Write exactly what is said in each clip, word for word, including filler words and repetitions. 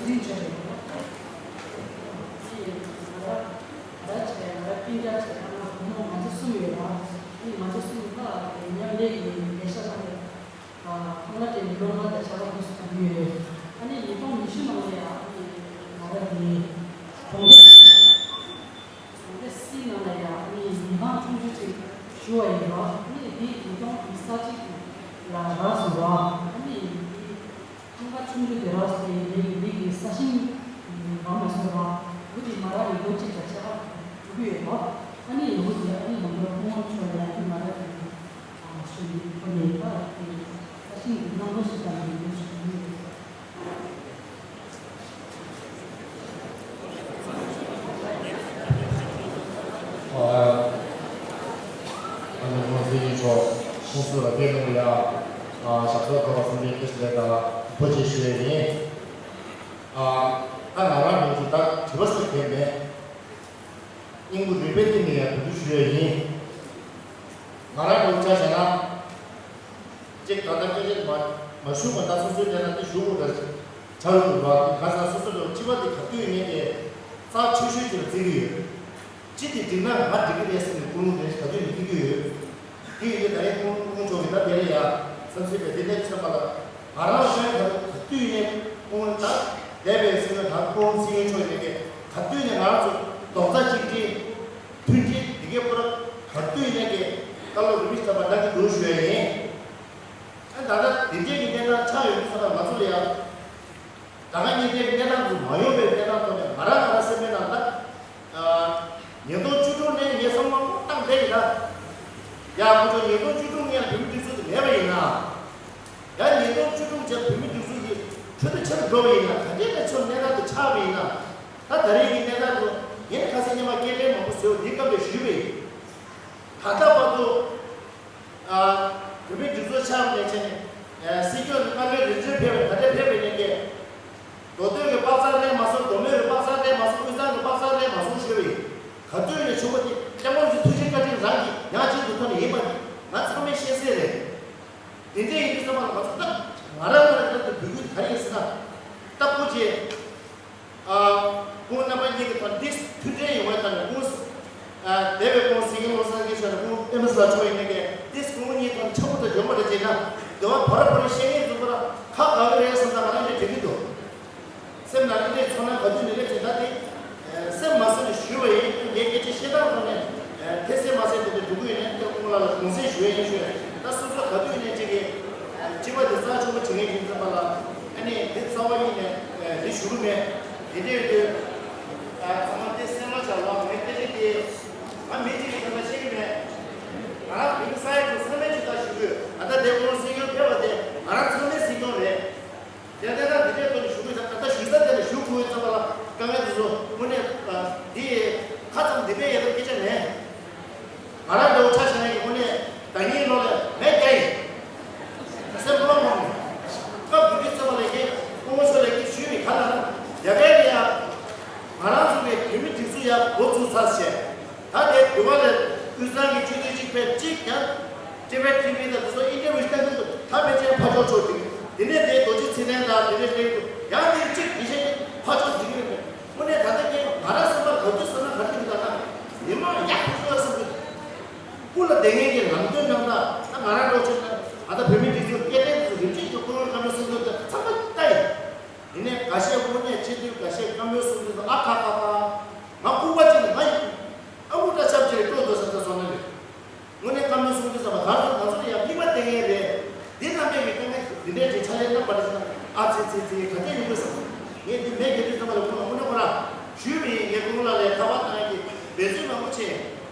འཛིན་བྱས་རེད། ཨ་ནི་ང་རང་ད་བྱས་ང་རང་སྤུན་ཀྱག་བྱས་ང་རང་བུ་མོ་ང་ཚོ་གསུམ་ཡོད་པ། ཨ་ནི་ང་ཚོ་གསུམ་ད་ཉམས་ལེན་གྱི་ལས་ཀ་ལ་ཁོང་ལ་དེ་ནི་སློབ་མ་དང་ཕྱག་ལས་འདུག་སེ་གཏོང་གི་ཡོད། ཨ་ནི་ཉིས་སྟོང་ཉི་ཤུ་ནང་ལ་ཡང་ཨ་ནི་ང་རང་དེ་གྲོང་སྡེ་གྲོང་སྡེ་སི་ནང་ལ་ཡང་ཨ་ནི་ཉིན་ཐང་ཆུང་ཆུང་ཅིག་ཞུ་བ་ཡིན་པ། ཨ་ནི་དེ་ཉིས་སྟོང་ཉི་ཤུ་རྩ་གཅིག་ལ་རག་སོང་བ། ཨ་ནི་དེ་ཁང་པ་ཆུང་ཆུང་དེ་རག་སོང་། དེ་ཡིན་དེ་གི་ས་ཞིང་རག་མ་སོང་བ། འོ་དེ་མ་རག་ཡིན་ལོ་གཅིག་དང་ཕྱེད་ཀ་འགྲོ་གི་ཡོད་པ། ཨ་ནི་ཡོང་གི་ཨ་ནི་ནང་ལོ་ཁོང་ཚོ་ལ་ཡང་དེ་མ་རག་ཡིན། ཨ་ཞུ་ཡིན་ཁོ་ནས་ད་དེ་ས་ཞིང་གི་གནང་རོགས་ཞུ་དང་ཡིན་ཞུ་ཡིན། ཨ་ནི་ཁོང་ཚོའི་ཡིན་ཆོག་ཁོང་ཚོ་ལ་བསྟན་གནང་ཡ། ཨ་ཞབས་སོར་གོ་བ་སེམས་པའི་སྐད་ཆ་ལས་དང་ཕོ་ཆེ་ཞུ་ཡ་ཡིན། ཨ་ད་ང་རང་མིང་དུ་ད་དྲི་བ་ཟེར་མཁན་མེད། སྙིང་པོ་རུས་པའི་གཏིང་ནས་ཡང་འབུལ་རྒྱུ་ཞུ་ཡ་ཡིན། ང་རང་ལོ་ཆ་བཞག་ན། གཅིག་ད་ལྟ་སྐད་ཆ་མ་མ་ཞུ་བ་ད་སོ་སོའི་ལས་ན་དེ་ཞུ་དགོས་ད་ཆ་ཡོད་འདུག་བ། ག་ས་སོ་སོ་ལ་སྤྱི་པ་དེ་ག་དུས་ཡིན་ནའི་རྩ་ཆེ་ཤོས་ཅིག་ལ་བརྩི་གི་ཡོད། སྤྱི་དེ་འགྲིག་ན་ང་འགྲིག་གི་རེད་ཟེར་ནས་ཀུན་སློང་དེ་ག་དུས་ནས་བརྩི་གི་ཡོད། དེ་ཡིན་དུས་ད་རེས་ཁོང་ཁོང་ཚོ་གི་ད་དེ་ལ་ཡ་བསམ་ཚུལ་བས་དེ་འདྲ་མཚོན་པ་ལ་ང་རང་གཞན་ག་དུས་ནས་ཁོང་ད་འདས་པའི་སྲིད་བློན་ད་ཁོང་སྲིད་བློན་མཆོག་ཡིན་ནའི་ག་དུས་ནས་ང་རང་ཚོ་རྡོག་རྩ་གཅིག་སྒྲིལ་མཐུན་སྒྲིལ་འདི་གའི་པོ་ར་ག་དུས་ནས་ག་བཀའ་སློབ་རིམ་བཞིན་བཏབ་པ་གནང་གི་འདུག་ཞུ་ཡ་ཡིན། ཨ་ད་ལྟ་དེ་འདྲའི་གི་གནས་སྟངས་ཆགས་ཡོད་དུས་ཙམ་པ་ང་ཚོ་ལ་ཡ། ད་ག་ཉིན་དེའི་གནས་སྟངས་དེ་ཚོ་མ་ཡོང་བའི་གནས་སྟངས་ཐོག་ནས་ང་རང་ང་རང་སེམས་པའི་ནང་ད། ཉིས་སྟོང་བཅུ་དྲུག་ནས་ངས་བསམ་བློ་བཏང་བསྡད་ཡིན་ན། ཡ་ཁོ་ཚོ་ཉིས་སྟོང་བཅུ་དྲུག་ནས་བོད་མི་སྒྲིག་འཛུགས་དེ་མེད་པ་ཡིན་ན། ཡ་ཉིས་སྟོང་བཅུ་དྲུག་རྗེས་བོད་མི་སྒྲིག་འཛུགས་དེ་ཁྲོད་དུ་ཆེར་འགྲོ་བ་ཡིན་ན་ག་འདྲའི་གནས་ཚུལ་གནས་སྟངས་དེ་ཆགས་པ་ཡིན་ན། ད་ད་རེས་ཀྱི་གནས་སྟངས་དེ་ཚོ་ངས་ཁ་སང་སྔོན་མ་སྐད་འཕྲིན་མང་པོ་བཟོས་པ་འདིའི་སྐབས་དེ་ཞུས་པ་ཡིན། ད་ལྟ་བར་དུ། ཨ། བོད་མི་སྒྲིག་འཛུགས་ཆགས་ནས་བྱས་ནས། ཨ། སྲིད་སྐྱོང་གི་བཀའ་བློན་རིམ་བྱོན་ཕེབས་པའི་ག་འདྲ་ཕེབས་པའི་གནས་སྐབས། མདོ་སྟོད་ཀྱི་པག་ཚང་རེད་མ་སོང་། མདོ་སྨད་ཀྱི་པག་ཚང་རེད་མ་སོང་། དབུས་གཙང་གི་པག་ཚང་རེད་མ་སོང་ཞུས་པ་ཡིན། ག་དུས་ནས་བྱུང་བ་དེ་སྐྱབས་མགོན་རིན་པོ་ཆེའི་ཐུགས་རྗེ་བཀའ་དྲིན་རང་གིས་ཡང་གཅིག་ཏུ་ཐོག་ནས་ཡིན་པ་དེ་ང་ཚང་མས་ཤེས་གསལ་རེད། དེ་འདྲ་ཡིན་དུས་ཙམ་པ་ལ་ང་ཚོ་ད་ང་རང་ང་རང་ལ་དུ་འབོད་སྐུལ་ག་རེ་ཡིན་ཟེར་ན། ད་སྐུ་མཁྱེན། ཨ། སྐུ་ངོ་རྣམ་པ་གཉིས་ཀྱི་ཐོག་འདི་མཐུན་འབྲེལ་ཡོང་བའི་ཐོག་ནས་སྐུ། ཨ། འདས་པའི་སྐུ་ངོ་སྲིད་སྐྱོང་བློ་བཟང་སེང་གེ་མཆོག་དང་སྐུ་ངོ་པད་མ་བཟང་མཆོག་ཡིན་ནའི་འདི་སྐུ་ངོ་གཉིས་ཐོག་འཆམ་པོ་དང་ཡོང་བ་རེད་ཅེ་ན། འདི་བ་བོ་ར་བོ་ར་བཤད་མཁན་ཚོ་ཁོ་ར་ཁ་དགའ་གི་རེད་བསམ་ད་ང་རང་ལས་དྲན་གྱི་འདུག་སེམས་ནང་ཨེ་འདྲའི་ཚོར་སྣང་ག་དུས་ནས་སླེབས་ཀྱི་ད་དེ། སེམས་མ་བཟོད་ནས་ཞུས་པ་ཡིན། ངས་སྐད་ཆ་བཤད་སྟངས་ཐོག་ནས། ཨ། དེ་སེམས་མ་བཟོད་དེ་འདུག་གི་ཡོད་ནས་དེ་སྐུ་ངོ་ལགས་ལ་དགོངས་སེལ་ཞུ་ཡ་ཡིན་ཞུ་ཡ། ད་སོ་སོ་ག་དུས་ནས་ཅིག་གི་སྤྱི་པ་དེ་རྩ་ཆེན་པོ་བྱེད་མཁན་ཡིན་ཙམ་པ་ལ། ཨ་ནི་དེ་རྩ་བ་ཉིད་ནས་འདི་ཞུ་གི་མེད། དེ་འདྲ་ཡོད་དུས། ཨ། ཚང་མ་དེ་སེམས་ལ་བྱ་བ་ངས་སྐད་ཆ་དེ་ང་མི་གཅིག་གིས་ཁ་ཁ་བཤད་ཀྱི་མེད། ང་རང་བོད་མི་ས་ཡ་དྲུག་ཚང་མས་ཇི་ལྟར་ཞུ་དགོས། ང་ད་དེ་སྐུ་ངོ་སྲིད་སྐྱོང་ཕེབས་པ་དེ་ང་རང་ཚང་མའི་སྲིད་སྐྱོང་རེད། དེ་ལྟ་ན་འདི་འདྲའི་ཐོག་ནས་ཞུ་དགོས་ཙང་ད་ལྟ་ཞུ་ས་དེ་ལ་ཞུ་དགོས་ཙམ་པ་ལ་དཀའ་ངལ་དེ་ཚོ་དངོས་གནས་འདི་ཁ་ཙམ་འདི་པའི་ཡ་ད་སྐད་ཆ་མེད། ང་རང་འདྲ་བོ་ཆ་བཞག་ན་ཡིན་དངོས་གནས་ཟླ་ཉིན་ལོ་ལ་མེད་རྒྱ་ཡིན། སེམས་བློ་མང་ནས་སྐབས་དེ་དུས་ཙམ་པ་ལ་ངས་སྐུ་ངོ་མཆོག་ལ་ངས་ཞུས་ནས་ག་ལ་ན་རྒྱ་གར་ལ་ཡ་ང་རང་ཚོ་གི་བོད་མི་སྒྲིག་འཛུགས་ཡ་འགོ་ཚུགས་ཚར་བྱས། ད་དེ་དུས་བ་ལས་དབུས་གཙང་གི་སྤྱི་འཐུས་གཅིག་ཕེབས་གཅིག་ཀྱང་ཊི་ཝི་ཊི་ཝི་དང་དེ་ཚོ་ཨིན་ཊར་བིའུ་ཞིག་བཏང་གི་འདུག་ད་ཕལ་ཆེར་ཕར་ཕྱོགས་ཕྱོགས་འགྲིག་དེ་ནས་དེ་རྡོ་རྗེ་ཚེ་བརྟན་དང་དེ་འདྲ་བསྟན་འདུག་ཡང་དེ་གཅིག་དེ་བཞིན་ཕར་ཕྱོགས་འགྲིག་གི་རེད་པས། དངོས་གནས་ད་ལྟ་ངས་ང་རང་སེམས་པ་ག་དུས་བསམ་ན་ག་དུས་འདུག་ད་ན་མི་མང་ཡག་པོ་བཟོ་བསམ་གི་འདུག་སྐུ་ལ་བསྡད་མཁན་གྱི་ལམ་སྟོན་རྣམ་དག་ད་ང་རང་འགྲོ་ཆེད་ན་ད་ལྟ་བོད་མི་སྒྲིག་འཛུགས་སྐད་བརྡ་དེ་ཚོ་རིམ་གྱིས་ཀྱི་སྐུ་ངོ་བཀའ་མོལ་གསུང་འདུག་ད་ཚང་མ་ལྟ་ཡིན། དེ་ནས་འགའ་ཤས་དངོས་གནས་སྤྱི་འཐུས་འགའ་ཤས་བཀའ་མོལ་གསུང་དུས་ཨ་ཁ་ཁ་ཁ། ང་ལྐུགས་པ་ཅིག་ལ་ང་ཡི་ཨ་ཁུ་ད་ཆབ་ཅིག་ལ་སྤྲོད་དོ་ཟེར་ད་སོང་ན་རེད། དངོས་གནས་བཀའ་མོལ་གསུང་དུས་ཙམ་པ་གང་ཚོ་ང་ཚོ་ལ་ཡང་མིག་དམར་བསྟན་མཁན་རེད། འདི་རྣམ་པས་ཀྱི་དཀའ་ངལ་འདི་འདྲའི་ཅིག་ཕྱག་ལས་གནང་བ་རེད་ཟེར་ན་ཨ་ཙི་ཙི་ཙི་ག་དེ་ཡིན་དགོས་ཟེར། ངས་འདི་མེད་ཀྱི་དུས་ཙམ་པ་ལ་ཁོང་ལ་དངོས་གནས་ཁོ་རང་ཞུས་པ་ཡིན། ངས་ཁོང་ལ་ལས་ཁ་པར་བཏང་ཡ་གི་འབད་བརྩོན་མང་པོ་བྱས།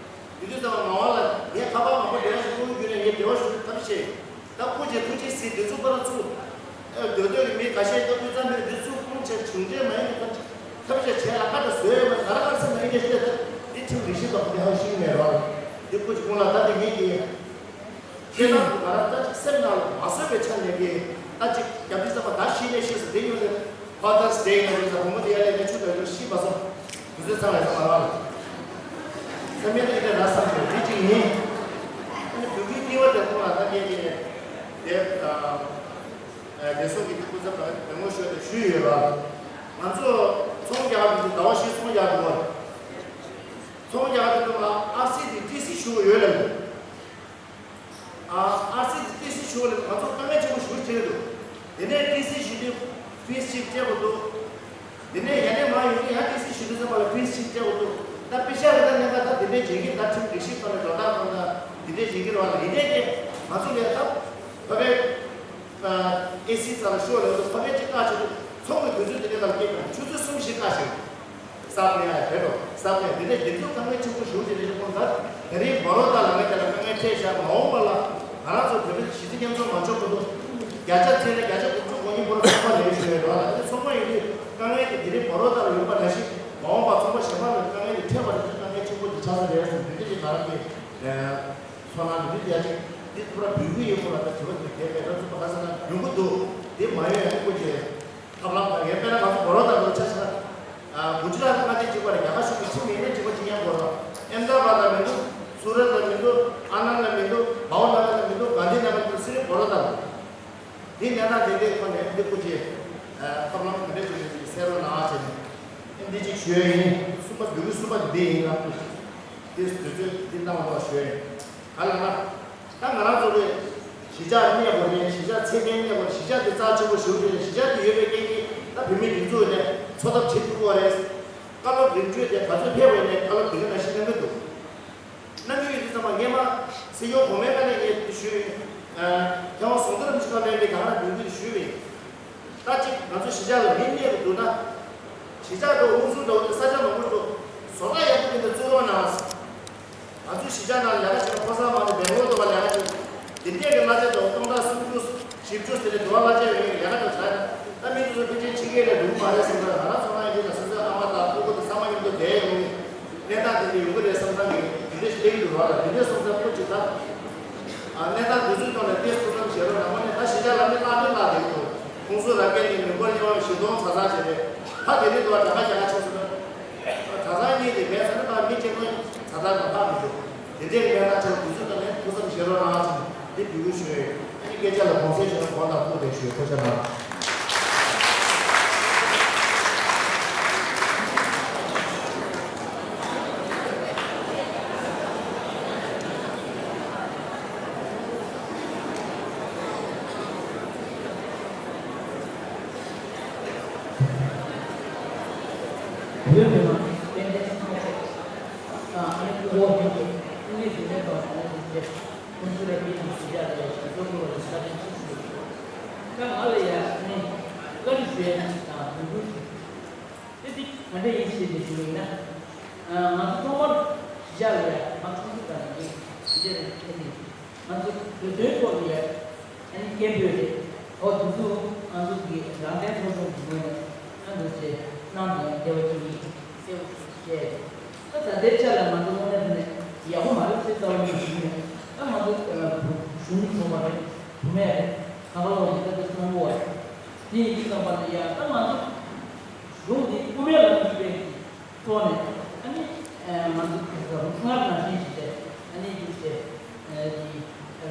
དེ་དུས་ཙམ་པ་ངག་དབང་ལ་ངས་ཁ་པར་མང་པོ་འབྲེལ་བ་ཞུ་རྒྱུ་ནས་ངས་འབྲེལ་བ་ཞུ་རྒྱུ་ཐབས་ཤེས། ད་སྐུ་མཁྱེན་ཐུགས་རྗེ་གཟིགས་འདི་ཚོ་པར་ཚུགས། ཨེ་སྡོད་སྡོད་ཀྱི་མི་ཁ་ཤས་ཀྱིས་དབུས་གཙང་མི་འདི་ཚུགས་ཁུངས་ཆེ་གྲུང་འབྲེལ་མ་ཡིན་པའི་ཐབས་ཐབས་ཤེས་བྱས་ལ་ཁ་ད་བཟོས་ཡོད་མ་རེད། ང་རང་ང་སེམས་ལ་ཡིན་གྱི་ཤེས་ད་འདི་ཁྲིམས་རིག་ཤེས་དང་འདི་ཧ་ཤེས་ཀྱི་མེད་རོགས། འདི་སྐུ་མཁྱེན་ཁོང་ལ་ད་འདི་ངེད་ཀྱི་ཁྱེད་རང་གི་ང་རང་ད་ཅིག་སེམས་ནང་ལ་མ་བཟོད་པའི་ཆ་ནས་ཀྱི་ད་ཅིག་རྒྱབ་འདི་ཚང་མ་ད་ཤེས་ནས་ཤེས་སུ་འདི་ཡོད་རེད། Father's Day ཡིན་ན་རེད་ཟེར་བུ་མོ་དེ་ཡ་ལས་ཀྱི་ཆུ་དོན་དུ་ཤི་མ་སོང་། དུས་ཚོད་ཚང་བའི་ཚང་མ་རང་རེད། སེམས་ཡན་དེ་འདྲ་ར་བསམ་གྱི་འདི་གཅིག་ཡིན། ཨ་ནི་བོད་ཀྱི་སྐྱེ་བ་དེ་ཁོང་ལ་ད་ངེད་ཀྱི་དེབ་དང་། བདེ་སྲུང་གི་སྐུ་ཚབ་དང་བདེ་མོ་ཤོད་དེ་ཞུས་ཡོད་ལ། ང་ཚོ་ཚོང་རྒྱག་གི་འདུག་ཟླ་བ་བཞི་ཚོང་རྒྱག་འདུག་བ། ཚོང་རྒྱག་གི་འདུག་ལ་ཨར་སི་དེ་ཏི་སི་ཞུ་གི་ཡོད་ལབ་འདུག་ཨ་ཨར་སི་དེ་ཏི་སི་ཞུ་གི་ལབ་ང་ཚོ་དཀའ་ངལ་ཆེན་པོ་ཞུ་གི་འདུག་དེ་ནས་ཏི་སི་ཞུ་དུས་ཕིས་གཅིག་སྤྲད་དགོས་འདུག་དེ་ནས་ཡ་ནས་མ་ཡོང་དུས་ཡང་ཏི་སི་ཞུ་དུས་ཙམ་པ་ལ་ཕིས་གཅིག་སྤྲད་དགོས་འདུག་ད་པེ་ཤ་རེ་ད་ནས་ད་ད་དེ་འདྲས་བྱེད་ཀྱི་ད་ཁྲིམས་སྒྲིག་གཞི་ཐོག་ནས་འགྲོ་སྟངས་ཐོག་ན་དེ་འདྲས་བྱེད་ཀྱི་རེད་བ་ལ་ཡིན་ནའི་ཀྱེ་ང་ཚོ་ལས་ད་ཕ་གའི། ཨེ་སི་རྩ་ལ་ཤོག་ལས་ཚོ་ཕ་གའི་ཅིག་བཀག་ཆེ་དུས་ཚོང་གི་དུས་ཚོད་དེ་འདྲ་ལ་སྐྱེལ་དང་ཆུ་ཚོད་གསུམ་བཞི་བཀག་ཞིང་། ས་ཕ་ཡ་རེད་དོ་ས་ཕ་ཡ་དེ་འདྲ་དེ་ཚོ་དཀའ་ངལ་ཆེན་པོ་ཞུ་དེ་འདྲ་ཞིག་ཁོང་ད་དེ་རིང་བ་རོ་ད་ལ་ངས་དེ་ལ་དཀའ་ངལ་འཕྲད་བཞག་མ་འོངས་པ་ལ་ང་རང་ཚོ་བོད་པའི་གཞི་རྩའི་མཉམ་འཛོམས་མ་འཇོག་གི་འདུག་བརྒྱ་ཆ་ཚད་ལ་བརྒྱ་ཆ་དགུ་བཅུ་གོ་གཉིས་པོ་ར་ཚོང་པ་རེད་ཞུ་ཡས་རོགས་ལ་དེ་ཚོང་པ་ཡིན་དུས་དཀའ་ངལ་དེ་དེ་རིང་བ་རོ་ད་ལ་ཡོད་པ་ནང་བཞིན་མ་འོངས་པ་ཚོང་པ་གཞན་པ་ལ་དཀའ་ངལ་དེ་འཕྲད་པ་རེད་དཀའ་ངལ་ཆེན་པོ་དེ་ཆགས་ས་རེད་ཟེར་དེ་འདྲ་ཞིག་ང་རང་གི་ཚོར་སྣང་འདི་རྒྱ་ཆེ། འདི་ཐུབ་ར་བོད་ཁུལ་ཡོད་པ་ལ་ད་དྲི་བ་འདི་གས་པའི་ར་ཚུགས་པ་ལ་ཟེར་ན་ཡོང་གི་འདུག་འདི་མ་ཡོང་ཡང་སྐུ་མཁྱེན། ཐབས་ལམ་དང་ཡང་དཔེར་ན་ང་ཚོ་བོ་རོ་དང་ལོ་ཆ་ཆ། གུ་ཇི་རཱཏ་མངའ་སྡེ་གཅིག་པ་རེད་རྒྱ་གར་གཞུང་གི་ཁྲིམས་ཡིན་ན་གཅིག་པ་གཅིག་རྐྱང་དགོས་ར། ཨེམ་ད་བྷ་ད་མི་འདུག་སུ་རད་ལ་མི་འདུག་ཨ་ན་ལ་མི་འདུག་བའོ་ན་ག་ལ་མི་འདུག་གྷན་དྷི་ན་གར་དང་སི་རི་བོ་རོ་དང་། འདི་གནས་སྟངས་དེ་འདྲའི་ཐོག་ནས་འདི་སྐུ་མཁྱེན། ཐབས་ལམ་ག་འདྲ་བྱུང་ཡོད་ཅེས་གསལ་རོགས་གནང་བྱས་ནས་འདི་གཅིག་ཞུ་ཡ་ཡིན། གསུམ་པ་འབོད་སྐུལ་གསུམ་པ་འདི་ཡིན་ལ། འདི་དུས་ཚོད་འདི་གནང་བ་ཞུ་ཡ་ཡིན། ག་ལ་ན། ད་ང་རང་ཚོ་གི་གཞིས་ཆགས་གནས་དགོས་རེད། གཞིས་ཆགས་ཚད་ལྡན་གནས་དགོས་རེད། གཞིས་ཆགས་འདི་རྩ་ཆེན་པོ་ཞུ་གི་རེད། གཞིས་ཆགས་འདི་ཡོད་པའི་རྐྱེན་གྱིས་ད་བོད་མི་སྒྲིག་འཛུགས་ནས་འཚོ་ཐབས་བྱེད་ཐུབ་ཀྱི་རེད། བཀའ་སློབ་རིམ་བྱོན་དེ་ག་ཚོད་ཕེབས་པ་ཡིན་ནའི་བཀའ་སློབ་དེ་ག་ནང་བཞིན་གནང་གི་འདུག་གནང་གི་ཡོད་དུས་ཙམ་པ་སྔས་མ་སྲིད་སྐྱོང་གོང་མའི་བཀའ་ལན་ངས་ཞུས་ཡིན། མཁས་དབང་ཟམ་གདོང་རིན་པོ་ཆེ་ལགས་ལན་པའི་གང་ལ་འབོད་སྐུལ་ཞུས་པ་ཡིན། ད་ཅིག་ང་ཚོ་གཞིས་ཆགས་ལ་མི་གནས་དགོས་འདུག་ན། གཞིས་ཆགས་འགྲོ་དབུ་འཛུགས་འགྲོ་དེ་ས་ཆ་མང་པོ་འགྲོ། བཟོ་ལྟ་ཡག་པོ་དེ་འདྲ་བཙུགས་རོགས་གནང་། ང་ཚོའི་གཞིས་ཆགས་ནང་ལས་ཀ་བྱེད་པ་ཕོ་གསར་མང་པོ་སྦེང་ལོར་དུ་བ་ལས་ཀ་བྱེད། དེ་འདྲས་ཀྱི་གླ་ཆ་དང་སྟོང་ཕྲག་སུམ་ཅུ། བཞི་བཅུ་ཟེར་ནས་འགྲོ་བ་གླ་ཆ་ཡོད་ཡོད་ལས་ཀ་དང་བྱ་ཡ། ད་མི་དེ་ཚོ་ཕལ་ཆེར་ཕྱི་རྒྱལ་ལ་འགྲོ་གི་མ་རེད་བསམ་ཚར། ང་རང་ཚོ་རང་ཡིན་ན་སོ་སོའི་ཨ་མ་དང་ཕྲུ་གུ་དང་ཚང་མ་མཉམ་དུ་བསྡད་ཡོང་གི་གནས་སྟངས་དེ་འདྲ་ཡོང་གི་རེད་བསམ་ཚར་གི་དེ་འདྲ་ཞིག་སླེབས་ཀྱི་འདུག་ར། ལ་དེ་འདྲས་སོང་ཙང་ཁོ་ཅིག་ད་གནས་སྟངས་དེ་ཚོའི་ཐོག་ནས་ཏོག་ཙམ་ཐུགས་བསམ་བཞེས་རོགས་གནང་། ནས་ད་གཞིས་ཆགས་ལ་མི་བརླག་མི་བརླག་དེ་འདུག་ཁོང་ཚོ་རང་སྐད་ནས་མི་འབོར་ཉེ་བ་བཞི་སྟོང་ཚ་ཚ་བྱས་རེད། ད་དེ་རིང་འདུག་གྲྭ་ཁ་རྒྱ་ཁ་ཆེ་སོང་ན། གྲྭ་ཚང་གཉིས་དེ་མེད་ཟེར་ན་ད་མི་གཅིག་པོ་གྲྭ་ཚང་མ་ཐག་མི་འཇོག་དེ་འདྲའི་ལས་ཀ་ཆེན་པོ་དུས་ཚོད་དང་ལེན་ཐུགས་བསམ་བཞེས་རོགས་གནང་ཟེར་ནས་འདི་འབོད་སྐུལ་ཞུ་ཡ་ཡོད། ཨ་ནི་སྐད་ཆ་ལ་དགོངས་སེལ་ཞུ་ན་དགོངས་དག་ཐུགས་བདེ་ཞུ། ཐུགས་རྗེ་གནང་། བོད་མི་མང་དཔལ་ལྡན་ཚང་མ་ཆེད་དུ་དང་ཨ་ནི་སྐུ་ངོ་ཐུབ་རྗེ་ཀུན་གླེང་བདུན་ལས་དང་ཨ་ནི་བདུན་ལས་ཁོང་ཚོ་ལ་དེའི་ནང་ཞུ་བྱ་ལ་ཡ་ཞུ་གཙོ་བོ་ལ་བཀའ་དྲིན་ཆེ་ཞུ་ཡོད། ད་ང་ལ་ཡ་ཨ་ནི་བཀའ་འདྲི་ཞུ་ཡ་ནི་དང་འབོད་སྐུལ་ཞུ། དེ་འདི་ག་འདྲ་ཡིན་ཞེས་ནས་ཞུ་བ་ཡིན་ན། ང་ཚོ་ཐོག་མར་གཞིས་ཆགས་ལ་ཡ་ང་ཆུང་ཆུང་དང་ཡིན་ཞེས་ནས་ཕེབས་ནས། ང་ཚོ་བོད་དོན་ཐོག་ལ་ཡ་ཨ་ནི་སྐད་འབོད་རེད། འོ་དེ་ཚོ་ང་ཚོ་གི་རང་བཙན་ཚོགས་ཆུང་གི་ངོས་ནས་ཨ་འདུག་ཅེས་གནང་དང་བདེ་བ་ཅིག་ཡིན་གསལ་པོ་ཞིག་བཤད། ད་ད་ལྟའི་ཆ་ལ་ང་ཚོ་དངོས་གནས་དྲང་གནས་ཡག་པོ་མ་རེད་ཅེས་རྩ་བ་ནས་ཞུ་མེད། ད་ང་ཚོ་གཞུང་གི་ཚོགས་པ་རེད། བུད་མེད་རེད། ག་པར་ལོག་ནས་ད་ལྟ་གསོན་པོ་བ་རེད། དེ་ཡིན་དུས་ཙམ་པ་ལ་ཡ་ད་ང་ཚོ་གཞུང་འདི་དབུ་མའི་ལམ་གྱི་དཔལ་གྱི་ཐོག་ནས་ཨ་ནི་ང་ཚོ་སྔར་ནང་བཞིན་ཞིག་བྱས་ཨ་ནི་འདུག་ཅེས།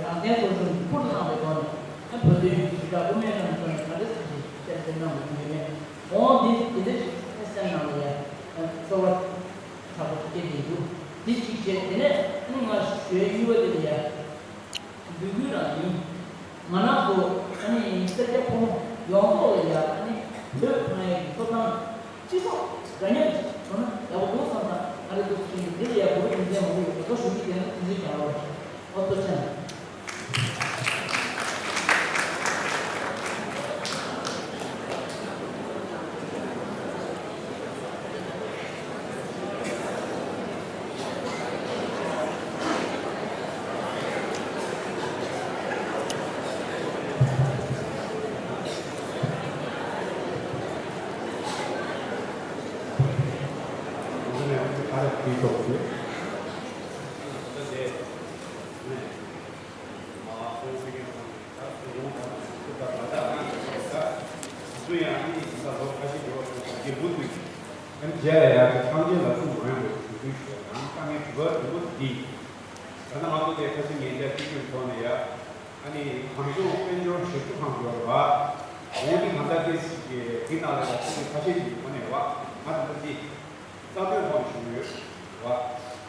རང་བཙན་ཚོགས་ཆུང་གིས་ཁུར་བླངས་པའི་ཐོག་ནས་ཨ་བོད་དོན་ཞུ་དག་དབུ་མའི་ལམ་ཐོག་ནས་ག་འདྲ་ཞིག་བཤད་གསན་གནང་དགོས་ཀྱི་ཡོད་མེད། འོང་འདི་འདི་འདྲ་ཞིག་ཨ་སེམས་ནང་ལ་ཡ་ཚོར་བ་དྲག་པོ་སྐྱེ་བསྡད་འདུག་འདི་གཅིག་བྱས་དེ་ནས་ཨ་ནི་ང་ཞུ་ཡ་གཉིས་པ་འདི་ལ་ཡ། འབོད་སྐུལ་རང་ཡིན། ང་རང་ཚོ་ཨ་ནི་སེར་སྐྱ་ཕོ་མོ་ཡོངས་རྫོགས་ལ་ཡ་ཨ་ནི་བོད་ཕངས་ཡས་ཀྱི་ཐོབ་ཐང་སྤྱི་ཚོགས་འདྲ་མཉམ་ཅིག་བྱུང་ན་ཡག་པོ་འདུག་བསམ་ན་ང་རེ་འདུག་ཟེར་གྱི་འདི་ལ་ཡ་བོད་རྒྱུ་མཚན་མང་པོ་ཡོད་པ་ཞུ་གི་དེ་ནི་དུས་ཚོད་ཀྱང་རག་པ་ཞིག་ཨོ་ཐུགས་རྗེ་ཆེ། ཨ་ནི་རྗེས་ལ་ཡང་ཐང་ཆེན་ལ་སུ་མ་ཡོང་བའི་གྲོས་བསྡུར་ཞུས་ནའང་དཀའ་ངལ་དྲི་བ་རིང་པོ་འདི། ད་ལྟ་ང་ཚོ་དེ་ཁ་སང་ཉེ་ཆར་སྲིད་སྐྱོང་མཆོག་ནས་ཡ་ཨ་ནི་གངས་ལྗོངས་དཔལ་འབྱོར་ཞབས་ཞུ་ཁང་ཡོད་རེད་བ། འོ་འདི་གང་ལྟར་དེ་ དེ་ནང་ལ་ཡང་ཁ་ཤས་ཀྱི་ངོས་ནས་བ་ང་དང་པོ་ཅི་རྩ་དོན་ཐོག་ཞུ་ཡོད་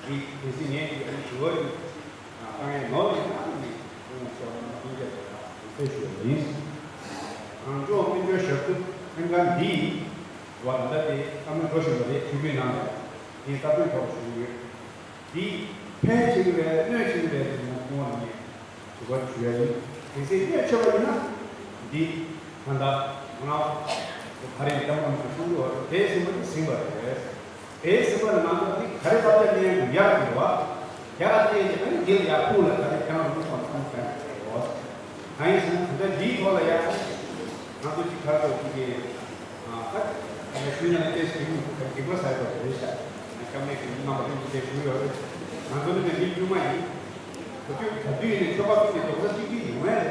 བ། དེ་དེ་སྲིད་ངས་ཀྱི་ཨ་ནི་ཞུ་བ་ཡོད། ཨ་ངས་ནོར་ཡོད་ན་ཨ་ནི་ཁོང་ཚོ་ལ་མ་ཐུག་རྒྱ་ཆེ་ལ་དེ་ཚོས་ཞུ་བ་ཡིན། གངས་ལྗོངས་དཔལ་འབྱོར་ཞབས་ཞུ་ལྷན་ཁང་འདིས་བ་ད་ལྟ་དེ་བཀའ་མོལ་འགྲོ་བཞིན་པ་རེད། ཆུ་བོའི་ནང་ལ་ངས་རྩ་དོན་ཐོག་ཞུ་ཡོད། འདི་ཕན་ཆེ་གི་རེད་གནོད་ཆེ་གི་རེད་ཟེར་ན་ཁོང་ལ་ངས་དྲི་བ་ཞུ་ཡ་ཡིན། གལ་སྲིད་གནོད་ཆེ་བ་ཡིན་ན་འདི་ད་ལྟ་ང་རང་ག་རེ་ལྟ་མང་དུ་གསུང་གི་བ་དེ་ཟིན་པ་དེ་ཟིན་པ་རེད། དེ་ཟིན་པ་ལ་ང་ཚོ་འདི་ག་རེ་བར་ཆད་གནས་ཡོང་ཡག་གི་བ་ཡག་གནས་ཀྱི་ཨ་ནི་འདི་ལ་ཡག་ཕུགས་ལ་ག་རེ་ཀྱང་མི་ཐོག་ལ་གསུང་གི་རེད། གང་ཡིན་ཟེར་ན་ད་ལྟ་འདིའི་ཐོག་ལ་ཡག་ང་ཚོ་གཅིག་ཁར་ཐོག་གཅིག་གི་ཨ་ད་ཞུས་ན་ཏེས་ཀྱི་མི་ག་འགྲིག་པ་ཟེར་བ་རེད་ཤག་སྐྱབས་གནས་ཀྱི་རྣམ་པ་ཀུན་གྱིས་དེ་ཞུས་ཡོད་རེད། ང་ཚོ་ནི་མི་དཀྱུས་མ་ཡིན། ཁོ་ཚོས་ག་དུས་ཡིན་ནའི་ཆོལ་ཁ་ཀུན་གྱི་རྡོག་རྩ་གཅིག་སྒྲིལ་ཡོང་ཡ་རེ་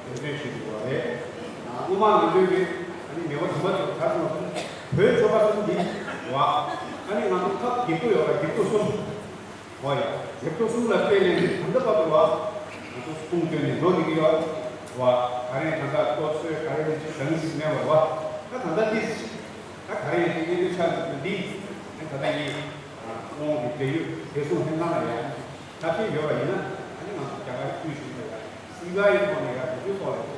འདོན་བྱེད་དགོས་པ་རེད། སྔོན་མ་ང་ཚོའི་གི་ཨ་ནི་མེས་པོ་དམ་པ་ཚོ་ག་རེ་གསུངས་པ་བོད་ཆོལ་ཁ་གསུམ་འདི་བ་ཨ་ནི་ང་ཚོ་ཁབ་སྒྱིད་པོ་ཡོད་པ་སྒྱིད་པོ་གསུམ། འོ་ཡ། རྒྱབ་སྐྱོར་གསུམ་ལ་དཔེ་ལེན་ནས་ད་ལྟ་བར་དུ་བ། ང་ཚོ་གསུང་བཏོན་ནས་འགྲོ་བསྡད་ཀྱི་ཡོད། བ། ག་རེ་ད་ལྟ་ལྟོ་ཚོས་ག་རེ་ནས་ཅི་བྱང་ཞིག་མེད་པར་བ། ད་ད་ལྟ་ཏིས། ད་ག་རེ་ཡིན་ཏེ་གནས་ཚུལ་ཆགས་འདུག་འདི། ཨེ་ད་ལྟ་ཡིན། ཨོང་གི་འབྲེལ་ཡོད་བདེ་སྲུང་ལྷན་ཁང་ལ་ཡང་། ཐབས་ཤེས་ཡོད་པ་ཡིན་ན་ཨ་ནི་ང་ཚོ་རྒྱ་གར་དཀྱུས་ཞུ་ལ་ཡང་སྲིད་ག་ཡི་ཐོག་ནས་ཡང་དེ་ཚོའི་ཐོག་ལ།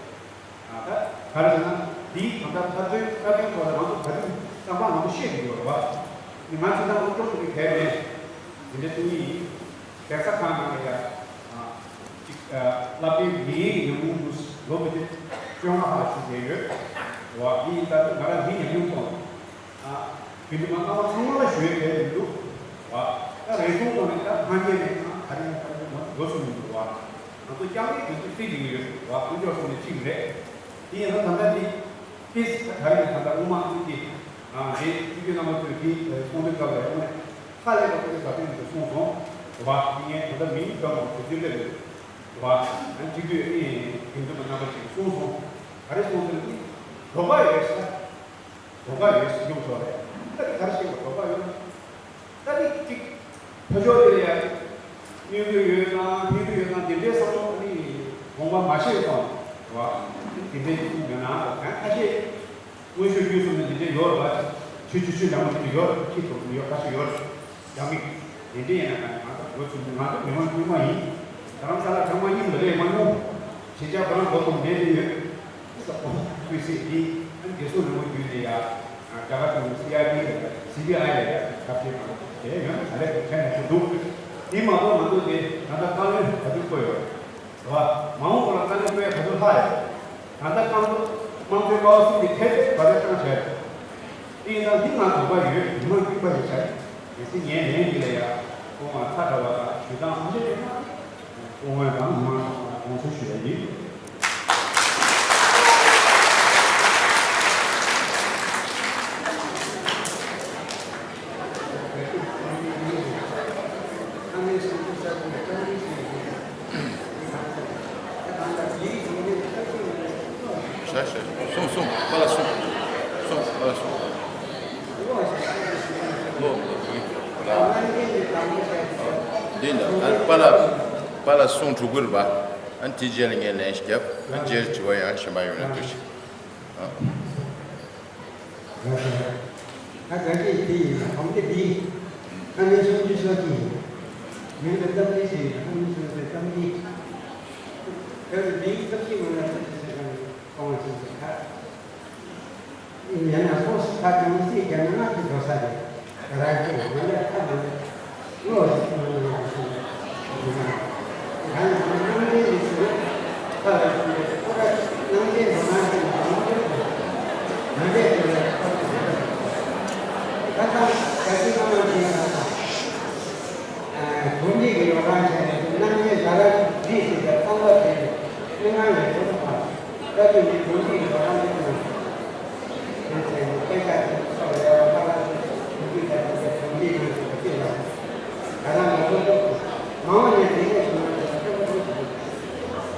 ད་ག་རེ་ཟེར་ན་འདིའི་གང་ལྟར་ཐབས་བརྩོན་ཐབས་བརྩོན་ཐོག་ལ་ང་ཚོ་ག་དུས་བསམ་པ་ང་ཚོ་ཤེས་ཀྱི་ཡོད་རེད་བ། ང་ཚོ་ད་སློབ་སྦྱོང་བྱེད་མཁན་མེད། འདི་འདྲ་གཏོང་གི་ཡིན། གདན་ས་ཁག་ནང་ལ་ཡ། གཅིག་བསླབ་གྲྭའི་མིའི་ཉམས་མྱོང་དུ་ལོ་བརྒྱད་ཅུ་ལྔ་ལྷག་ཞིག་བསྡད་ཡོད། བ་འདི་ཡིན་ད་ང་རང་འདི་ཉམས་མྱོང་ཐོག་ནས། ཨ། དེ་འདྲ་མ་རྣམ་པ་ཚང་མ་ལ་ཞུ་ཡས་གལ་མི་འདུག་བ། ད་རེ་ཟུང་ཐོག་ནས་ད་ཕན་ཆད་ནས་ང་ག་རེ་ཡིན་ད་ང་འགྲོ་སོང་མི་འདུག་བ། ང་ཚོ་རྐྱང་རེ་དེ་ཚོ་རྩིས་ཀྱི་ཡོད་བ། དཀོན་མཆོག་གསུམ་ནས་གཅིག་རེད། དེ་ཡིན་ན་ད་ལྟ་འདི་ཏིས་ད་ག་རེ་ཡིན་ད་ལྟ་དབུ་མ་ཀུན་གྱི་ཨ་འདི་ཆོས་རྒྱལ་རྣམ་པ་ཚོས་འདི་གསུང་དུས་སྐབས་ལ་ཡང་ནས་ཧ་ལས་པ་ཀུན་གྱི་བར་དོན་དུ་གསུངས་སོང་བ། དེ་ངས་ད་ལྟ་མིང་བཏོན་པ་དེ་ཚོའི་སླེབས་ཡོད་བ། ཨ་གཅིག་དུས་ཨེ་དེ་ཚོ་རྣམ་པ་ཅིག་གསུངས་སོང་། ག་རེ་གསུངས་སོང་དེ་དོགས་པ་ཡོད་ས། དོགས་པ་ཡོད་སྲིད་སྐྱོང་ཚོ་རེད། ད་དེ་ག་རེ་བྱེད་དགོས་དོགས་པ་ཡོད་ན། ད་དེ་གཅིག་ཕ་ཕྱོགས་དེ་ལ་ཡ་གནོད་ཀྱི་ཡོད་ན་ཕན་གྱི་ཡོད་ན་དེ་འདྲའི་བསམ་བློ་ནི་དགོངས་པ་མ་བཞེས་གོང་བ་དེ་འདྲའི་གཅིག་ཡོད་ན་གང་ཁ་ཤས་དངོས་ཤུགས་བརྒྱུད་གསུམ་ནས་དེ་འདྲའི་ཡོད་རེད་བ། ཆུ་ཆུ་ཆུ་ལམ་མ་དེ་འདྲ་ཡོད་རེད། ཁྱི་དོགས་ཡོད་ཁ་ཤས་ཡོད་རེད། རྒྱ་མི། དེ་འདྲ་ཡིན་ན་ང་ཚོ་ལོ་ཆུང་ཆུང་ང་ཚོ་མི་མང་དཀྱུས་མ་ཡིན། རྡ་རམ་ས་ལ་གྲངས་མང་ཡིན་པ་ལས་མང་ཉུང་། ཁྱེད་ཅག་ཁོ་རང་མགོ་ཐོམ་བསྡད་དེ་ཡོད། ས་ཁོ་ཁུལ་སྲིད་འདི་ཨ་རྒྱལ་སྲུང་རིང་པོ་བརྒྱུད་དེ་ཡ། རྒྱ་གར་གྱི་སི་ཨའི་ཌི་ལ་སི་བི་ཨའི་ལ་ཡ་ཁ་ཆེ་དང་དེ་ཡོད་ན་ག་ལེར་དྲན་དགོས་འདུག་དེ་མ་གཏོགས་ང་ཚོ་དེ་ད་ལྟ་དཀའ་ལས་ག་ཚོད་བསྐོས་ཡོད། རེད་བ། མ་འོངས་པ་ལ་དཀའ་ལས་སྤྲོད་ཡ་ག་ཚོད་ལྷག་ཡོད། ད་ལྟ་རྐང་ཚོ་དམངས་གཙོའི་ཀ་བ་གསུམ་གྱི་ཐད་དེ་ག་རེ་བཏང་བྱས། དེ་ཡིན་ཙང་འདི་ང་དོགས་པ་ཡོད། མི་མང་དཀྱུས་མ་ཡིན་ཤག་གལ་སྲིད་ངའི་ལན་འདི་ལ་ཡ་སྐུ་ངོ་ཚ་དྲ་བ་དང་ཞུ་སྟངས་ཨ་འདྲ་ཡོད་ན་སྐུ་ངོ་དང་མི་མང་དགོངས་ཚུལ་ཞུ་ཡ་ཡིན། ཤ་ཤ་སོང་སོང་པཱ་ལགས་སོང་། སོང་པཱ་ལགས་སོང་། ལོ་ལོ་འདི་འདི་ཨ་པཱ་ལགས་པཱ་ལགས་སོང་དྲུག་པར་བ། ཨ་དེ་རྗེས་ལ་ངས་ལན་ཞིག་བརྒྱབ། ཨ་རྗེས་དྲི་བ་ཡང་གཞན་པ་ཡོང་ན་འདུག་ཞིག་ཨ། ད་ག་གི་དེ་ཡིན་ལ་གོང་དེ་དེ་ཡིན། ཨ་ནི་ཆུང་ཆུང་ཤོག་གི་ཡིན། མིང་དུ་གཏམ་དེ་ཞིག་ཡིན། ཨ་ནི་ཆུང་ཆུང་གཏམ་དེ། ག་གི་དེ་ཡིན་གཏམ་ཞིག་མ་ན་གཏམ་ཞིག་ཟེར་ག་ནི་གོང་ཞིག་ཟེར་ཁ། ཡིན་ན་ཁོང་ཁ་ཅུང་ཟད་ཀྱང་ང་ཚོའི་འགྲོ་ས་རེད། རང་གི་ང་ལ་ཁ་མ་ལ་བློ་ཞིག་མ་ལ་ཡང་ཞིག་ང་ཚོ་སྣང་བརྙན་འདི་ཚོ་ཁ་ལ་ཞིག་ཁོ་ར་སྣང་བརྙན་འགྲོ་སྣང་ཞིག་ང་ཚོ་མ་འདྲེས་པ་ལ་ཁ་ལ་ཞིག་ད་ཁ་ཁ་ཅིག་ང་མ་ཞིག་ང་ཚོ་བུམ་འདི་གི་ཡོ་ག་བྱས་ནས་སྣང་བརྙན་ད་ར་འདི་ཞིག་ད་ཚང་པ་དེ་ནི་སྣང་ལས་ཚོར་བ། བཀའ་བརྒྱུད་འདི་དགོངས་ཀྱི་ཡོད་རང་ལུགས་ནང་དེ་ཚེ་ནི་དཔེ་ཆ་དེ་ཚོ་ལས་བ་ཁ་ལག་དེ་དགོངས་ཀྱི་ཡོད་རང་ལུགས་དགོངས་ཀྱི་ཡོད་རང་ལུགས་ཀྱི་ལ་ད་རང་ང་ཚོ་ཚོ་མ་འོངས་ནས་དེ་ནས་བྱུང་ན་དེ་ཚོ་ཚོ་ཚོ་ཚོ་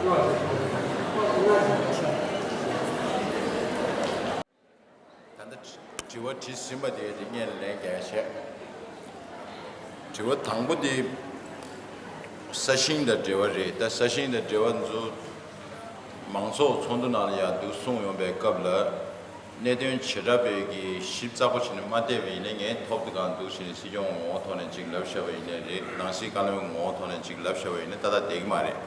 ལོག་ཟེར་ཚོ་ཚོ་ཚོ་ང་ཚོ། ད་ལྟ་དྲི་བ་དྲིས་ཟིན་པ་དེ་དེ་ངས་ལན་རྒྱག་བྱས། དྲི་བ་དང་པོ་དེ་ས་ཞིང་དང་འབྲེལ་བ་རེད། ད་ས་ཞིང་དང་འབྲེལ་བ་ཚོ་མང་ཚོགས་ཚོགས་འདུ་ནང་ལ་ཡང་འདུག་གསུངས་ཡོང་པའི་སྐབས་ལ་ གནད་དོན་བྱེ་བྲག་པའི་གི་ཞིབ་ཚགས་པོ་བྱས་ནས་མ་བལྟས་པ་ཡིན་ན། ངས་ཐོབ་དེ་གང་འདུག་བྱས་ནས་སྲིད་སྐྱོང་ངོ་བོ་ཐོག་ནས་ཅིག་ལབ་བཞག་པ་ཡིན་ན་རེད། ནང་སྲིད་བཀའ་བློན་ངོ་བོ་ཐོག་ནས་ཅིག་ལབ་བཞག་པ་ཡིན་ན་ཏག་ཏག་བསྡད་ཀྱི་མ་རེད།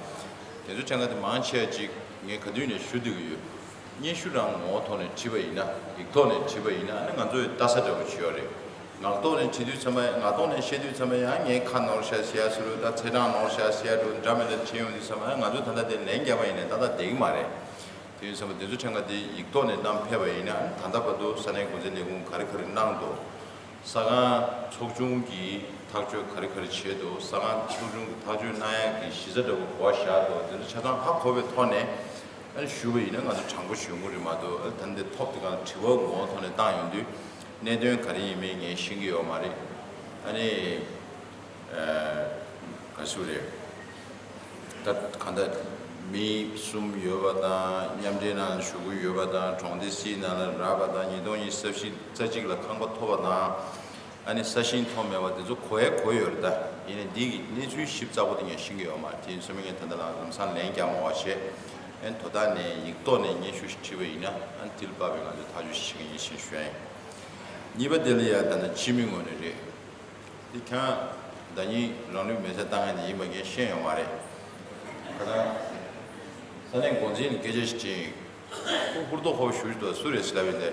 དེ་ཚོ་ཕྲན་ག་དེ་མང་ཆེ་བ་ཅིག་ངས་ག་དུས་ནས་ཞུ་བསྡད་ཀྱི་ཡོད། སྙན་ཞུ་རང་ངོ་བོ་ཐོག་ནས་བྲིས་པ་ཡིན་ན། ཡིག་ཐོག་ནས་བྲིས་པ་ཡིན་ན། ཨ་ནི་ང་ཚོ་ཡི་ལྟ་ས་འདྲ་པོ་ཅིག་ཡོད་རེད། ངག་ཐོག་ནས་བྲིས་དུས་ཚང་མ། ངག་ཐོག་ནས་བཤད་དུས་ཚང་མ་ཡང་ངའི་ཁ་ནོར་ཤག་ཟེར་ཡ་ཟེར་རུ། ད་ཚེས་གྲངས་ནོར་ཤག་ཟེར་ཡ་འདྲ་མི་འདྲ་བྱེད་ཡོང་དུས་ཚང་མ་ང་ཚོ་ད་ལྟ་དེ་ལན་རྒྱབ་པ་ཡིན་ན་ཏག་ཏག་བསྡད་ཀྱི་མ་རེད། དེ་ཡིན་ཙང་དེ་ཚོ་ཕྲན་ག་དེ་ཡིག་ཐོག་ནས་བཏང་ཕེབས་པ་ཡིན་ན། ད་ལྟ་བར་དུ་ས་གནས་འགོ་འཛིན་ལས་ཁུངས་ག་རེ་ག་རེ་གནང་འདུག་ས་ཁང་ཚོགས་ཆུང་གིས་ཐག་གཅོད་ག་རེ་ག་རེ་བྱས་འདུག་ས་ཁང་ཚོགས་ཆུང་གིས་ཐག་གཅོད་གནང་ཡག་གི་གཞི་རྩ་འདྲ་པོ་ག་པར་བཞག་འདུག་དེ་ཚོ་ཆ་ཚང་ཧ་གོ་བའི་ཐོག་ནས། ཨ་ནི་ཞུས་པ་ཡིན་ན་ང་ཚོ་དྲང་པོ་ཞུ་དགོས་རེད་མ་གཏོགས། ཨ་ནི་ད་འདི་ཐོབ་དེ་གང་དྲི་བ་ངོ་བོ་ཐོག་ནས་བཏང་ཡོང་དུས་གནད་དོན་ག་རེ་ཡིན་མིན་ངས་ཤེས་ཀྱི་ཡོད་མ་རེད། ཨ་ནི། ཨ། ག་ཚོད་རེད། ད་གང་ལྟར་མི་གསུམ་ཡོད་པ་དང་། མཉམ་འབྲེལ་ནང་ལ་ཞུགས་ཀྱི་ཡོད་པ་དང་། གྲོང་སྡེ་སྲིད་ནང་ལ་རག་པ་དང་། ཉིས་སྟོང་ཉི་ཤུ་རྩ་བཞི་རྩ་གཅིག་ལ་ཁང་པ་ཐོབ་པ་དང་། ཨ་ནི་ས་ཞིང་ཐོབ་མེད་པ་དེ་ཚོ་གོ་ཡ་གོ་ཡོད་རེད། ད་ཡིན་ནའི་འདི་གི་གནས་ཚུལ་ཞིབ་ཚགས་པོ་དེ་ངས་ཤེས་ཀྱི་ཡོད་མ་རེད། དེ་ཡིན་ཙང་ངས་ད་ལྟ་ལམ་སང་ལན་རྒྱག་མ་བ་བྱས། ཨ་ནི་དོ་བདག་ནས་ཡིག་ཐོག་ནས་སྙན་ཞུ་ཞིག་བྲིས་པ་ཡིན་ན། ཨ་ནི་དེ་ལ་དཔག་པའི་ང་ཚོས་ཐག་གཅོད་ཞིག་བྱེད་ཀྱི་ཡིན་ཞེས་ཞུ་ཡ་ཡིན། གཉིས་པ་དེ་ལ་ཡ་ད་ནི་སྤྱི་མི་ངོས་ནས་རེད། འདི་ཁྱེད་རང་ཟླ་ཉིན་རང་ལུས་མེ་སྲེག་བཏང་མཁན་དེ་ཡིན་པ་ངས་ཤེས་ཡོད་མ་རེད། ཁ་སང་ས་གནས་འགོ་འཛིན་ནས་སྐད་ཆ་ཞིག་དྲིས། ཁོ་ཧུར་ཐག་ཧོབ་ཞུ་ཞུ་དུས་སུ་རེད་ཟེར་ལབ་པ་ཡིན་ཏེ།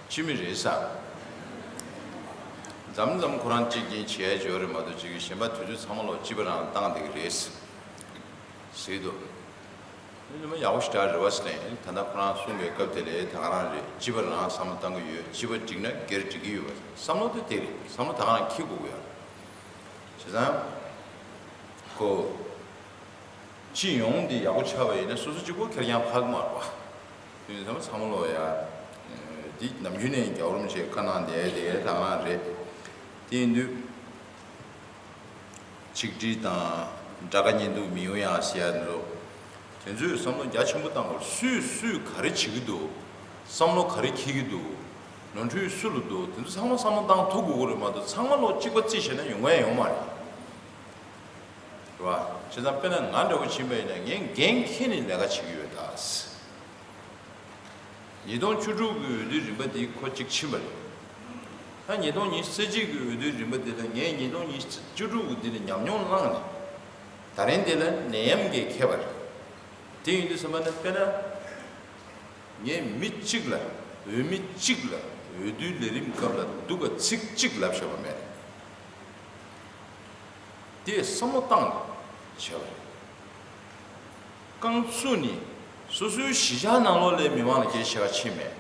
སྤྱི་མི་རེད་ཟེར། མཚམས་མཚམས་ཁོ་རང་གཅིག་རྐྱེན་བྱས་བྱས་ཡོད་རེད་མ་གཏོགས། གཅིག་གི་གཞན་པ་དུས་ཚོད་ཚང་མ་ལོག་སྤྱི་པ་རང་བཏང་བསྡད་ཀྱི་རེད་ཟེར་གྱི་འདུག་འདི་ནི་མ་ཡག་པོ་ཞེ་དྲག་རེད་བ་ཟེར་ནས། ད་ལྟ་ཁོ་རང་གསུངས་པའི་སྐབས་དེ་ལ་ད་ག་རང་རེད། སྤྱི་པ་རང་བསམ་བློ་བཏང་གི་ཡོད། སྤྱི་པ་འགྲིག་ན་སྒེར་འགྲིག་གི་ཡོད་པ། བསམ་བློ་དེ་དེ་རེད། བསམ་བློ་ད་ག་རང་འཁྱེར་དགོས་ཀྱི་ཡོད། བྱས་ཙང་ཁོ་སྤྱི་ཡོངས་འདི་ཡག་པོ་ཆགས་པ་ཡིན་ན་སོ་སོ་གཅིག་པོ་ཁེར་རྐྱང་ཕར་གི་མ་རེད་བ། དེ་ཡིན་ཙང་ཚང་མ་ལོག་ཡ། འདི་ནམ་རྒྱུན་ནས་རྒྱལ་བ་རིན་པོ་ཆེས་བཀའ་གནང་བསྡད་དེ་ད་ག་རང་རེད། དེ་ཡིན་དུས། ཆིག་སྒྲིལ་དང་དགྲ་དགའ་གཉེན་སྡུག་མི་ཡོང་ཡག་ཟེར་ཡ་འདུག་དེ་ཚོས་བསམ་བློ་རྒྱ་ཆེན་པོ་བཏང་དགོས། སུས་སུས་ག་རེ་བྱེད་ཀྱི་འདུག་བསམ་བློ་ག་རེ་འཁྱེར་གྱི་འདུག་ནོར་འཁྲུལ་སུ་ལ་འདུག་དེ་ཚོ་ཚང་མ་བསམ་བློ་བཏང་ཐུབ་དགོས་ཀྱི་རེད་མ་གཏོགས། ཚང་མ་ལོག་གཅིག་པ་རྩིས་བྱས་ན་ཡོང་ཡ་ཡོད་མ་རེད། རེད་བ། བྱས་ཙང་དཔེར་ན་ང་འདྲ་བོ་ཕྱིན་པ་ཡིན་ན་ངས་འགན་འཁྱེར་ནས་ལས་ཀ་བྱེད་ཀྱི་ཡོད་ད། ཉིས་སྟོང་བཅུ་དྲུག་གི་འོས་བསྡུའི་རིམ་པ་འདི་ཁོ་གཅིག་ཕྱིན་པ་རེད། ད་ཉིས་སྟོང་ཉི་ཤུ་རྩ་གཅིག་གི་འོས་བསྡུའི་རིམ་པ་འདི་ལ་ངས་ཉིས་སྟོང་ཉི་ཤུ་བཅུ་དྲུག་གི་འདི་ལ་ཉམས་མྱོང་བླངས་ནས། ད་རིང་འདི་ལ་ནད་ཡམས་ཀྱིས་ཁེབས་པ་རེད། དེ་ཡིན་དུས་ཙམ་པ་ན་དཔེར་ན། ངས་མི་གཅིག་ལ། འོས་མི་གཅིག་ལ་འོས་བསྡུའི་ལས་རིམ་སྐབས་ལ་སྡུག་ག་ཚིག་གཅིག་ལབ་བཞག་པ་མེད། དེ་བསམ་བློ་བཏང་ནས་བྱས་པ་རེད། རྐང་བཙུགས་ནས་སོ་སོའི་གཞིས་ཆགས་ནང་ལོགས་ལ་མི་མང་ལ་སྐད་ཆ་བཤད་ག་ཕྱིན་མེད།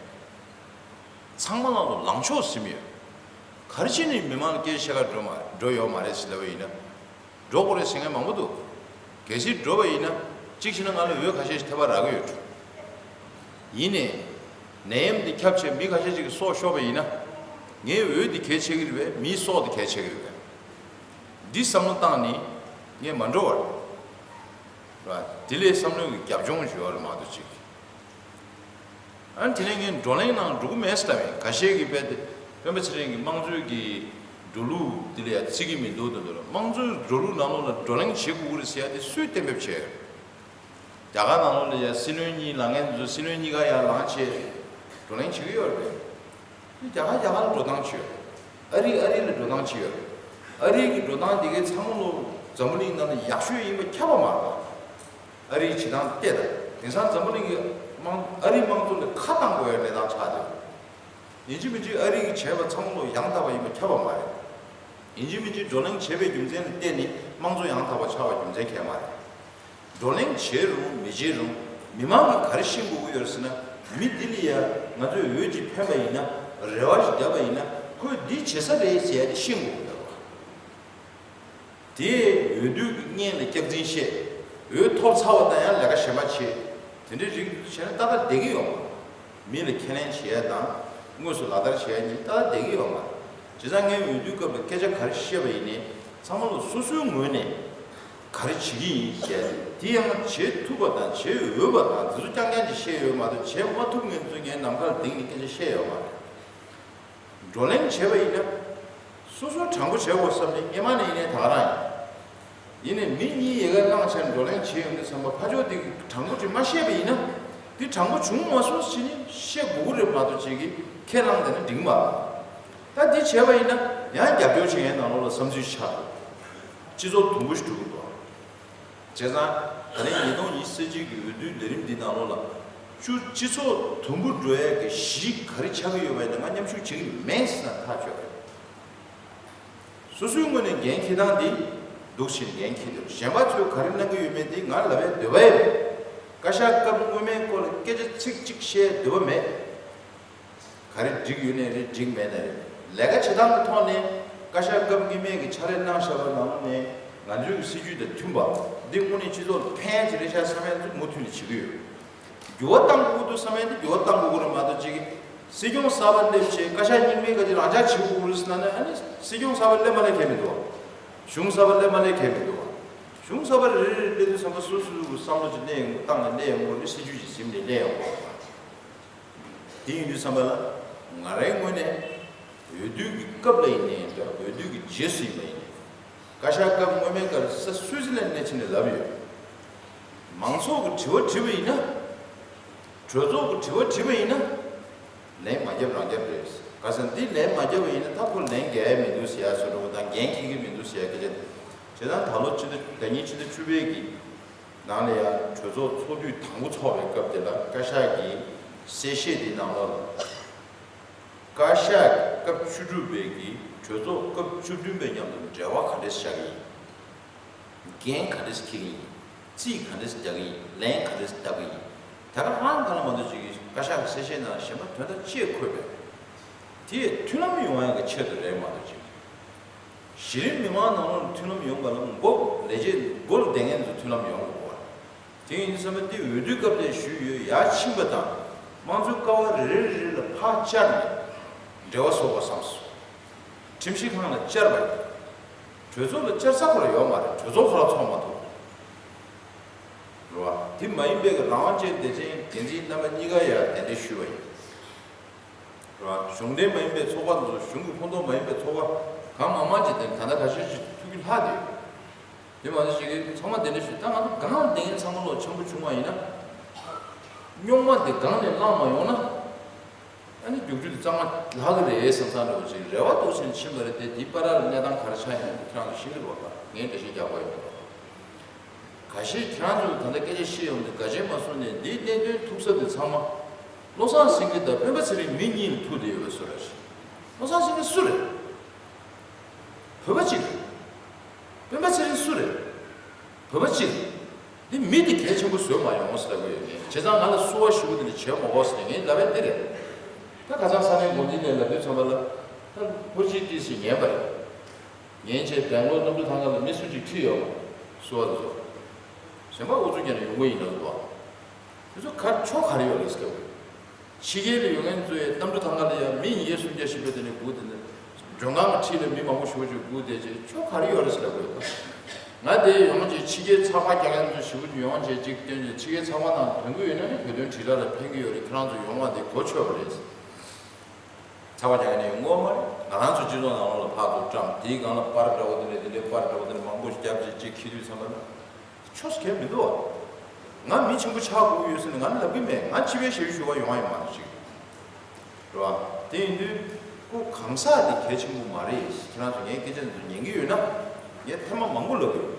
ཚང་མ་ལ་ལོ་ལངས་ཕྱོགས་ཟིན་ཡོད། ག་རེ་བྱས་ནས་མི་མང་ལ་སྐད་ཆ་བཤད་ག་འགྲོ་མ་འགྲོ་ཡོད་མ་རེད་ཟེར་ལབ་པ་ཡིན་ན། འགྲོ་དགོས་རེད་ཟེར་མཁན་མང་པོ་འདུག་གལ་སྲིད་འགྲོ་བ་ཡིན་ན་གཅིག་བྱས་ན་ང་ལ་འོས་ཁ་ཤས་ཤིག་ཐེ་བ་རག་གི་ཡོད་འགྲོ། ཡིན་ནའི། ནད་ཡམས་འདི་ཁྱབ་བྱས་མི་ཁ་ཤས་ཤིག་གི་སྲོག་ཤོར་བ་ཡིན་ན། ངའི་འོས་འདི་གལ་ཆེ་གི་རེད་པས། མིའི་སྲོག་འདི་གལ་ཆེ་གི་རེད་པས། འདི་བསམ་བློ་བཏང་ནས་ངས་མ་འགྲོ་བར། ར། དེ་ལས་བསམ་བློའི་རྒྱབ་ལྗོངས་ཞུ་བ་རེད་མ་གཏོགས་ཅིག་ཨ་ནི་དེ་ནས་ངས་བགྲོ་གླེང་ནང་འགྲོ་གི་མེད་ཟེར་ལབ་ཡིན། ཁ་ཤས་ཀྱིས་དཔེ་དེ་སྤེན་པ་ཚེ་རིང་གིས་དམངས་གཙོའི་གི་འགྲོ་ལུགས་དེ་ལ་ཡ་བརྩི་གི་མི་འདུག་དེ་འདུག་ར། དམངས་གཙོའི་འགྲོ་ལུགས་ནང་ལོགས་ལ་བགྲོ་གླེང་བྱེད་དགོས་ཀྱི་རེད་ཟེར་ཡ་དེ་སུས་གཏན་འབེབས་བྱས་ཡོད་རེད། རྒྱ་གར་ནང་ལོགས་ལ་ཡ་སྲིད་བློན་གཉིས་ལངས་མཁན་ཚོ་སྲིད་བློན་གཉིས་ཀ་ཡར་ལངས་བྱས་བགྲོ་གླེང་བྱེད་ཀྱི་ཡོད་རེད། རྒྱ་གར་རྒྱ་གར་ལ་འགྲོ་སྟངས་བྱས་ཡོད་རེད། ཨ་རི་ཨ་རི་ལ་འགྲོ་སྟངས་བྱས་ཡོད་རེད། ཨ་རི་གི་འགྲོ་སྟངས་དེ་གའི་ཚང་མ་ལོ་འཛམ་བུ་གླིང་ནང་ལ་ཡག་ཤོས་ཡིན་པ་ཁྱབ་པ་མ་རེད་པ། ཨ་རིའི་བྱེད་སྟངས་བལྟས་དང་། དེང་སང་འཛམ་བུ་གླིང་གི་དམངས་ཨ་རིའི་དམངས་གཙོ་ལ་ཁ་བཏང་དགོས་ཡ་གནས་སྟངས་ཆགས་བསྡད་ཡོད། ཡིན་གཅིག་མིན་གཅིག་ཨ་རི་གིས་བྱས་པ་ཚང་མ་ལོ་ཡང་དག་པ་ཡིན་པ་ཁྱབ་པ་མ་རེད། ཡིན་གཅིག་མིན་གཅིག་བགྲོ་གླེང་བྱས་པའི་རྒྱུ་མཚན་ལ་བརྟེན་ནས་དམངས་གཙོ་ཡང་དག་པ་ཆགས་པའི་རྒྱུ་མཚན་གང་ཡང་མ་རེད། བགྲོ་གླེང་བྱས་རུང་མི་བྱས་རུང་མི་མང་གིས་ག་རེ་ཤེས་དགོས་ཀྱི་ཡོད་རེད་ཟེར་ན། མི་འདི་ལ་ཡ་ང་ཚོས་འོས་ཅིག་འཕེན་པ་ཡིན་ན། རེ་བ་ཞིག་བརྒྱབ་པ་ཡིན་ན། ཁོས་འདི་བྱེད་ས་རེད་ཟེར་ཡ་དེ་ཤེས་དགོས་ཀྱི་ཡོད་རེད་བ། དེས་འོས་བསྡུ་གི་སྔོན་ལ་སྐྱག་རྫུན་བཤད། འོས་ཐོབ་ཚར་བ་དང་ཡང་ལས་ཀ་གཞན་པ་བྱེད། དེ་འདྲའི་རིགས་བྱས་ན་ཏག་ཏག་བསྡད་ཀྱི་ཡོད་མ་རེད། མི་ལ་ཁས་ལེན་བྱེད་ཡ་དང་། དངོས་སུ་ལག་བསྟར་བྱེད་ཡ་གཉིས་ཏག་ཏག་བསྡད་ཀྱི་ཡོད་མ་རེད། བྱས་ཙང་ངས་འོས་བསྡུའི་སྐབས་ལ་སྐད་ཆ་ག་རེ་བཤད་པ་ཡིན་ནའི་ཚང་མ་ལ་སོ་སོའི་ངོས་ནས་ག་རེ་བྱེད་ཀྱི་ཡིན་ཟེར་ཡ་དེ། དེ་ཡང་བྱེད་ཐུབ་པ་དང་བྱེད་འོས་པ་དང་དེ་ཚོ་རྐྱང་རྐྱང་ཅིག་བཤད་ཡོད་མ་གཏོགས། བྱེད་མ་ཐུབ་མཁན་ཚོ་ངས་ནམ་མཁའ་ལ་ལྡིང་ནས་སྐད་ཆ་བཤད་ཡོད་མ་རེད། བགྲོ་གླེང་བྱས་པ་ཡིན་ན། སོ་སོ་དྲང་པོ་བྱས་དགོས་བསམ་ནས་སྔོན་མ་ནས་ཡིན་ནའི་ད་ག་རང་ཡིན། ཡིན་ནའི་མི་གཉིས་ཡལ་ག་བླངས་བྱས་ནས་བགྲོ་གླེང་བྱས་ཡོང་དུས་ཙམ་པ་ཕར་ཕྱོགས་དེ་གིས་དྲང་པོ་ཅིག་མ་བཤད་པ་ཡིན་ན། འདི་དྲང་པོ་བྱུང་མ་སོང་ཟེར་ནས་བཤད་དགོས་ཀྱི་རེད་མ་གཏོགས་ཅིག་གིས་ཁས་བླངས་བསྡད་ན་འགྲིག་མ་རེད། ད་འདི་བྱས་པ་ཡིན་ན་ཡང་རྒྱབ་སྐྱོར་བྱེད་མཁན་ནང་ལོགས་ལ་བསམ་ཚུལ་ཆགས་འདུག་སྤྱི་ཚོགས་དུམ་བུ་ཞིག་འགྲོ་གི་འདུག་བྱས་ཙང་ད་རིང་ཉིས་སྟོང་ཉི་ཤུ་རྩ་གཅིག་གི་འོས་བསྡུའི་ལས་རིམ་འདི་ནང་ལོགས་ལ་སྤྱི་སྤྱི་ཚོགས་དུམ་བུ་འགྲོ་ཡས་ཀྱི་གཞི་ག་རེ་ཆགས་ཀྱི་ཡོད་པ་ཡིན་ན་ང་མཉམ་ཞུགས་བྱེད་ཀྱི་མེད་ཟེར་ན་ཐག་ཆོད་རེད། སོ་སོའི་ངོས་ནས་འགན་འཁྱེར་སྟངས་འདི་འདུག་ཕྱིན་འགན་འཁྱེར་འདུག་གཞན་པ་ཚོས་ག་རེ་གནང་གི་ཡོད་མེད་འདི་ང་ལབ་པའི་འདོད་པ་ཡོད་མེད། བཀའ་ཤག་སྐབས་སྔོན་མའི་སྐོར་ལ་སྐད་ཆ་ཚིག་གཅིག་བཤད་འདོད་པ་མེད། ག་རེ་འགྲིག་ཡོད་ནའི་རེད་འགྲིག་མེད་ནའི་རེད། ལས་ཀ་བྱེད་སྟངས་ཀྱི་ཐོག་ནས་བཀའ་ཤག་སྐབས་སྔོན་མའི་གི་ཕྱག་ལས་གནང་བཞག་པ་ནང་ནས་ང་ཚོའི་གི་སྲིད་ཇུས་དང་མཐུན་པ་འདི་དངོས་གནས་སྤྱི་ཚོགས་ལ་ཕན་ཅིག་རེད་ཤག་བསམ་ཡ་ཚོ་མུ་མཐུད་ནས་བྱེད་ཀྱི་ཡོད། འགྱུར་བ་གཏང་དགོས་འདུག་བསམ་ཡ་དེ་འགྱུར་བ་གཏང་དགོས་ཀྱི་རེད་མ་གཏོགས་ཅིག་སྲིད་སྐྱོང་གསར་པ་སླེབས་བྱས་བཀའ་ཤག་རྙིང་པའི་ག་ཅིག་རང་འཇགས་བྱེད་དགོས་ཀྱི་རེད་ཟེར་ན་ནི་ཨ་ནི་སྲིད་སྐྱོང་གསར་པ་སླེབས་མ་སླེབས་ཁྱད་མི་འདུག་བ། གཞུང་གསར་པ་སླེབས་མ་སླེབས་ཁྱད་མི་འདུག་བ། གཞུང་གསར་པ་རེ་རེ་རེ་སླེབས་དུས་ཙམ་པ་སོ་སོའི་བསམ་བློ་ཅིག་གནས་ཡོང་གི་བཏང་ནས་གནས་ཡོང་གི་རེད། སྲིད་ཇུས་ཅིག་ཟིན་ནས་གནས་ཡོང་གི་རེད། དེ་ཡིན་དུས་ཙམ་པ་ལ་ང་རའི་ངོས་ནས་འོས་བསྡུ་གི་སྐབས་ལ་ཡིན་ནའི་འདྲ་འོས་བསྡུ་གི་རྗེས་སུ་ཡིན་པ་ཡིན་ནའི་བཀའ་ཤག་སྐབས་སྔོན་མའི་སྐབས་ས་སུའི་ཙི་ལན་ནས་ཕྱིན་ནས་ལབ་ཡོད། མང་ཚོགས་ཀྱི་དྲི་བ་དྲིས་པ་ཡིན་ན། གྲོས་ཚོགས་ཀྱི་དྲི་བ་དྲིས་པ་ཡིན་ན། ལན་མ་རྒྱབ་རང་རྒྱབ་རེད། ག་ཟེར་ན་འདི་ལན་མ་རྒྱབ་པ་ཡིན་ན་ད་ཁོ་ལན་རྒྱག་ཡ་མི་འདུག་ཟེར་ཡ་བཟོ་འདྲ་བོ་དང་འགན་འཁྱེར་གྱི་མི་འདུག་ཟེར་ཡ་སྐད་ཆ་དེ། བྱས་ཙང་ད་ལོ་ཕྱི་ཟླ་ཟླ་ཉིན་ཕྱི་ཟླ་བཅུ་པའི་གི་ནང་ལ་ཡང་གྲོས་ཚོགས་ཚོགས་དུས་དང་པོ་ཚོགས་པའི་སྐབས་དེ་ལ་བཀའ་ཤག་གི་གསལ་བཤད་དེ་ནང་ལོགས་ལ། བཀའ་ཤག་སྐབས་བཅུ་དྲུག་པའི་གི་གྲོས་ཚོགས་སྐབས་བཅུ་བདུན་པའི་མཉམ་དུ་འབྲེལ་བ་ག་འདྲས་བཞག་གི་ཡིན། འགན་ག་འདྲས་འཁྱེར་གི་ཡིན། རྩིས་ག་འདྲས་རྒྱག་གི་ཡིན། ལན་ག་འདྲས་བརྒྱབ་གི་ཡིན། ད་ག་རང་ག་ལ་མ་གཏོགས་ཅིག་གི་བཀའ་ཤག་གི་གསལ་བཤད་ནང་གཞན་པ་དོན་དག་ཅི་ཡང་འཁོད་པས། དེ་མཐུན་ལམ་ཡོང་ཡག་གི་ཆེད་དུ་རེད་མ་གཏོགས་ཅིག་གཞི་རིམ་མི་མང་ནང་ལོགས་ལ་མཐུན་ལམ་ཡོང་བ་ལ་མགོ་ལས་བྱེད་མགོ་ལ་བསྡད་མཁན་ཚོ་མཐུན་ལམ་ཡོང་དགོས་པ། དེ་ཡིན་དུས་ཙམ་པ་འདི་འོས་བསྡུའི་སྐབས་དེ་ཞུས་ཡོད་ཡར་ཕྱིན་པ་དང་དམངས་གཙོའི་ཀ་བ་རེ་རེ་རེ་རེ་ལ་ཕར་བཅར་ནས་འབྲེལ་བ་བཟོ་དགོས་བསམ་སོང་། ཁྲིམས་ཞིབ་ཁང་ལ་བཅར་བ་ཡིན། གྲོས་ཚོགས་ལ་བཅར་ས་ཁོ་རང་ཡོད་མ་རེད། གྲོས་ཚོགས་ཁོ་རང་ཚོགས་མ་ཐུབ། རེད་བ། དེ་མ་ཡིན་པའི་རང་དབང་ཅན་བདེ་ཆེན་བསྟན་འཛིན་རྣམ་པ་གཉིས་ཀ་ཡར་གདན་འདྲེན་ཞུས་པ་ཡིན། རེད་བ། གཞུང་འབྲེལ་མ་ཡིན་པའི་ཚོགས་པ་དེ་ཚོ་གཞུང་གི་ཁོངས་གཏོགས་མ་ཡིན་པའི་ཚོགས་པ་གང་མང་མང་ཅིག་དེ་ད་ལྟ་ཁ་ཤས་ཤིག་ཐུགས་ཀྱི་ལྷག་བསྡད་ཡོད། དེ་མ་ཟད་ཞིག་གིས་ཚང་མ་གདན་འདྲེན་ཞུས། ད་ང་ཚོ་སྒང་ལ་བསྡད་མཁན་ཚང་མ་ལོ་འཆམ་པོ་བྱུང་བ་ཡིན་ན། རྙོག་མ་དེ་སྒང་ནས་བསླངས་མ་ཡོང་ན། ཨ་ནི་རྒྱུགས་རྒྱུ་དེ་གཙང་མ་ལྷག་གི་རེད་བསམ་བསམ་འདྲ་བོ་ཅིག་རེ་བ་འདུག་བྱས་ནས་ཕྱིན་པ་རེད་དེ། དེའི་བར་ལ་གནས་སྟངས་ག་རེ་ཆགས་ཡོང་ཁྱེད་རང་ཚོ་ཤེས་ཀྱི་རེད་བ། ད་ངས་འགྲེལ་བཤད་རྒྱག་དགོས་ཡོད་མི་འདུག་ཁ་ཤས་ཁྱེད་རང་ཚོས་ད་ལྟ་སྐད་ཆ་བཤད་ཡོང་དུས་དགའ་ཆེན་མ་གསུངས་ནས་འདིའི་གནད་དོན་ཐུག་ས་དེ་ཚང་མ་བློ་བཟང་སེང་གེ་དང་སྤེན་པ་ཚེ་རིང་མི་གཉིས་ལ་ཐུག་བསྡད་ཡོད་པའི་བཟོ་འདྲ་ཞིག་བློ་བཟང་སེང་གེ་སུ་རེད། བོད་པ་གཅིག་རེད། སྤེན་པ་ཚེ་རིང་སུ་རེད། བོད་པ་གཅིག་རེད། འདི་མི་དེ་གལ་ཆེན་པོ་བཟོས་མ་ཡོང་ཟེར་ལབ་ཀྱི་ཡོད་ངས། བྱས་ཙང་ང་ལ་བསུ་བ་ཞུ་གི་དེ་འདྲ་བྱེད་མ་དགོས་ཟེར་ངས་ལབ་པ་འདི་རེད། ད་ཁ་སང་ས་གནས་འགོ་འཛིན་ནས་ལབ་དུས་ཙམ་པ་ལ་ད་ཧོར་སྤྱི་ཏི་སི་ཉན་པ་རེད། ཉན་བྱས་སྦེང་ལོར་གནམ་གྲུ་ཐང་ཁ་ལ་མི་སུ་གཅིག་ཁྲིད་ཡོད་མ་བསུ་བ་དེ་ཚོ། གཞན་པ་ཨུ་ཚུགས་རྒྱག་ནས་ཡོང་གི་ཡིན་ལབ་འདུག་དེ་ཚོ་ག་ཕྱོགས་ག་རེ་ཡོད་རེད་ཟེར་གི། ཕྱི་རྒྱལ་ལ་ཡོད་མཁན་ཚོ་ཡང་གནམ་གྲུ་ཐང་ཁ་ལ་ཡང་མི་ཉིས་བརྒྱ་སུམ་བརྒྱ་བཞི་བརྒྱ་དེ་ནས་སྒུག་དེ་ནས་མགྲོན་ཁང་གི་འཁྲིས་ལ་མི་མང་པོ་ཞེ་པོ་ཅིག་སྒུག་བསྡད་བྱས་ཕྱོགས་ག་རེ་ཡོད་རེད་ཟེར་ལབ་དགོས་ཡོད། ང་དེ་ཡོང་བྱས་ཕྱི་རྒྱལ་ཚགས་པར་རྒྱག་མཁན་ཚོ་ཞེ་པོ་ཅིག་ཡོང་བྱས་ཅིག་སྟོན་བྱས་ཕྱི་རྒྱལ་ཚགས་པར་ནང་དོན་གུ་ཡོད་ན་ནི་བོད་དོན་དྲིལ་བསྒྲགས་ལ་ཕན་གྱི་ཡོད་རེད། ཁྱེད་རང་ཚོ་ཡོང་བ་དེ་གོ་ཆོད་པ་རེད། ཚགས་པར་རྒྱག་མཁན་ཡོང་གི་ཡོད་མ་རེད། ང་རང་ཚོ་སྤྱི་ཚོགས་ནང་ལོགས་ལ་ཕར་ཚུར་བཀྲམ་དེའི་སྒང་ལ་པར་འདྲ་བོ་དེ་འདྲ་དེ་འདྲའི་པར་འདྲ་བོ་དེ་འདྲ་མང་པོ་ཞིག་རྒྱབ་བྱས་ཅིག་འཁྱེར་དུས་ཙམ་པ་ན། ཆོས་གལ་མི་འདུག་བ། ང་མི་ཆེན་པོ་ཆགས་དགོས་ཡོད་ཟེར་ནས་ང་ལབ་གི་མེད། ང་ཕྱི་པའི་ཞབས་ཞུ་བ་ཡོང་བ་ཡོད་མ་རེད་ཅིག་རེད་བ། དེ་ཡིན་དུས་ཁོ་གང་ཟག་དེ་གལ་ཆེན་པོ་མ་རེད། ཁྱེད་རང་ཚོ་ངའི་སྐད་ཆ་འདི་ཚོ་ཉན་གི་ཡོད་ན་ངས་ཐེངས་མ་མང་པོ་ལབ་ཡོད།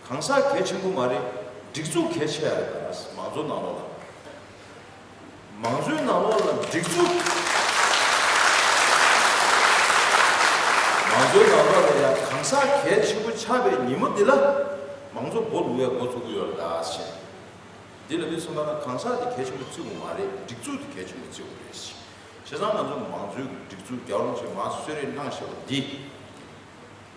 གང་ཟག་གལ་ཆེན་པོ་མ་རེད། སྒྲིག་འཛུགས་གལ་ཆེ་ཡ་རེད། ད་མང་གཙོ་ནང་ལོགས་ལ། མང་གཙོའི་ནང་ལོགས་ལ་སྒྲིག་འཛུགས། མང་གཙོའི་ནང་ལོགས་ལ་ཡང་གང་ཟག་གལ་ཆེན་པོ་ཆགས་པའི་ཉིན་མོ་འདི་ལ་མང་གཙོ་སྒོ་ལུག་ཡ་འགོ་ཚུགས་ཀྱི་ཡོད་རེད་ད་ཟེར། འདི་ལ་མི་གསུངས་པ་ན་གང་ཟག་དེ་གལ་ཆེན་པོ་བརྩི་དགོས་མ་རེད། སྒྲིག་འཛུགས་དེ་གལ་ཆེན་པོ་བརྩི་དགོས་རེད་ཟེར། བྱས་ཙང་ང་ཚོ་མང་གཙོའི་སྒྲིག་འཛུགས་རྒྱལ་བ་རིན་པོ་ཆེས་མར་གསོལ་རས་གནང་བཞག་པ་འདི།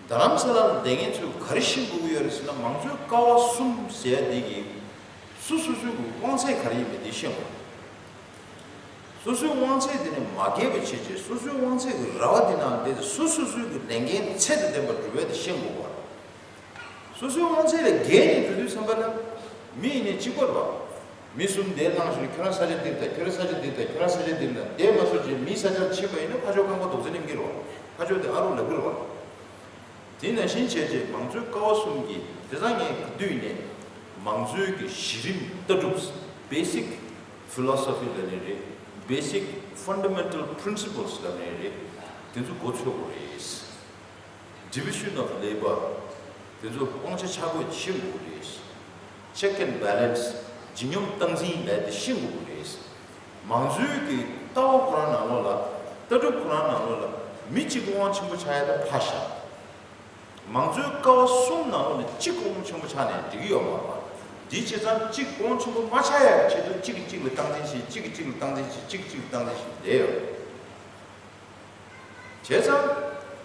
རྡ་རམ་ས་ལ་ལ་བསྡད་མཁན་ཚོས་ག་རེ་ཤེས་དགོས་ཀྱི་ཡོད་རེད་ཟེར་ན། མང་གཙོའི་ཀ་བ་གསུམ་ཟེར་ཡ་འདི་གི་སུ་སོ་སོའི་གི་དབང་ཚད་ག་རེ་ཡིན་མིན་འདི་ཤེས་དགོས། སོ་སོའི་དབང་ཚད་དེ་ནས་མ་འགལ་བ་བྱེད་ཅེས། སོ་སོའི་དབང་ཚད་ཀྱི་ར་བ་འདི་ནང་བསྡད་དེ་སོ་སོ་སོའི་གི་ལས་འགན་ཚད་དང་ལྡན་པ་སྒྲུབ་ཡ་དེ་ཤེས་དགོས་པ། སོ་སོའི་དབང་ཚད་ལས་བརྒལ་ནས་འགྲོ་དུས་ཙམ་པ་ལ་མི་ཡིན་ནའི་གཅིག་པ་རེད་བ། མི་གསུམ་དེ་བླངས་ཤིག་ཁྱོད་རང་ས་ཆ་འདིར་ད། ཁྱོད་རང་ས་ཆ་འདིར་ད། ཁྱོད་རང་ས་ཆ་འདིར་ལ་བསྡད་མ་སོང་རྗེས་མིའི་ས་ཆར་ཕྱིན་པ་ཡིན་ན་ཕར་ཕྱོགས་རྐང་པ་རྡོག་རྫིས་ལེན་གྱི་རེད་བ། ཕར་ཕྱོགས་དེ་ཨ་རོགས་ལབ་ཀྱི་རེད་བ། དེ་ནང་བཞིན་བྱས་རྗེས་མང་གཙོའི་ཀ་བ་གསུམ་གྱི་དེ་ཚང་ངས་བསྡུས་ནས་མང་གཙོའི་གི་གཞི་རིམ་ལྟ་གྲུབ། Basic Philosophy ལབ་ནི་རེད། Basic fundamental principles ལབ་ནི་རེད། དེ་ཚོ་མགོ་ཚོད་དགོས་རེད། Division of labour དེ་ཚོ་དབང་ཆ་ཆ་བགོས་ཤེས་དགོས་རེད། Check and balance ཇི་སྙོམས་སྟངས་འཛིན་ལབ་དེ་ཤེས་དགོས་རེད། མང་གཙོའི་གི་ལྟ་བ་ཁོ་རང་ནང་ལོགས་ལ། ལྟ་གྲུབ་ཁོ་རང་ནང་ལོགས་ལ་མི་གཅིག་དབང་ཆེན་པོ་ཆགས་ཡ་དེ་ཕར་བཞག་མང་གཙོའི་ཀ་བ་གསུམ་ནང་ལོགས་ནས་གཅིག་དབང་ཆེན་པོ་ཆགས་ནས་འགྲིག་གི་ཡོད་མ་རེད། དེ་བྱས་ཙང་གཅིག་དབང་ཆེན་པོ་མ་ཆགས་ཡ་ཆེད་དུ་གཅིག་གིས་གཅིག་ལ་སྟངས་འཛིན་བྱེད། གཅིག་གིས་གཅིག་ལ་སྟངས་འཛིན་བྱེད། གཅིག་གིས་གཅིག་ལ་སྟངས་འཛིན་བྱེད་བསྡད་ཡོད། བྱས་ཙང་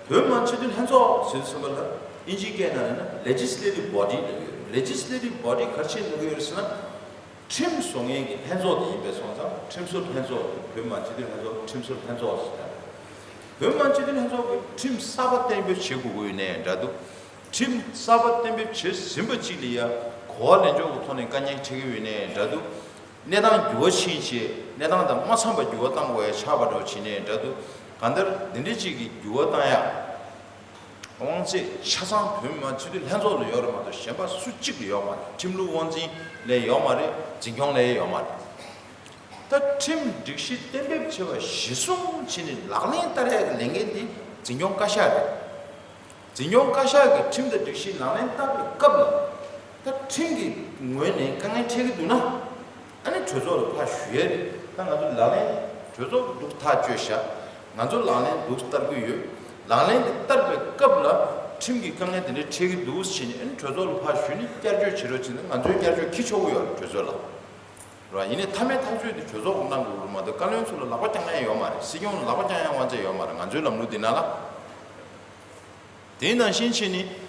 བོད་མི་སྤྱི་འཐུས་ལྷན་ཚོགས་ཟེར་དུས་ཙམ་པ་ལ་ཨིན་ཇིའི་སྐད་ནང་ལ་ན་legislative body ལབ་ཡོད། Legislative body ག་རེ་བྱེད་འདོད་ཀྱི་ཡོད་ཟེར་ན། ཁྲིམས་བཟོ་མཁན་གྱི་ལྷན་ཚོགས་དེ་ཡིན་པས་སོང་ཙང་ཁྲིམས་བཟོ་ལྷན་ཚོགས། བོད་མི་སྤྱི་འཐུས་ལྷན་ཚོགས་ཁྲིམས་བཟོ་ལྷན་ཚོགས་ཟེར་ད། བོད་མི་སྤྱི་འཐུས་ལྷན་ཚོགས་ཀྱིས་ཁྲིམས་གསར་པ་གཏན་འབེབས་བྱེད་དགོས་ཀྱི་ཡོད་ནའི་འདྲ་འདུག་ཁྲིམས་གསར་པ་གཏན་འབེབས་བྱེད་ཟིན་པ་གཅིག་ལ་ཡ་གོ་བ་ལེན་ཕྱོགས་ཀྱི་ཐོག་ནས་དཀའ་ངལ་འཕྲད་ཀྱི་ཡོད་ནའི་འདྲ་འདུག་གནས་སྟངས་འགྱུར་བ་ཕྱིན་བྱས་གནས་སྟངས་དང་མ་འཚམས་པ་འགྱུར་བ་བཏང་དགོས་ཡ་ཆགས་པ་འདྲ་བོ་བྱས་ནའི་འདྲ་འདུག་གང་ལྟར་འདི་འདྲ་གཅིག་གི་འགྱུར་བ་བཏང་ཡ། དབང་ཚད་ཆ་ཚང་བོད་མི་སྤྱི་འཐུས་ལྷན་ཚོགས་ལ་ཡོད་རེད་མ་གཏོགས་གཞན་པ་སུ་གཅིག་ལ་ཡོད་མ་རེད། ཁྲིམས་ལུགས་དབང་འཛིན་ལ་ཡོད་མ་རེད། འཛིན་སྐྱོང་ལ་ཡོད་མ་རེད། ད་ཁྲིམས་སྒྲིག་གཞི་གཏན་འབེབས་བྱས་པ་གཞིར་བཟུང་བྱས་ནས་ལག་ལེན་བསྟར་ཡག་གི་ལས་འགན་དེ་འཛིན་སྐྱོང་བཀའ་ཤག་རེད། འཛིན་སྐྱོང་བཀའ་ཤག་གིས་ཁྲིམས་དང་སྒྲིག་གཞི་ལག་ལེན་བསྟར་བའི་སྐབས་ལ། ད་ཁྲིམས་ཀྱི་ངོས་ནས་དཀའ་ངལ་འཕྲད་ཀྱི་འདུག་ན། ཨ་ནི་གྲོས་ཚོགས་ལ་ཕར་ཞུ་ཡས་རེད། ད་ང་ཚོ་ལག་ལེན་གྲོས་ཚོགས་འདུག་ཐག་གཅོད་བཞག་ང་ཚོ་ལག་ལེན་འདུག་བསྟར་གྱི་ཡོད། ལག་ལེན་དེ་བསྟར་བའི་སྐབས་ལ་ཁྲིམས་ཀྱི་དཀའ་ངལ་དེ་འདྲ་འཕྲད་ཀྱི་འདུག་ཟེར་ནས་ཨ་ནི་གྲོས་ཚོགས་ལ་ཕར་ཞུས་ནས་བསྐྱར་བཅོས་བྱེད་རོགས་བྱས་ན་ང་ཚོས་བསྐྱར་བཅོས་བྱེད་ཆོག་གི་ཡོད་རེད། གྲོས་ཚོགས་ལ་རེད་བ། ཡིན་ནའི་མཐའ་མའི་ཐག་གཅོད་དེ་གྲོས་ཚོགས་ཀྱིས་གནང་དགོས་ཀྱི་རེད་མ་གཏོགས་བཀའ་བློན་ཚོ་ལ་ལག་པ་བརྐྱང་ཡ་ཡོད་མ་རེད། སྲིད་སྐྱོང་ལ་ལག་པ་བརྐྱང་ཡ་དབང་ཆ་ཡོད་མ་རེད། ང་ཚོའི་ལམ་ལུགས་འདི་ནང་ལ། དེ་ནང་བཞིན་བྱས་ནས་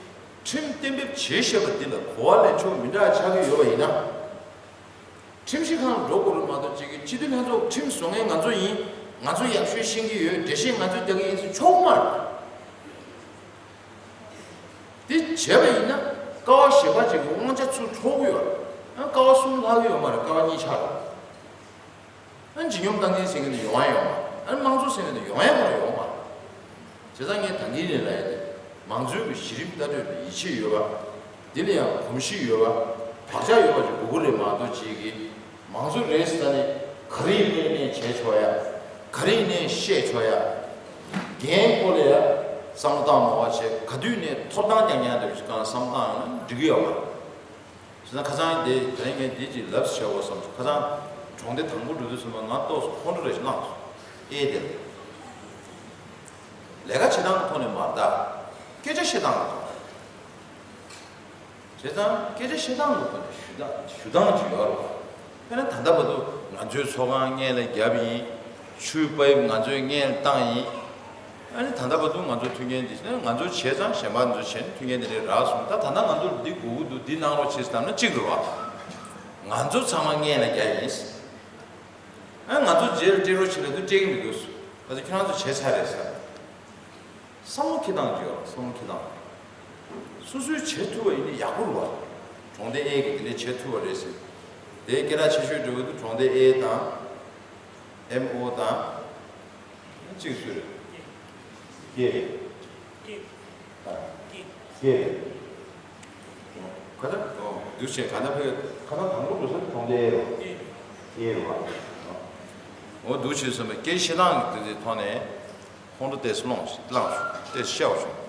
ཁྲིམས་གཏན་འབེབས་བྱས་བཞག་པ་འདི་ལ་གོ་བ་ལེན་ཕྱོགས་མི་འདྲ་ཆགས་ཀྱི་ཡོད་པ་ཡིན་ན། ཁྲིམས་ཞིབ་ཁང་ལ་འགྲོ་དགོས་རེད་མ་གཏོགས་གཅིག་གིས་སྤྱི་འཐུས་ལྷན་ཚོགས་ཁྲིམས་བཟོ་མཁན་ང་ཚོ་ཡིན། ང་ཚོ་ཡག་ཤོས་ཤེས་ཀྱི་ཡོད། འགྲེལ་བཤད་ང་ཚོས་རྒྱག་གི་ཡིན་ཟེར་ཆོག་མ་རེད། དེ་བྱས་པ་ཡིན་ན་ཀ་བ་གཞན་པ་ཅིག་གི་དབང་ཆ་ཚུར་འཕྲོག་གི་ཡོད་རེད། ཀ་བ་གསུམ་ལྷག་གི་ཡོད་མ་རེད། ཀ་བ་གཉིས་ཆགས་རེད། ཨ་ནི་ཇི་སྙོམས་སྟངས་འཛིན་ཟེར་མཁན་དེ་ཡོང་ཡ་ཡོད་མ་རེད། ཨ་ནི་དམངས་གཙོ་ཟེར་མཁན་དེ་ཡོང་ཡ་ཁོ་རང་ཡོད་མ་རེད། བྱས་ཙང་ངས་ད་གིན་ནས་ལབ་ཡ་དེ་མང་གཙོའི་གི་གཞི་རིམ་ལྟ་གྲུབ་ལ་ཡིད་ཆེས་ཡོད་པ། དེ་ལ་ཡང་གོམས་གཤིས་ཡོད་པ། བག་ཆགས་ཡོད་པ་ཅིག་དགོས་ཀྱི་རེད་མ་གཏོགས་ཅིག་གིས་མང་གཙོ་རེད་ཟེར་ནས་ག་རེ་ཡིན་ནའི་བྱས་ཆོག་ཡ། ག་རེ་ཡིན་ནའི་བཤད་ཆོག་ཡ། འགན་སྐོར་ལ་ཡ་བསམ་བློ་བཏང་མ་བ་བྱས་ག་དུས་ནས་ཐོབ་ཐང་རྐྱང་རྐྱང་འདྲ་བོ་ཅིག་གང་བསམ་བློ་བཏང་ཡོང་ན་འགྲིག་གི་ཡོད་མ་རེད། བྱས་ཙང་ཁ་སང་དེ་དེ་རིང་ངས་འདི་ཅིག་ལབ་བྱས་འོ་བསམ་སོང་། ཁ་སང་གྲོང་སྡེ་དང་པོ་འགྲོ་དུས་ཙམ་པ་ང་ཏོག་ཙམ་ཁོང་ཁྲོ་རེ་ཞིག་ལངས་སོང་། ཨེ་དེ་ལས་ཀ་བྱེད་སྟངས་ཀྱི་ཐོག་ནས་མ་རེད་ད། སྐད་ཆ་བཤད་སྟངས་ཀྱི་ཐོག་ནས། བྱས་ཙང་སྐད་ཆ་བཤད་སྟངས་ཀྱི་ཐོག་ནས་ཞུ་སྟངས་ཞུ་སྟངས་ཅིག་ཡོད་རེད་བ། དཔེར་ན་ད་ལྟ་བར་དུ་ང་ཚོའི་ཚོགས་ཁང་སྔོན་ལ་བརྒྱབ་ཡིན། ཆུའི་པའི་ང་ཚོས་སྔོན་ལ་བཏང་ཡིན། ཨ་ནི་ད་ལྟ་བར་དུ་ང་ཚོ་མཐུན་རྐྱེན་འདི་ང་ཚོ་བྱས་ཙང་གཞན་པ་ཚོ་བྱས་ནས་མཐུན་རྐྱེན་འདི་འདྲ་རག་སོང་། ད་ད་ལྟ་ང་ཚོར་འདི་དགོས་ཀྱི་འདུག་འདི་གནང་རོགས་བྱེད་ཟེར་ན་གཅིག་རེད་བ། ང་ཚོ་ཚང་མ་སྔོན་ལ་བརྒྱབ་ཡིན། ཨ་ང་ཚོ་རྗེས་ལ་སྤྲད་རོགས་བྱེད་ལབ་དུས་སྤྲད་ཀྱི་མི་འདུག་ད་ཚོ་ཁྱོད་རང་ཚོ་བྱས་ཚར་རེད་ཟེར། བསམ་བློ་འཁྱེར་སྟངས་ཅིག་ཡོད་རེད། བསམ་བློ་འཁྱེར་སྟངས། སོ་སོས་བྱེད་ཐུབ་པ་ཡིན་ན་ཡག་པོ་རེད་བ། གྲོང་སྡེ་ཨེ་གིས་དེ་འདྲས་བྱེད་ཐུབ་པ་རེད་ཟེར། དེ་སྐད་གྲགས་ཆེ་ཤོས་འགྲོ་གི་འདུག་གྲོང་སྡེ་ཨེ་དང་། ཨེམ་ཨོ་དང་། གཅིག་སུ་རེད། ཀེ་རེད། ཨ། ཀེ་རེད། ག་ད། འོ་འདུག་བྱས་ག་ད་ཕེ་ག་ད་དང་པོ་འགྲོ་ས་གྲོང་སྡེ་ཨེ་རེད། ཨེ་རེད་བ། འོ་འདུག་བྱས་སོང་བས་སྐད་བཤད་སྟངས་ཀྱི་དེ་ཐོག་ནས། ཁོང་ཁྲོ་ཏོག་ཙམ་ལངས་ཤིག་ལངས་བྱུང་། ཏོག་ཙམ་ཤར་བྱུང་།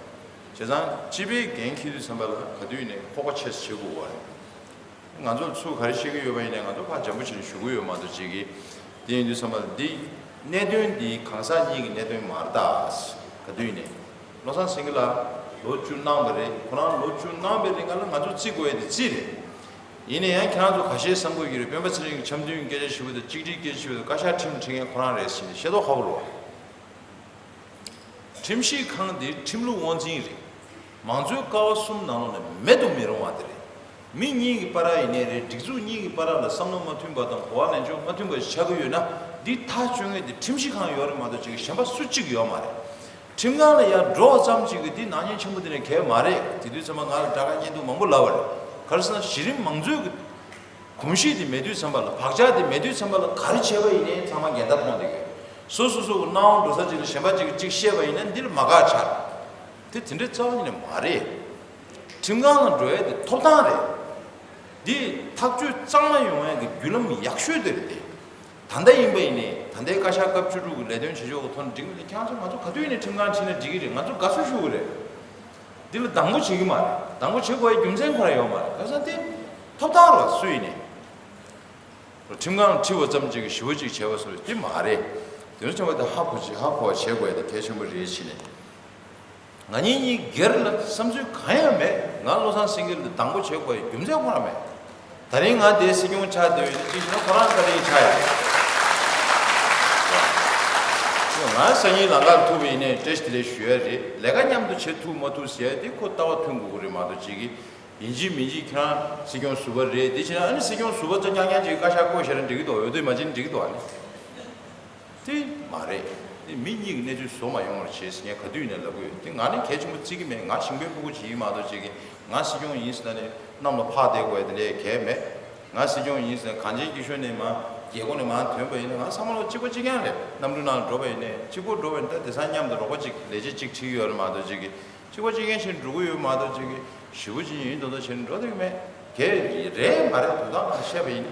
བྱས་ཙང་སྤྱི་པའི་འགན་འཁྱེར་དུས་ཙམ་པ་ལ་ག་དུས་ནས་ཁོག་པ་ཆེ་ཙམ་བྱེད་དགོས་པ་རེད། ང་ཚོར་ཚུར་ག་རེ་བཤད་ཀྱི་ཡོད་པ་ཡིན་ནའི་ང་ཚོ་ཕར་འཇམ་པོ་བྱས་ནས་ཞུ་གི་ཡོད་མ་གཏོགས་ཅིག་གིས། དེ་ཡིན་དུས་ཙམ་པ་ལ་འདི་གནད་དོན་འདི་གང་ཟག་གཉིས་ཀྱི་གནད་དོན་མ་རེད་ད། ག་དུས་ནས་བློ་བཟང་སེང་གེ་ལགས་ལོ་བཅུ་གནང་བ་རེད། ཁོ་རང་ལོ་བཅུ་གནང་བའི་རིང་ལ་ང་ཚོ་བརྩི་དགོས་ཡ་དེ་བརྩིས་རེད། ཡིན་ན་ཡང་ཁྱེད་རང་ཚོ་ཁ་ཤས་བསམ་གྱི་ཡོད་རེད། སྤེན་པ་ཚེ་རིང་གི་འཆམ་མཐུན་སྐད་ཆ་ཞུ་བ་དང་གཅིག་སྒྲིལ་སྐད་ཆ་ཞུ་བ་དང་བཀའ་ཤག་ཁྲིམས་ཁྲིམས་མཁན་ཁོ་རང་རེད་ཟེར་ནས་ཤེས་རྟོགས་ཁག་པོ་རེད་བ། ཁྲིམས་ཞིབ་ཁང་འདི་ཁྲིམས་ལུགས་དབང་འཛིན་རེད། མང་གཙོའི་ཀ་བ་གསུམ་ནང་ལོགས་ནས་མེད་དུ་མི་རུང་བ་དེ་རེད། མི་གཉིས་ཀྱི་བར་ཡིན་ནའི་རེད། སྒྲིག་འཛུགས་གཉིས་ཀྱི་བར་ལ་བསམ་བློ་མ་མཐུན་པ་དང་གོ་བ་ལེན་ཕྱོགས་མ་མཐུན་པ་ཞིག་ཆགས་ཀྱི་ཡོད་ན་འདི་ཐག་གཅོད་མཁན་དེ་ཁྲིམས་ཞིབ་ཁང་ཡོད་རེད་མ་གཏོགས་ཅིག་གཞན་པ་སུ་གཅིག་ཡོད་མ་རེད། ཁྲིམས་ཁང་ལ་ཡར་འགྲོ་བ་ཙམ་ཅིག་གིས་འདི་ནག་ཉེས་ཆེན་པོ་དེ་ནས་གལ་མ་རེད། དེ་དུས་ཚང་མ་ང་ལ་དྲ་ཁ་བརྙན་ཐུང་མང་པོ་ལབ་པ་རེད། ག་རེ་ཟེར་ན་གཞི་རིམ་མང་གཙོའི་གི་གོམས་གཤིས་དེ་མེད་དུས་ཙམ་པ་ལ་བག་ཆགས་དེ་མེད་དུས་ཙམ་པ་ལ་ག་རེ་བྱས་པ་ཡིན་ནའི་ཚང་མ་འགལ་ཟླ་མཐོང་བསྡད་ཀྱི་ཡོད། སོ་སོ་སོ་གི་སྣང་བ་འགྲོ་ས་ཅིག་ལ་གཞན་པ་ཅིག་གིས་ཅིག་བཤད་པ་ཡིན་ན་འདི་ལ་མ་དགའ་ཆགས། དེ་དེ་འདྲའི་རྩ་བ་ཉིད་ནས་མ་རེད། ཁྲིམས་ཁང་ལ་འགྲོ་ཡ་དེ་ཐོབ་ཐང་རེད། འདི་ཐག་གཅོད་གཙང་མ་ཡོང་ཡ་གི་བརྒྱུད་ལམ་ཡག་ཤོས་དེ་རེད་དེ། ད་ལྟ་ཡིན་པ་ཡིན་ནའི་ད་ལྟའི་བཀའ་ཤག་སྐབས་བཅུ་དྲུག་གི་ལས་དོན་བྱེད་ཕྱོགས་ཀྱི་ཐོག་ནས་འགྲིག་མི་འདུག་ཁྱེད་ཚོ་ང་ཚོ་ག་དུས་ནས་ཁྲིམས་ཁང་ཕྱིན་ན་འགྲིག་གི་རེད། ང་ཚོ་དགའ་བསུ་ཞུ་གི་རེད། འདི་ལ་སྡང་པོ་བྱེད་ཀྱི་མ་རེད། སྡང་པོ་བྱེད་དགོས་པའི་རྒྱུ་མཚན་ཁོ་རང་ཡོད་མ་རེད། ག་ས་དེ་ཐོབ་ཐང་རེད་བ། སུ་ཡིན་ནའི་ཁྲིམས་ཁང་ཁྲི་བ་ཙམ་ཅིག་གིས་ཞེ་པོ་ཅིག་བྱས་པ་སོགས་དེ་མ་རེད། དེ་ཚོ་ཚང་མ་དེ་ཧ་གོ་ཅིག་ཧ་གོ་བ་བྱེད་དགོས་ཡ་དེ་གལ་ཆེན་པོ་རེད་བྱས་ནས། ང་གཉིས་གཉིས་སྒེར་ལ་བསམ་ཚུལ་གང་ཡང་མེད། ང་བློ་བཟང་སེང་གེ་ལ་སྡང་པོ་བྱེད་དགོས་ཡ་རྒྱུ་མཚན་ཁོ་རང་མེད། ད་རིང་ང་དེའི་སྲིད་སྐྱོང་ཆགས་བསྡད་ཡོད་ན་ཅིག་བྱས་ན་ཁོ་རང་བཀའ་དྲིན་ཆགས་ཡོད། ང་སང་ཉིན་ལམ་ཁར་ཐུག་པ་ཡིན་ནའི་བཀྲ་ཤིས་བདེ་ལེགས་ཞུ་ཡ་རེད། ལས་ཀ་མཉམ་དུ་བྱེད་ཐུབ་མ་ཐུབ་ཟེར་ཡ་དེ་ཁོ་ལྟ་བ་མཐུན་དགོས་ཀྱི་རེད་མ་གཏོགས་ཅིག་གིས་ཡིན་གཅིག་མིན་གཅིག་ཁྱེད་རང་སྲིད་སྐྱོང་ཟུར་པ་རེད། དེ་བྱས་ན་ཨ་ནི་སྲིད་སྐྱོང་ཟུར་པ་ཚོ་རྐྱང་རྐྱང་ཅིག་བཀའ་ཤག་བསྐོ་བཞག་ན་འགྲིག་གི་འདུག་འོས་བསྡུ་མ་བྱས་ན་འགྲིག་གི་འདུག་ཨ་ནི། དེ་མ་རེད། དེ་མི་གཉིས་ཀྱི་གནས་ཚུལ་བཟོ་མ་ཡོང་བར་བྱས་ཟེར་ངས་ག་དུས་ནས་ལབ་ཀྱི་ཡོད། དེ་ང་ནི་གལ་ཆེན་པོ་བརྩི་གི་མེད། ང་ཞིང་པའི་ཕྲུ་གུ་ཅིག་ཡིན་མ་གཏོགས་ཅིག་གིས་ང་སྲིད་སྐྱོང་ཡིན་ཟེར་ན་ནི་གནམ་ལ་འཕགས་བསྡད་དགོས་ཡ་དེ་ལས་གལ་མེད། ང་སྲིད་སྐྱོང་ཡིན་ཟེར་ན་གངས་ཅན་སྐྱིད་གཤོངས་ནས་མར་རྒྱལ་སྒོ་ནས་མར་ཐོན་པ་ཡིན་ན་ང་ཚང་མ་ལོ་གཅིག་པ་གཅིག་རྐྱང་རེད། གནམ་གྲུ་ནང་འགྲོ་བ་ཡིན་ནའི་གཅིག་པོ་འགྲོ་བ་ཡིན་ན་ད་དེང་སང་མཉམ་དུ་རོགས་པ་གཅིག་ལས་བྱེད་གཅིག་ཁྲིད་ཡོད་རེད་མ་གཏོགས་ཅིག་གིས་གཅིག་པ་གཅིག་རྐྱང་བྱས་འགྲོ་གི་ཡོད་མ་གཏོགས་ཅིག་གིས་ཞེ་པོ་ཅིག་ཡིན་མདོག་མདོག་བྱས་ནས་འགྲོ་བསྡད་ཀྱི་མེད། གལ་རེད་མ་རེད་དོན་དག་ང་བཤད་པ་ཡིན།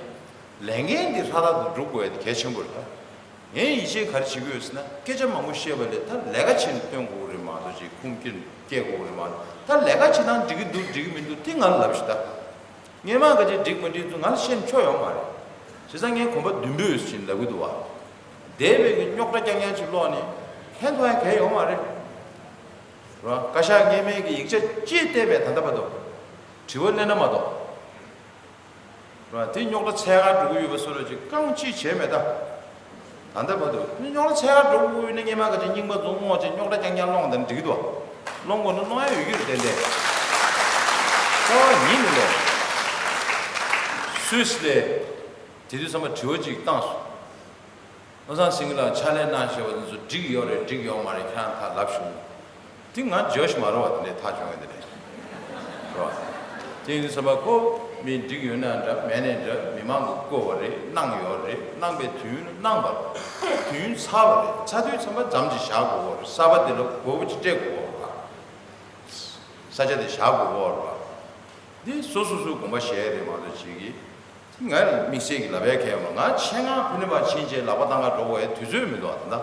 ལས་འགན་འདི་ཧྲ་ཐག་ཏུ་སྒྲུབ་དགོས་ཡ་དེ་གལ་ཆེན་པོ་རེད་ད། ངས་ཡིད་ཆེས་ག་རེ་བྱེད་ཀྱི་ཡོད་ཟེར་ན་སྐད་ཆ་མང་པོ་བཤད་པ་ལས་ད་ལས་ཀ་བྱས་ནས་སྟོན་དགོས་ཀྱི་རེད་མ་གཏོགས་ཅིག་ཁུངས་སྐྱེལ་སྐྱེལ་དགོས་ཀྱི་རེད་མ་གཏོགས་ད་ལས་ཀ་བྱེད་སྟངས་འགྲིག་གི་འདུག་འགྲིག་གི་མི་འདུག་དེ་ང་ལ་ལབ་ཤིག་ད། སྔོན་མ་ག་ཅིག་འགྲིག་མ་འགྲིག་ཚོ་ང་ལ་བཤད་ཆོག་ཡོད་མ་རེད། བྱས་ཙང་ངས་གོམ་པ་མདུན་སྤོས་བྱས་ནས་ལབ་ཀྱི་འདུག་བ། འདས་པའི་གི་རྙོག་དྲ་རྐྱང་རྐྱང་ཅིག་སློག་ནས་ཕན་ཐོགས་ཡ་གང་ཡང་ཡོད་མ་རེད། ར་བཀའ་ཤག་སྔོན་མའི་གི་ཡིག་ཆ་ཅིག་བལྟས་པས་ད་ལྟ་བར་དུ་དྲི་བ་སླེབས་ན་མ་གཏོགས། ར་དེ་རྙོག་དྲ་འཚོལ་ག་འགྲོ་གི་ཡོད་པ་བཟོ་འདྲ་ཅིག་རྐང་གཅིག་བྱས་མེད་ད། ད་ལྟ་བར་དུ་རྙོག་དྲ་འཚོལ་ག་འགྲོ་གི་ཡོད་ན་སྔོན་མ་ག་ཅིག་རྙིང་པ་རྫོང་དངོས་ཅིག་རྙོག་དྲ་རྐྱང་རྐྱང་སློང་དང་འགྲིག་གི་འདུག་སློང་དགོས་ན་སློང་ཡ་ཡོད་ཀྱི་རེད་ཏན་ཏན། རྩ་བ་ཉིད་ནས་ལས། སུད་སི་ལས། དེ་དུས་ཙམ་པ་དྲི་བ་ཅིག་བཏང་སོང་། བློ་བཟང་སེང་གེ་ལགས་ཕྱག་ལས་གནང་བཞག་པ་དེ་ཚོ་འགྲིག་ཡོད་རེད་འགྲིག་ཡོད་མ་རེད་ཁྱེད་རང་ཐག་ལབ་ཤོག་དེ་ང་ཇོ་ཤི་མ་རེད་བ། དེ་འདྲའི་ཐག་གཅོད་མཁན་དེ་རེད། རེད་བ། དེ་ཡིན་དུས་ཙམ་པ་ཁོ་མི་འགྲིག་ཡོད་ན་འདྲ་མེད་ན་འདྲ་མི་མང་གིས་བསྐོས་པ་རེད། གནང་ཡོད་རེད། གནང་པའི་དུས་ཡུན་གནང་བ་རེད། དུས་ཡུན་ཚར་བ་རེད། ཚར་དུས་ཙམ་པ་མཚམས་ཅིག་བཞག་དགོས་པ་རེད། གསར་པ་དེ་ལ་དགོས་པ་ཅིག་སྤྲད་དགོས་པ་རེད། ས་ཆ་དེ་བཞག་དགོས་པ་རེད་བ། འདི་སོ་སོ་སོའི་དགོངས་པ་བཞེས་རེད་མ་གཏོགས་ཅིག་གིས། ང་དམིགས་བསལ་གྱི་ལབ་ཡ་གང་ཡང་མ། ང་ཆེད་མངགས་ཕུ་ནུ་བ་ཕྱིན་བྱས་ལག་པ་བཏང་ག་འགྲོ་དགོས་ཡ་དུས་ཚོད་མི་འདུག་ཨ་ད་ལྟ།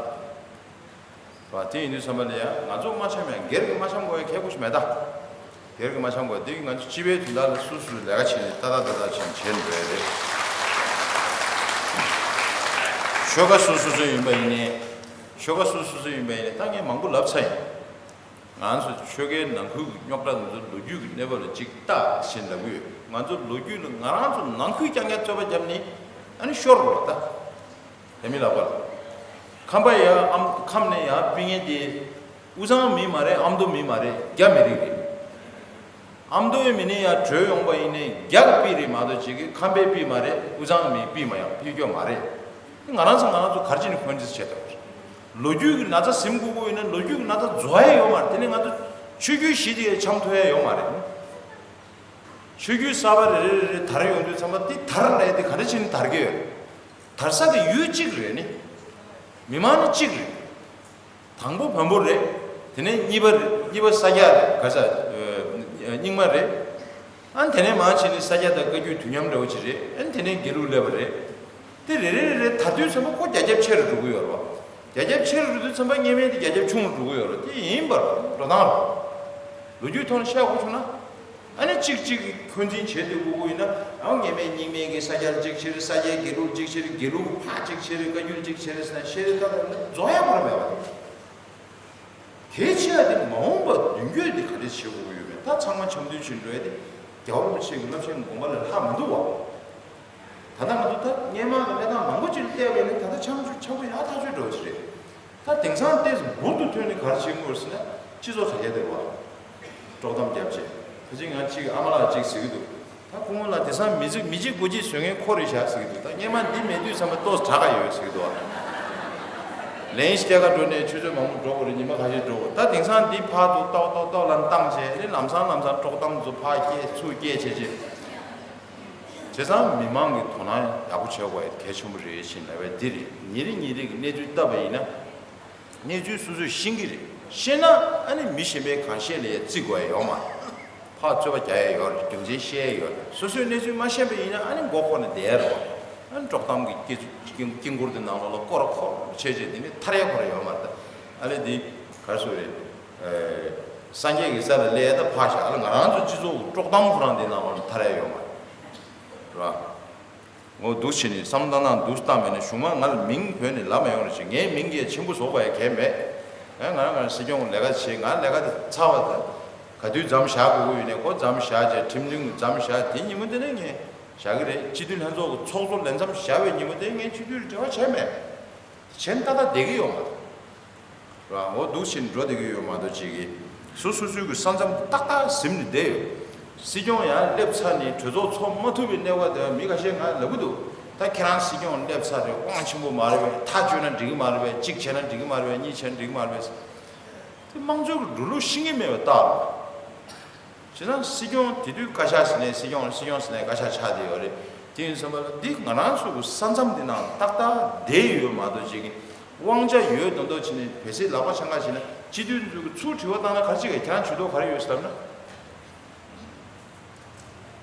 བ་དེ་ཡིན་དུས་ཙམ་པ་ལ་ཡ་ང་ཚོ་མ་འཆམ་ཡ་སྒེར་གྱི་མ་འཆམ་དགོས་ཡ་གལ་ཁུ་ཞིག་མེད་ད། སྒེར་གྱི་མ་འཆམ་དགོས་དེ་གི་ང་ཚོ་སྤྱི་པའི་དོན་དག་ལ་སོ་སོ་སོའི་ལས་ཀ་བྱེད་ནས་ཏག་ཏག་ཏག་ཏག་བྱེད་བྱེད་འགྲོ་ཡ་རེད། ཆོལ་ཁ་སོ་སོ་སོ་ཡིན་པ་ཡིན་ནའི། ཆོལ་ཁ་སོ་སོ་སོ་ཡིན་པ་ཡིན་ནའི་ད་ངས་མང་པོ་ལབ་ཚར་ཡིན། ང་ཚོ་ཆོལ་ཁའི་ནང་ཁུལ་གྱི་རྙོག་དྲ་ང་ཚོ་ལོ་རྒྱུས་ཀྱི་གནས་བབ་ལ་གཅིག་ལྟ་ཞེས་ལབ་ཀྱི་ཡོད། ང་ཚོ་ལོ་རྒྱུས་ལ་ང་རང་ཚོ་ནང་ཁུལ་རྐྱང་རྐྱང་རྩོད་པ་བརྒྱབ་ནས་ཨ་ནི་ཤོར་རོགས་ད། དེ་མི་ལབ་པར། ཁམས་པ་ཡ་ཨམ་ཁམས་ནས་ཡ་ཕུད་མཁན་དེ་དབུས་གཙང་མི་མ་རེད། ཨ་མདོ་མི་མ་རེད། རྒྱ་མི་རིགས་རེད། ཨ་མདོའི་མི་ནས་ཡར་བྲོས་ཡོང་པ་ཡིན་ནའི་རྒྱ་གི་པི་རེད་མ་གཏོགས་ཅིག་གི་ཁམས་པའི་པི་མ་རེད། དབུས་གཙང་མིའི་པི་མ་ཡང་པི་སྐྱོ་མ་རེད། ང་རང་ཚོ་ང་རང་ཚོ་ག་རེ་བྱས་ནས་འཁོན་འཛིན་བྱེད་ཐུབ་རེད། ལོ་རྒྱུས་ཀྱི་ན་ཚ་ཟིན་དགོས་ཀྱི་ཡོད་ན་ལོ་རྒྱུས་ཀྱི་ན་ཚ་རྫོགས་ཡ་ཡོད་མ་རེད། དེ་ནས་ང་ཚོ་ཆོས་བརྒྱུད་བཞི་དེ་འཆམ་ཐུབ་ཡ་ཡོད་མ་རེད། ཆོས་བརྒྱུད་གསར་པ་རེ་རེ་རེ་རེ་དར་ཡོང་དུས་ཙམ་པ་དེ་དར་ལས་དེ་ག་རེ་བྱས་ནས་དར་གྱི་ཡོད། དར་ས་དེ་ཡུལ་གཅིག་རེད་ནི། མི་མང་ནི་གཅིག་རེད། དང་པོ་བོན་པོ་རེད། དེ་ནས་གཉིས་པ་རེད། གཉིས་པ་ས་སྐྱ་རེད། ག་ས་རྙིང་མ་རེད། ཨ་ནི་དེ་ནས་མར་ཕྱིན་ནས་ས་སྐྱ་དང་བཀའ་བརྒྱུད་དུས་མཉམ་འདྲ་བོ་ཅིག་རེད། ཨ་ནི་དེ་ནས་དགེ་ལུགས་སླེབས་པ་རེད། དེ་རེ་རེ་རེ་རེ་དར་དུས་ཙམ་པ་ཁོ་རྒྱ་ཁྱབ་ཆེ་རུ་འགྲོ་གི་ཡོད་རེད་བ། རྒྱ་ཁྱབ་ཆེ་རུ་འགྲོ་དུས་ཙམ་པ་སྔོན་མའི་དེ་རྒྱ་ཁྱབ་ཆུང་རུ་འགྲོ་གི་ཡོད་རེད། དེ་ཡིན་པར་འགྲོ་སྟངས་རེད། ལོ་རྒྱུས་ཐོག་ནས་བཤད་དགོས་བྱུང་ན། ཨ་ནི་གཅིག་གཅིག་གིས་འཁོན་འཛིན་བྱེད་སྡོད་དགོས་ཀྱི་ཡིན་ན། ཨ་སྔོན་མའི་རྙིང་མའི་གི་ས་སྐྱ་གཅིག་ཕྱིར། ས་སྐྱའི་དགེ་ལུགས་གཅིག་ཕྱིར། དགེ་ལུགས་ཕར་གཅིག་ཕྱིར། བཀའ་བརྒྱུད་གཅིག་ཕྱིར་ཟེར་ན་ཤེས་རེ་ལྟ་ལ་རྫོགས་ཡ་ཁོ་ར་མེད་པ་རེད། གལ་ཆེ་བ་དེ་མ་འོངས་པ་མདུན་སྐྱོད་དེ་ག་འདྲས་བྱེད་དགོས་ཀྱི་ཡོད་མེད། ད་ཚང་མ་འཆམ་མཐུན་བྱེད་འགྲོ་ཡ་དེ་རྒྱལ་བ་རིན་པོ་ཆེ་གི་རླབས་ཆེན་དགོངས་པ་ལས་ལྷག་མི་འདུག་བ། ད་ལྟ་ང་ཚོ་ད་སྔོན་མ་གི་གནས་སྟངས་མང་པོ་ཅིག་ལ་བལྟས་པ་ཡིན་ན་ད་ལྟ་འཆམ་འཆམ་པོ་ཡག་ཐག་ཆོད་འགྲོ་བ་ཞིག་རེད། ད་དེང་སང་ཏོག་ཙམ་འབུར་དུ་ཐོན་ནས་ག་རེ་བྱེད་དགོས་ཟེར་ན་སྤྱི་ཚོགས་དྲ་རྒྱ་དེ་བ། དཀྲོག་གཏམ་བརྒྱབ་བྱས། ད་ཅི་ང་གཅིག་ཨ་མ་ལགས་གཅིག་ཟེར་གྱི་འདུག་ད་སྐུ་ངོ་ལགས་དེང་སང་མི་གཅིག་མི་གཅིག་མགོ་གཅིག་བཟོ་མཁན་ཁོ་རེད་བཞག་ཟེར་གྱི་འདུག་ད་སྔོན་མ་འདི་མེད་དུས་ཙམ་པ་ཏོག་ཙམ་དྲག་ག་ཡོད་ཟེར་གྱི་འདུག་ཨ། ལན་སྐྱེལ་ག་འགྲོ་ནས་ཆུ་ཚོད་མང་པོ་འགྲོ་དགོས་རེད། ཉི་མ་ཁ་ཤས་འགྲོ་དགོས། ད་དེང་སང་འདི་ཕར་ཚུར་ཏོག་ཏོག་ཏོག་ལ་བཏང་བྱས་ནས་ལམ་སང་ལམ་སང་དཀྲོག་གཏམ་ཚོ་ཕར་སྐྱེལ་ཚུར་སྐྱེལ་བྱས་བྱས། བྱས་ཙང་མི་མང་གི་དོ་སྣང་ཡག་པོ་བྱེད་དགོས་ཡ་གལ་ཆེན་པོ་རེད་ཞེས་ལབ་པ་འདི་རེད། ཉིན་རེ་ཉིན་རེ་གི་གནས་ཚུལ་བལྟས་པ་ཡིན་ན། གནས་ཚུལ་སོ་སོས་ཤེས་ཀྱི་རེད། ཤེས་ན་ཨ་ནི་མི་གཞན་པས་གང་བཤད་ལ་ཡ་བརྩི་དགོས་ཡ་ཡོད་མ་རེད། ཕར་རྩོད་པ་རྒྱག་ཡ་ཡོད་རེད། རྒྱུ་མཚན་བཤད་ཡ་ཡོད་རེད། སོ་སོས་གནས་ཚུལ་མ་ཤེས་པ་ཡིན་ན་ཨ་ནི་མགོ་འཁོར་ནས་བསྡད་ཡ་རེད་བ། ཨ་ནི་དཀྲོག་གཏམ་གྱི་སྐྱེ་ཚུལ་ དཀྱིལ་འཁོར་དེ་ནང་ལོགས་ལ་སྐོར་ར་སྐོར་ར་བྱས་བྱས་དེ་ནི་ཐར་ཡ་ཁོ་ར་ཡོད་མ་རེད། ད་ཨ་ལས་དེ་ག་རེ་ཟེར་རེད། སངས་རྒྱས་ཀྱི་ས་ལ་སླེབས་ད་ཕར་བཞག་ཨ་ལ་ང་རང་ཚོ་སྤྱི་ཚོགས་ཀྱི་དཀྲོག་གཏམ་ཁོ་རང་དེ་ནང་ལོགས་ལ་ཐར་ཡ་ཡོད་མ་རེད། རེད་བ། ངོ་འདུག་བྱས་ནས་བསམ་བློ་བཏང་ན་འདུག་བཏང་མེད་ན་གཞུག་མ་ང་ལ་མིང་བོས་ནས་ལབ་མ་ཡོང་རེ་བྱས། ངའི་མིང་གིས་ཆེན་པོ་བཟོ་དགོས་ཡ་གལ་མེད། ཨ་ང་རང་ང་རང་སྲིད་སྐྱོང་ལས་ཀ་བྱེད། ང་ལས་ཀ་དེ་ཚར་བ་དང་ག་དུས་མཚམས་བཞག་དགོས་ཀྱི་ཡོད་ནས་ཁོ་མཚམས་བཞག་བྱས་ཁྲིམས་འཛིན་གྱི་མཚམས་བཞག་དེ་ཉིན་མོ་དེ་ནས་ངས་བཞག་གི་རེད། སྤྱི་འཐུས་ལྷན་ཚོགས་ཀྱི་ཚོགས་གཙོ་ལས་མཚམས་བཞག་པའི་ཉིན་མོ་དེ་ངས་སྤྱི་འཐུས་ལ་འབྲེལ་བ་བྱས་མེད། བྱས་ན་ཏག་ཏག་བསྡད་ཀྱི་ཡོད་མ་རེད། རང་ངོ་འདུག་ཕྱིན་འགྲོ་བསྡད་ཀྱི་ཡོད་མ་གཏོགས་ཅིག་གིས་སོ་སོ་སོའི་གི་ས་མཚམས་ཏག་ཏག་ཟིན་ནས་བསྡད་ཡོད། སྲིད་སྐྱོང་ཡང་སླེབས་ཚར་ནས་གྲོས་ཚོགས་ཚོགས་མ་ཐུབ་པའི་གནས་བབ་དེ་མི་ཁ་ཤས་ང་ལབ་ཀྱི་འདུག་ད་ཁྱེད་རང་སྲིད་སྐྱོང་སླེབས་ཚར་རེད། དབང་ཆེན་པོ་མ་རེད་པས། ཐག་གཅོད་ན་འགྲིག་གི་མ་རེད་པས། གཅིག་བྱས་ན་འགྲིག་གི་མ་རེད་པས། གཉིས་བྱས་ན་འགྲིག་གི་མ་རེད་པས། དེ་དམངས་གཙོའི་གི་འགྲོ་ལུགས་ཤེས་ཀྱི་མེད་པ་ལྟར། བྱས་ཙང་སྲིད་སྐྱོང་དེ་དུས་བཀའ་ཤག་ཟེར་ནས་སྲིད་སྐྱོང་སྲིད་སྐྱོང་ཟེར་ནས་བཀའ་ཤག་ཆགས་བསྡད་ཡོད་རེད། དེ་ཡིན་ཙམ་པ་ལ་འདི་ང་རང་ཚོ་གི་ས་མཚམས་འདི་ནང་ཏག་ཏག་བསྡད་ཡོད་མ་གཏོགས་ཅིག་གི་དབང་ཆ་ཡོད་མདོག་མདོག་བྱས་ནས་བལ་སྲིད་ལག་པ་འཆང་ག་བྱས་ན་སྤྱི་འཐུས་ཚོ་གི་ཚུར་དྲི་བ་བཏང་ན་ག་རེ་བྱེད་ག་ཁྱེད་རང་ཇུས་གཏོགས་ག་རེ་ཡོད་ཟེར་ལབ་ན།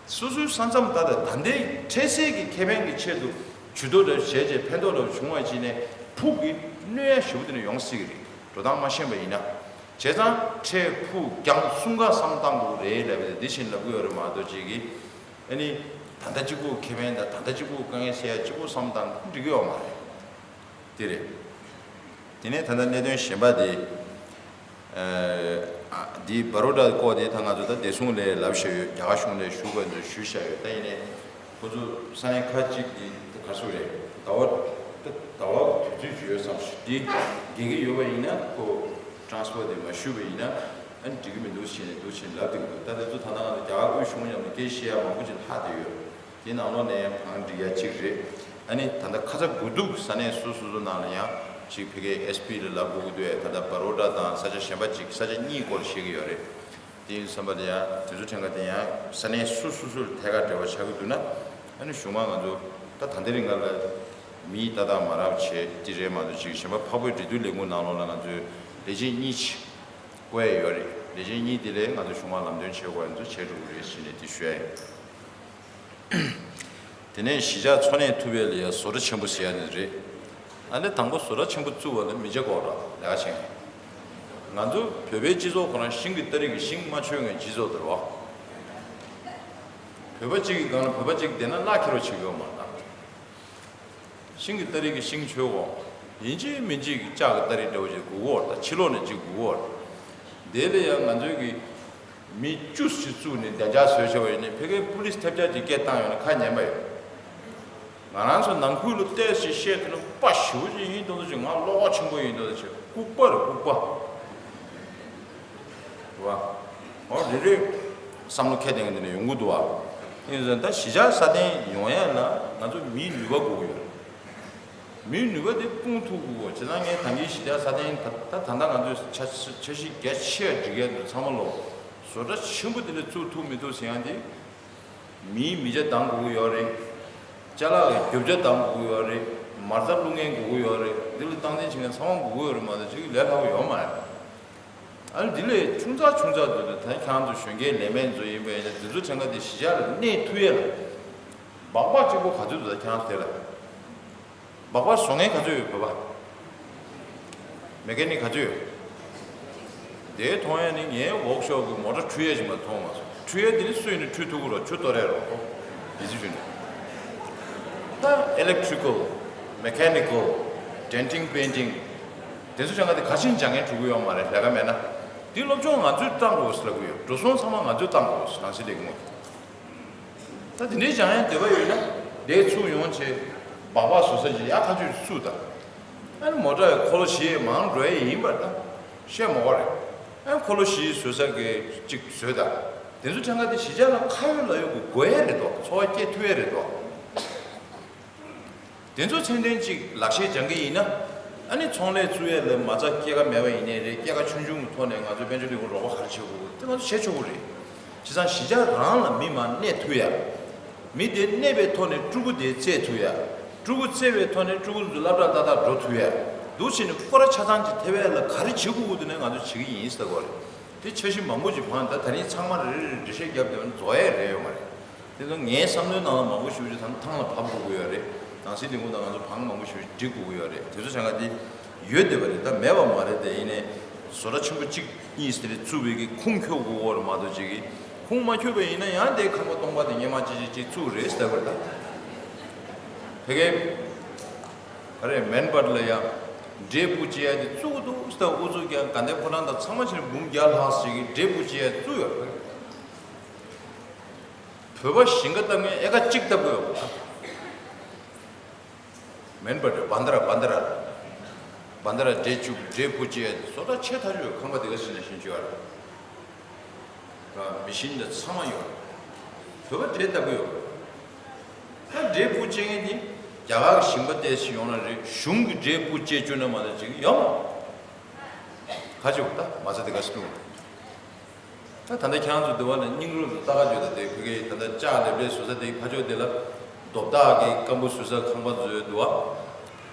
སོ་སོའི་ས་མཚམས་ད་ལྟ་ད་ལྟའི་འཕྲལ་སེལ་གྱི་ཁེ་ཕན་གྱི་ཆེད་དུ་ཇུས་གཏོགས་འདྲ་བྱས་རྗེས་ཕན་ཐོགས་འདྲ་བྱུང་བ་ཅིག་ནས་ཕུགས་ཀྱི་གནོད་ཡ་ཞེ་པོ་དེ་འདྲ་ཡོང་སྲིད་ཀྱི་རེད། འགྲོ་སྟངས་མ་ཤེས་པ་ཡིན་ན། བྱས་ཙང་འཕྲལ་ཕུགས་རྒྱང་གསུམ་ཀ་བསམ་བཏང་དགོས་རེད་ལབ་པ་དེ་འདི་བཞིན་ལབ་གི་ཡོད་རེད་མ་གཏོགས་ཅིག་གིས་ཨ་ནི་ད་ལྟ་གཅིག་པུ་ཁེ་ཕན་དང་ད་ལྟ་གཅིག་པུ་དཀའ་ངལ་སེལ་ཡ་གཅིག་པུ་བསམ་བཏང་འགྲིག་གི་ཡོད་མ་རེད། དེ་རེད། དེ་ནས་ད་ལྟ་གནད་དོན་གཞན་པ་དེ། ཨ་འདི་བ་རོ་ཌ་སྐོར་དེ་ད་ང་ཚོ་ད་བདེ་སྲུང་ལས་ལབ་བཞག་ཡོད། རྒྱ་གར་གཞུང་ལས་ཞུ་དགོས་འདུག་ཞུས་བཞག་ཡོད། ད་ཡིན་ནའི་ཁོ་ཚོ་ས་གནས་ཁག་ཅིག་གི་ད་ག་ཚོད་རེད། ཟླ་བ་ད་ཟླ་བ་དུས་ཚོད་ཅིག་ཡོད་བསམ་ཞིག་འདི་རྒྱག་གི་ཡོད་པ་ཡིན་ན་ཁོ་ཊ་རན་སི་ཕར་དེ་མ་ཞུས་པ་ཡིན་ན་ཨ་ནི་འགྲིག་གི་མི་འདུག་ཞེས་ནས་འདུག་ཞེས་ལབ་བསྡད་ཀྱི་འདུག་ད་དེ་ཚོ་ད་ལྟ་ང་ཚོ་རྒྱ་གར་དབུས་གཞུང་མཉམ་དུ་སྐད་བཤད་ཡ་མང་པོ་ཅིག་ལྷག་བསྡད་ཡོད། དེ་ནང་ལོགས་ནས་ཡང་བང་སྒྲིག་ཡ་གཅིག་རེད། ཨ་ནི་ད་ལྟ་ཁ་ཚ་དགོས་གཏུགས་ས་གནས་སོ་སོ་སོ་ནང་ལ་ཡང་ཅིག་ཕ་གིའི་ཨེས་པི་ལ་ལབ་དགོས་ཀྱི་འདུག་ད་ལྟ་བ་རོ་ཌ་དང་ས་ཆ་གཞན་པ་ཅིག་ས་ཆ་གཉིས་སྐོར་བཤད་ཀྱི་ཡོད་རེད། དེ་ཡིན་བསམ་པ་དེ་ཡང་དེ་ཚོ་ཕྲན་ཁ་དེ་ཡང་ས་གནས་སོ་སོ་སོ་ལ་ཐད་ཀར་འབྲེལ་བ་ཆགས་ཀྱི་འདུག་ན། ཨ་ནི་གཞུག་མ་ང་ཚོ་ད་ད་ལྟའི་རིང་ང་ལ་མིའི་ལྟ་སྟངས་མ་རབས་བྱས་དེ་རེད་མ་གཏོགས་ཅིག་གཞན་པ་འཕགས་བོད་འབྲེལ་མཐུད་ལས་ཁུངས་ནང་ལོགས་ལ་ང་ཚོའི་ལས་བྱེད་གཉིས་ཅིག་བསྐོ་ཡ་ཡོད་རེད། ལས་བྱེད་གཉིས་དེ་ལས་ང་ཚོ་གཞུག་མ་ལམ་སྟོན་བྱེད་དགོས་ཡ་ཚོ་བྱེད་འགྲོ་གི་རེད་ཟེར་ནས་དེ་ཞུ་ཡ་ཡིན། དེ་ནས་གཞིས་ཆགས་འཚོ་གནས་ཐུབ་ཡས་ལ་ཡ་བཟོ་གྲྭ་ཆེན་པོ་ཟེར་ཡ་ནི་རེད། ཨ་ནི་དང་པོ་བཟོ་གྲྭ་ཆེན་པོ་བཙུགས་པ་ལ་མི་བྱེད་དགོས་ར་ལས་ཀ་བྱེད་མཁན། ང་ཚོ་བོད་པའི་སྤྱི་ཚོགས་ཁོ་རང་ཤིང་གི་སྟ་རེ་གི་ཤིང་མ་ཆོད་མཁན་སྤྱི་ཚོགས་དེ་རེད་བ། བོད་པ་གཅིག་གི་སྒང་ལ་བོད་པ་གཅིག་བསྡད་ན་བླ་འཁྱེར་བ་བྱེད་ཀྱི་ཡོད་མ་རེད་ད། ཤིང་གི་སྟ་རེ་གི་ཤིང་ཆོད་གོ། ཡིན་གཅིག་མིན་གཅིག་གི་ལྕགས་ཀྱི་སྟ་རེ་འདྲ་བོ་ཅིག་དགོས་ཀྱི་ཡོད་རེད་ད། ཕྱི་ལོགས་ནས་གཅིག་དགོས་ཀྱི་ཡོད་རེད། དེ་ལ་ཡང་ང་ཚོའི་གི་མི་བཅུ་ཞིག་བཙུགས་ནས་བདེ་འཇགས་བཟོས་བྱས་པ་ཡིན་ནའི་ཕ་གིའི་པུ་ལིས་ཐེབས་ཆག་ཅིག་སྐད་བཏང་ཡོང་ན་ཁ་ཉན་པ་ཡོད། ང་རང་ཚོ་ནང་ཁུལ་ལ་བལྟས་ཞེས་བཤད་ཐུབ་ན་དཔའ་ཞེ་པོ་ཅིག་ཡིན་མདོག་མདོག་ཅིག་ང་བློ་ཁོག་ཆེན་པོ་ཡིན་མདོག་མདོག་ཅིག་ལྐུགས་པ་རེད་ལྐུགས་པ། རེད་བ། འོ་རེ་རེ་བསམ་བློ་འཁྱེར་བསྡད་མཁན་དེ་འདྲ་ཡོང་གི་འདུག་བ། ཡིན་ཟེར་ད་གཞིས་ཆགས་སྲ་བརྟན་ཡོང་ཡ་ལ་ང་ཚོ་མིའི་ནུས་པ་དགོས་ཀྱི་ཡོད་རེད། མིའི་ནུས་པ་དེ་སྤུངས་ཐུབ་དགོས། བྱས་ཙང་ངས་ད་གིན་གཞིས་ཆགས་སྲ་བརྟན་ད་ད་ད་ལྟ་ང་ཚོའི་འཆར་འཆར་གཞི་རྒྱ་ཆེ་བ་སྒྲིག་ཡ་འདུག་ཚང་མ་ལོ། བཟོ་གྲྭ་ཆེན་པོ་དེ་འདྲ་བཙུགས་ཐུབ་མི་ཐུབ་ཟེར་ཡ་དེ། མིའི་མི་ཆ་འདང་དགོས་ཀྱི་ཡོད་རེད། ཅ་ལག་གི་རྒྱུ་ཆ་འདང་དགོས་ཀྱི་ཡོད་རེད། མ་རྩ་བླུག་མཁན་དགོས་ཀྱི་ཡོད་རེད། འདི་ལ་སྟངས་འཛིན་བྱེད་མཁན་ཚང་མ་དགོས་ཀྱི་ཡོད་རེད་མ་གཏོགས་ཅིག་ལས་སླ་པོ་ཡོད་མ་རེད། ཨ་ནི་འདི་ལས་ཆུང་ཙག་ཆུང་ཙག་འདུག་ད་ཁྱེད་རང་ཚོ་གཞོན་སྐྱེས་ལས་མེད་ཚོ་ཡིན་པ་ཡིན་ན་འདི་ཚོ་ཕྲན་ཁ་དེ་གཞིས་ཆགས་ལ་གནས་ཐུབ་ཡས་ལ། སྦག་སྦག་གཅིག་པོ་ག་ཚོད་འདུག་ད་ཁྱེད་རང་ཚོ་དེ་ལ། སྦག་སྦག་བཟོ་མཁན་ག་ཚོད་ཡོད་བོད་པ། མེ་ཀ་ནིག་ག་ཚོད་ཡོད། དེ་མཐོང་ཡས་ནི་ངའི་ཝོག་ཤོབ་ཀྱི་མོ་ཊ་འཁྲུད་ཡས་ཅིག་མ་མཐོང་མ་སོང་། འཁྲུད་ཡས་དེ་ནི་སུ་ཡིན་ནའི་འཁྲུད་ཐུབ་ཀྱི་རེད། ཆུ་གཏོར་ཡས་རེད་ཁོ། ཡིད་ཆེས་ཞུ་ནས། ད་ཨི་ལེག་ཊི་རི་ཀལ། མེ་ཀ་ནི་ཀལ། ཌེན་ཊིང་པེན་ཊིང་། དེ་ཚོ་ཅང་ག་དེ་ག་ཕྱིན་སྦྱང་མཁན་འགྲོ་གི་ཡོད་མ་རེད། ལས་ཀ་མེད་ན། དེ་སློབ་སྦྱོང་ང་ཚོས་བཏང་དགོས་ཟེར་ལབ་གི་ཡོད། འགྲོ་སོང་ཚང་མ་ང་ཚོས་བཏང་དགོས་ཟེར་ནང་སྲིད་ལས་ཁུངས། ད་དེ་འདྲའི་སྦྱང་ཡས་འདོད་པ་ཡོད་ན་དེ་ཚུར་ཡོང་བྱས་སྦག་སྦག་བཟོ་ས་ཅིག་ཡག་ཐག་ཆོད་བཙུགས་དང་། ཨ་ནི་མོ་ཊ་ཡི་འཁོར་ལོ་བཞི་མང་འགྲོ་ཡས་ཡིན་པར་ད་བཤད་མ་དགོས་རེད། ཨ་ནི་འཁོར་ལོ་བཞི་བཟོ་ས་གི་གཅིག་བཟོས་དང་། དེ་ཚོ་ཕྲན་ཁ་དེ་གཞིས་ཆགས་ལ་ཁ་ཡོད་ལག་ཡོད་ཀྱི་དགོས་ཡས་རེད་དོ། འཚོ་བ་སྐྱེལ་ཐུབ་ཡས་རེད་དོ། དེ་ཚོ་ཚད་ལྡན་ཅིག་ལག་ཤེས་སྦྱང་གི་ཡིན་ན། ཨ་ནི་ཚོང་ལས་བཙུགས་ཡས་ལ་མ་རྩ་སྐྱེད་ཀ་མེད་པ་ཡིན་ནའི་རེད། སྐྱེད་ཀ་ཆུང་ཆུང་གི་ཐོག་ནས་ང་ཚོ་དཔལ་འབྱོར་ལས་ཁུངས་རོགས་པ་ག་རེ་བྱེད་དགོས་དེ་ང་ཚོ་བྱེད་ཆོག་གི་རེད། བྱས་ཙང་གཞིས་ཆགས་རང་ལ་མི་མང་གནས་ཐུབ་ཡ། མི་དེ་གནས་པའི་ཐོག་ནས་ཕྲུ་གུ་དེ་བཙས་ཐུབ་ཡ། ཕྲུ་གུ་བཙས་པའི་ཐོག་ནས་ཕྲུ་གུ་ཚོ་སློབ་གྲྭ་ཏག་ཏག་འགྲོ་ཐུབ་ཡ། འདུག་བྱས་ནས་སྐོར་ར་ཆ་ཚང་ཅིག་ཐེབས་ཡ་ལ་ག་རེ་བྱེད་དགོས་དགོས་དེ་ནས་ང་ཚོ་བྱེད་ཀྱི་ཡིན་ཟེར་དགོས་རེད། དེ་འཆར་གཞི་མང་པོ་ཅིག་བང་ད་ད་རིང་ཚང་མ་རེ་རེ་རེ་འགྲེལ་བཤད་བརྒྱབ་བསྡད་པ་ནི་རྫོགས་ཡས་རེད་ཡོད་མ་རེད། དེ་ཚོ་ངའི་བསམ་བློའི་ནང་ལ་མང་པོ་ཞེ་པོ་ཅིག་ཐང་ཐང་ལ་བབས་འགྲོ་གི་ཡོད་རེད། ནང་སྲིད་ལས་ཁུངས་དང་ང་ཚོ་བང་མང་པོ་ཞིག་སྒྲིག་དགོས་ཀྱི་ཡོད་རེད། དེ་ཚོ་བྱ་དགའ་དེ་ཡོད་བསྡད་པ་རེད། ད་མེད་པ་མ་རེད། དེ་ཡིན་ནའི་བཟོ་གྲྭ་ཆེན་པོ་གཅིག་གཉིས་དེ་འདྲ་བཙུགས་པའི་གི་ཁུངས་འཁྱོལ་དགོས་ཀྱི་ཡོད་རེད་མ་གཏོགས་ཅིག་གི་ཁུངས་མ་འཁྱོལ་བ་ཡིན་ན་ཡང་དེ་ཁང་པ་སྟོང་པ་དེ་སྔོན་མ་ཅིག་ཅིག་ཅིག་བཙུགས་རེད་ཟེར་བ་རེད། ད་ཕ་གིའི་ག་རེ་མེན་པར་ལ་ཡ་འབྲས་སྤུ་བཅད་ཡ་དེ་བཙུགས་འདུག་ཟེར། ཨུ་ཚུགས་ཀྱང་དགའ་ལྡན་ཕོ་བྲང་དང་ཚང་མ་བྱས་ནས་འབུམ་བརྒྱ་ལྷག་ཞིག་གི་འབྲས་སྤུ་བཅད་ཡ་བཙུགས་ཡོད་རེད། བོད་པ་ཞིང་ཁ་བཏབ་མཁན་ཨེ་ཀར་གཅིག་བཏབ་དགོས་ཡོད་པ། མེན་པར་བན་དྷ་ར། བན་དྷ་ར། བན་དྷ་ར་འབྲས་བཅུ། འབྲས་སྤུ་བཅད་བཟོ་གྲྭ་ཆེ་ཐག་ཆོད་ཁང་པ་དེ་ག་ཞིག་ནས་ཤིང་བཅུ་བར། མི་ཤིན་དང་ཚང་མ་ཡོད། བོད་པ་འབྲས་བཏབ་གི་ཡོད། ད་འབྲས་སྤུ་བཅད་མཁན་དེ་རྒྱ་གར་གྱི་ཞིང་པ་ཏོག་ཙམ་ཡོང་ན་རེད། གཞུང་གི་འབྲས་སྤུ་བཅད་བཅུག་ན་མ་གཏོགས་ཅིག་ཡོང་། ཁ་ཅིག་ད་མ་ཚད་དེ་ག་ཞིག་ལུང་། ད་ད་ལྟ་ཁྱེད་རང་ཚོ་འདི་བ་ལ་སྙིང་རུས་ལ་ལྟ་ག་བརྗོད་ད། དེ་ཕ་གིའི་ད་ལྟ་ལྕགས་ལེབ་ལེབ་བཟོ་ས་དེ་ཕ་ཕྱོགས་དེ་ལ་རྡོ་བརྡག་གི་སྐམ་པོ་བཟོ་ས་ཁང་པ་བཟོས་འདུག་བ།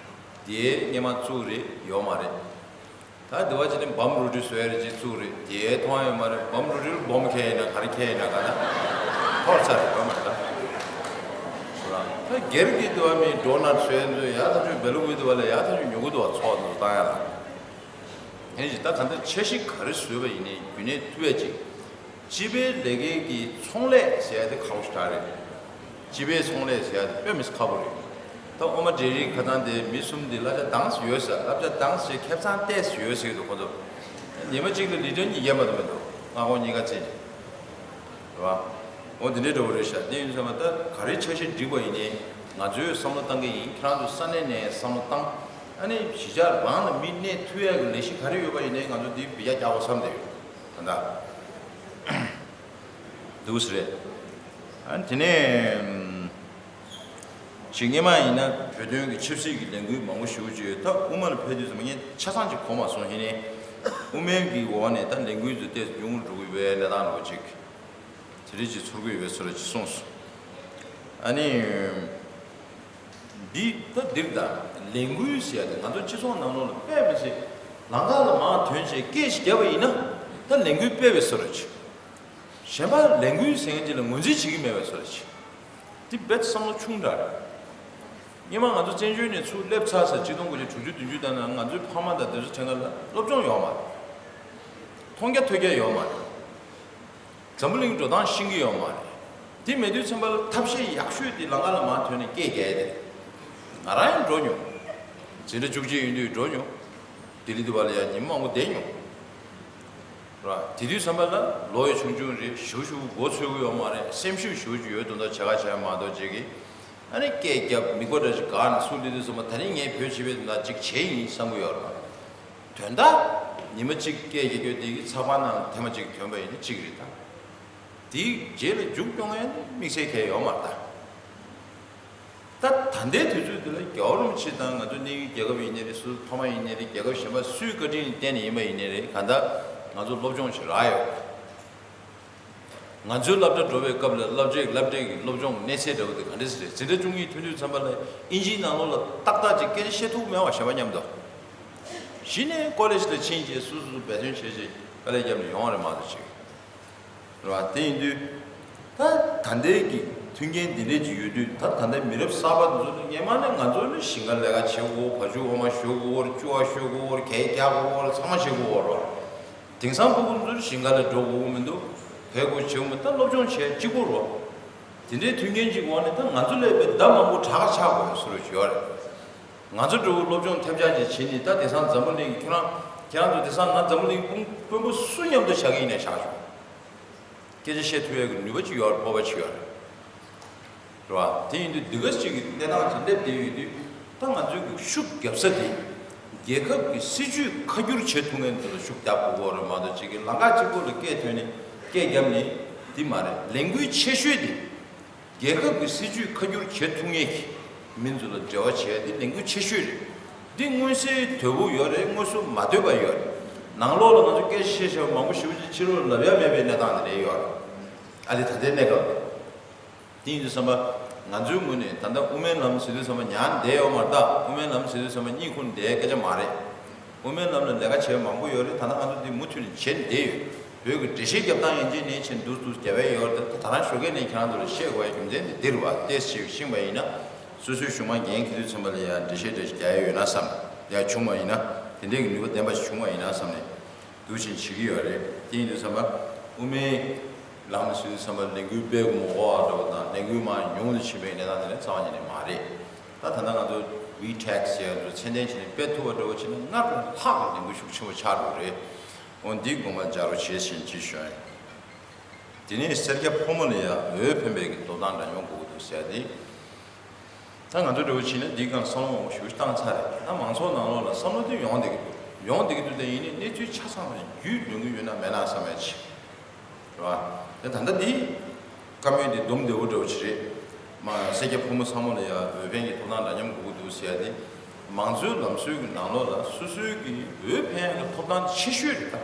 དེའི་སྔོན་མ་བཙུགས་རེད་ཡོད་མ་རེད། ད་འདི་བ་ཅི་ནས་བམ་རུ་ཏི་བཟོ་ཡ་རེད་ཅིག་བཙུགས་རེད། དེའི་མཐོང་ཡོད་མ་རེད། བམ་རུ་ཏི་ལ་སྦོམ་ཁྱེར་ཡིན་ན་ག་རེ་ཁྱེར་ཡིན་ན་ག་ན་འཐོར་ཚར་རེད། བ་མ་རེད་ད། ད་སྒེར་གྱི་འདི་བ་མི་ཌོ་ནཊ་བཟོ་ཡ་ཚོ་ཡ་ཐག་ཆོད་བེ་ལུ་གུ་འདི་བ་ལ་ཡ་ཐག་ཆོད་ཉོ་གི་འདུག་བ། ཚོགས་འདུ་བཏང་ཡ་ལ། ཡིན་གྱི་ད་ག་འདྲ་འཆར་གཞི་ག་རེ་བཟོས་པ་ཡིན་ནའི་རྒྱུན་གནས་ཐུབ་ཡ་ཅིག་སྤྱི་པའི་ལས་འགན་གྱི་ཚོང་ལས་ཟེར་ཡ་དེ་ཁག་པོ་ཞེ་དྲག་རེད། སྤྱི་པའི་ཚོང་ལས་ཟེར་ཡ་དེ་དཔེ་མི་སྲིད་ཁག་པོ་རེད། ད་ཨོ་མ་འབྲས་རིགས་ཁ་ཚང་དེ་མི་གསུམ་དེ་བསླབ་བྱ་དྭངས་སུ་ཡོད་ཟེར། བསླབ་བྱ་དྭངས་སུ་ཁེ་བཟང་ཏོག་ཙམ་ཡོད་ཟེར་གྱི་འདུག་ཁོ་ཚོ། ཉི་མ་གཅིག་ལ་ལི་ཊར་ཉིས་བརྒྱ་མ་གཏོགས་མི་འདུག་སྔ་དགོང་གཉིས་ཀ་རྩིས་ནས། རེད་བ། འོ་དེ་འདྲའི་འདྲ་བོ་རེད་ཤག་དེ་ཡིན་ཙང་མ་ད་ག་རེ་འཆར་གཞི་སྒྲིག་པ་ཡིན་ནའི་ང་ཚོས་བསམ་བློ་བཏང་གི་ཡིན། ཁྱེད་རང་ཚོས་ས་གནས་ནས་བསམ་བློ་བཏང་། ཨ་ནི་གཞིས་ཆགས་རང་ལ་མི་གནས་ཐུབ་ཡག་གི་ལས་གཞི་ག་རེ་ཡོད་པ་ཡིན་ནའི་ང་ཚོ་འདི་འབུད་རྒྱག་རྒྱག་དགོས་བསམ་བསྡད་ཡོད། ད་ལྟ་འདུག་སེ་རེད། ཨ་ནི་དེ་ནས་ཞིག་སྔོན་མ་ཡིན་ན་བོད་དོན་གྱི་ཆབ་སྲིད་ཀྱི་ལས་འགུལ་མང་པོ་ཞེ་པོ་ཅིག་ཡོད། ད་དབུ་མ་ལ་ཕེབས་དུས་ཙམ་པ་ངས་ཆ་ཚང་ཅིག་གོ་མ་སོང་། ཡིན་ནའི་དབུ་མའི་གི་འོག་ནས་ད་ལས་འགུལ་ཚོ་ཏོག་ཙམ་ཉུང་རུ་འགྲོ་གི་ཡོད་པའི་གནས་སྟངས་འདྲ་བོ་ཅིག་དེ་རིགས་ཀྱི་ཚོར་གྱི་ཡོད་པའི་བཟོ་འདྲ་ཅིག་གསུངས་སོང་། ཨ་ནི། འདི་ད་འདིར་ད་ལས་འགུལ་ཟེར་ཡ་དེ་ང་ཚོ་སྤྱི་ཚོགས་ནང་ལོགས་ལ་དཔེ་མི་སྲིད་ལམ་ཁ་ལ་མར་ཐོན་བྱས་སྐད་ཞིག་བརྒྱབ་པ་ཡིན་ན་ད་ལས་འགུལ་སྤེལ་བའི་བཟོ་འདྲ་ཅིག་གཞན་པ་ལས་འགུལ་ཟེར་མཁན་ཅིག་ལ་ངོས་འཛིན་བྱེད་ཀྱི་མེད་པའི་བཟོ་འདྲ་ཅིག་འདི་རྦད་བསམ་བློ་ཆུང་དྲགས་རེད། སྔོན་མ་ང་ཚོ་བཙན་བྱོལ་ནས་ཚུར་སླེབས་ཚར་ཚར་ཆིག་སྟོང་དགུ་བརྒྱ་དྲུག་ཅུ་བདུན་ཅུ་ལྟར་ན་ང་ཚོའི་ཕ་མ་དང་དེ་ཚོ་ཁྲིད་མཁན་ལ་སློབ་སྦྱོང་ཡོད་མ་རེད། མཐོང་རྒྱ་ཐོས་རྒྱ་ཡོད་མ་རེད། འཛམ་བུ་གླིང་འགྲོ་སྟངས་ཤེས་ཀྱི་ཡོད་མ་རེད། དེ་མེད་དུས་ཙམ་པ་ལ་ཐབས་ཤེས་ཡག་ཤོས་དེ་ལམ་ཁ་ལ་མར་ཐོན་ནས་སྐད་རྒྱག་ཡ་དེ་རེད། ང་རང་ཡང་འགྲོ་མྱོང་། འཛིན་གྲྭ་བཅུ་གཅིག་ཡིན་དུས་འགྲོ་མྱོང་། ལྡི་ལི་འདི་བ་ལ་ཡང་ཉིན་མོ་མང་པོ་བསྡད་མྱོང་། ར། དེ་དུས་ཙམ་པ་ལ་ལོ་ཡང་ཆུང་ཆུང་རེད། ཞེ་པོ་ཞེ་པོ་མགོ་ཚོད་ཀྱི་ཡོད་མ་རེད། སེམས་ཤུགས་ཞེ་པོ་ཅིག་ཡོད་དོན་དག་བྱེད་ག་བྱེད་ཡ་མ་གཏོགས་བྱེད་ཀྱི། ཨ་ནི་སྐད་རྒྱབ་མིག་པ་འདྲ་ཞིག་འགག་ནས་ཚུར་སླེབས་དུས་ཙམ་པ་ད་ནི་ངས་བོད་སྤྱི་པའི་དོན་དག་ཅིག་བྱས་ཡིན་བསམ་གྱི་ཡོད་རེད་པ། དོན་དག་ཉི་མ་གཅིག་སྐད་རྒྱག་རྒྱུ་དེ་གི་ཚགས་པར་ནང་ཐེངས་མ་གཅིག་ཐོན་པ་ཡིན་ན་གཅིག་རེད་ད། དེའི་རྗེས་ལ་མཇུག་སྐྱོང་ཡ་ནི་དམིགས་བསལ་གང་ཡང་ཡོད་མ་རེད་ད། ད་ད་ལྟའི་དུས་ཚོད་འདི་ལ་རྒྱལ་བ་རིན་པོ་ཆེ་དང་ང་ཚོ་གནས་ཡུལ་རྒྱལ་ཁབ་ཡིན་ནའི་རེད། སུ་ཕ་མ་ཡིན་ནའི་རེད། རྒྱལ་ཁབ་གཞན་པ་སུའི་བཀའ་དྲིན་བརྟེན་ནས་ཡིན་པ་ཡིན་ནའི་རེད། གང་ལྟར་ང་ཚོ་སློབ་སྦྱོང་ཞིག་རག་ཡོད། ང་ཚོའི་སློབ་གྲྭ་འགྲོ་བའི་སྐབས་ལ་སློབ་གྲྭའི་སློབ་གྲྭའི་གི་སློབ་སྦྱོང་གནས་ཚད་འདྲ་བོ་དེ་ག་འདྲ་ཞིག་རེད། འཛིན་གྲྭ་བཅུ་གཉིས་ཐོན་དུས་ཙམ་པ་ལ་ཨིན་ཇིའི་ནང་ལོགས་ལ་ཏག་ཏག་ཅིག་སྐད་ཆ་བཤད་ཐུབ་མེད་པ་གཞན་པ་མཉམ་དུ། གཞི་ནས་ཀོ་ལེཇ་ལ་ཕྱིན་རྗེས་སུ་སུ་འབད་བརྩོན་བྱས་རྗེས་དཀའ་ལས་བརྒྱབ་ནས་ཡོང་བ་རེད་མ་གཏོགས་ཅིག་རེད་བ། དེ་ཡིན་དུས་ད་ད་ལྟའི་གི་མཐུན་རྐྱེན་འདི་འདྲས་ཅིག་ཡོད་དུས་ད་ད་ལྟའི་མི་རབས་གསར་པ་འདི་ཚོ་ནི་སྔོན་མ་ནས་ང་ཚོ་ནི་ཞིང་ཁ་ལས་ཀ་བྱེད་དགོས། བ་ཕྱུགས་འོ་མ་བཞོ་དགོས། སྐྱུར་བ་བཞོ་དགོས། གད་རྒྱག་དགོས། ཚང་མ་བྱེད་དགོས་རེད་བ། དེང་སང་ཕྲུ་གུ་ཚོར་ཞིང་ཁ་ལ་འགྲོ་དགོས་མི་འདུག་བལ་གོ་བྱེད་མི་ད་སློབ་སྦྱོང་བྱས་གཅིག་པོ་རོ། དེ་འདྲའི་མཐུན་རྐྱེན་ཅིག་འོག་ནས་ད་ང་ཚོ་ལས་པའི་ཟླ་མང་པོ་དྲག་ཆགས་དགོས་བཟོ་རོགས་ཞུ་བ་རེད། ང་ཚོ་འགྲོ་བའི་སློབ་སྦྱོང་ཐེབས་ཆག་ཅིག་བྱེད་ནི་ད་དེང་སང་འཛམ་བུ་གླིང་ཁྱོད་རང་ཁྱེད་རང་ཚོ་དེང་སང་ང་འཛམ་བུ་གླིང་དཔོན་དཔོན་པོ་སུ་མཉམ་དུ་བཞག་གི་ཡིན་ནས་བཞག་ཆོག་སྐད་ཆ་བཤད་ཐུབ་ཡག་གི་ནུས་པ་ཅིག་ཡོད་རེད། སྤོབས་པ་ཅིག་ཡོད་རེད། རེད་བ། དེ་ཡིན་དུས་འདི་ག་ཅིག་གི་གནས་སྟངས་ཅིག་སླེབས་བསྡད་ཡོད་དུས་ད་ང་ཚོའི་གི་ཤུགས་རྒྱབ་ས་དེ་རྒྱལ་ཁབ་ཀྱི་སྲིད་ཇུས་ཁ་བསྒྱུར་བྱེད་ཐུབ་མཁན་ཚོ་ལ་ཤུགས་རྒྱབ་དགོས་ཀྱི་ཡོད་རེད་མ་གཏོགས་ཅིག་གི་ལམ་ཁ་གཅིག་པོ་ལ་སྐད་ཐོན་ནས་སྐད་བརྒྱབ་ནས་འདི་མ་རེད། ལས་འགུལ་ཆེ་ཤོས་དེ་རྒྱལ་ཁབ་ཀྱི་སྲིད་ཇུས་ཁ་བསྒྱུར་བྱེད་ཐུབ་མཁན་གྱི་མི་ཚོ་ལ་འབྲེལ་བ་བྱེད་ཡ་དེ་ལས་འགུལ་ཆེ་ཤོས་རེད། འདི་མངོན་གསལ་དོད་པོ་ཡོད་རེད། དངོས་སུ་མ་དོད་པ་ཡོད་རེད། ནང་ལོགས་ལ་ང་ཚོ་སྐད་ཆ་བཤད་བཤད་པ་མང་པོ་ཞེ་པོ་ཅིག་ཕྱི་ལོགས་ལ་ལབ་ཡ་མེད་པའི་གནས་སྟངས་དེ་འདྲ་ཡོད་རེད། ཨ་དེ་ད་ལྟའི་གནས་སྐབས་དེ་ཡིན་དུས་ཙམ་པ་ང་ཚོའི་ངོས་ནས་ད་ལྟ་དབུ་མའི་ལམ་ཟེར་དུས་ཙམ་པ་ཉར་བསྡད་ཡོད་མ་རེད། ད་དབུ་མའི་ལམ་ཟེར་དུས་ཙམ་པ་གཉིད་ཁུག་བསྡད་སྐད་ཆ་མ་རེད། དབུ་མའི་ལམ་ལ་ལས་ཀ་བྱེད་མང་པོ་ཡོད་རེད། ད་ལྟ་ང་ཚོ་འདི་མུ་མཐུད་ནས་བྱེད་བསྡད་ཡོད། བོད་ཀྱི་འགྲེལ་བཤད་རྒྱབ་སྟངས་ཡན་ཆད་ནས་ཆེས་འདུག་འདུག་རྒྱབ་ཡ་ཡོད་རེད། ད་ད་རང་ཞོགས་ཀས་ནས་ཁྱེད་རང་ཚོ་ལ་བཤད་དགོས་ཡ་རྒྱུ་མཚན་དེ་འདིར་བ་ཏེས་ཞིག་ཤེས་པ་ཡིན་ན། སོ་སོའི་གཞུང་མང་འགན་འཁྱེར་དུས་ཙམ་པ་ལ་ཡང་འགྲེལ་བཤད་འགྲེལ་བཤད་རྒྱག་ཡ་ཡོད་ན་བསམ། ཡང་བྱུང་བ་ཡིན་ན་དེ་འདྲའི་གི་ནུས་པ་ལྡན་པ་ཞིག་བྱུང་བ་ཡིན་ན་བསམ་ནས་འདུག་བཞིན་བྱེད་ཀྱི་ཡོད་རེད། དེ་ཡིན་དུས་ཙམ་པ་དབུ་མའི་ལམ་ཟེར་དུས་ཙམ་པ་ལས་འགུལ་སྤེལ་དགོས་མ་དགོས་པ་འདྲ་བོ་དང་ལས་འགུལ་མར་ཉུང་དུ་ཕྱིན་པའི་གནས་སྟངས་དེ་ནི་རྩ་བ་ཉིད་ནས་མ་རེད། ད་ད་ལྟ་ང་ཚོ་ཝི་ཊེག་ཟེར་ཡ་ཚོ་ཚད་ལྡན་བྱས་ནས་སྤེལ་ཐུབ་པ་འདྲ་བོ་བྱས་ན་སྔར་ལས་ལྷག་གི་ལས་འགུལ་ཤུགས་ཆེན་པོ་ཆགས་འགྲོ་གི་རེད། འོ་འདི་དགོངས་པ་འཇགས་རོགས་བྱེད་ཞེས་ཅིག་ཞུ་ཡ་ཡིན། དེ་ནས་སེར་སྐྱ་ཕོ་མོ་ལ་ཡང་འོས་འཕེན་པའི་གི་ཐོབ་ཐང་འདྲ་མཉམ་དགོས་ཀྱི་འདུག་ཟེར་ཏེ། ད་ང་ཚོ་འདྲ་བོ་བྱས་ན་འདིའི་སྒང་བསམ་བློ་མང་པོ་ཞེ་པོ་བཏང་ཚར་རེད། ད་མང་ཚོགས་ནང་ལོགས་ལ་བསམ་བློ་དེ་ཡོང་བསྡད་ཀྱི་འདུག་ཡོང་བསྡད་ཀྱི་འདུག་དེ་ཡིན་ནའི་གནས་ཚུལ་ཆ་ཚང་བ་རྒྱུས་ལོན་གྱི་ཡོད་ན་མེད་ན་བསམ་ཡ་ཅིག་རེད་བ། དེ་ད་ལྟ་འདི་བཀའ་མོལ་འདི་སྡོམ་བདེ་བོ་འདྲ་བོ་ཅིག་རེད། མ་སེར་སྐྱ་ཕོ་མོ་ཚང་མ་ལ་ཡང་འོས་འཕེན་གྱི་ཐོབ་ཐང་འདྲ་མཉམ་དགོས་ཀྱི་འདུག་ཟེར་ཡ་དེ། མང་གཙོའི་ལམ་སྲོལ་གྱི་ནང་ལོགས་ལ་སོ་སོའི་གི་འོས་འཕེན་ཡ་གི་ཐོབ་ཐང་ཆེ་ཤོས་རེད་ད།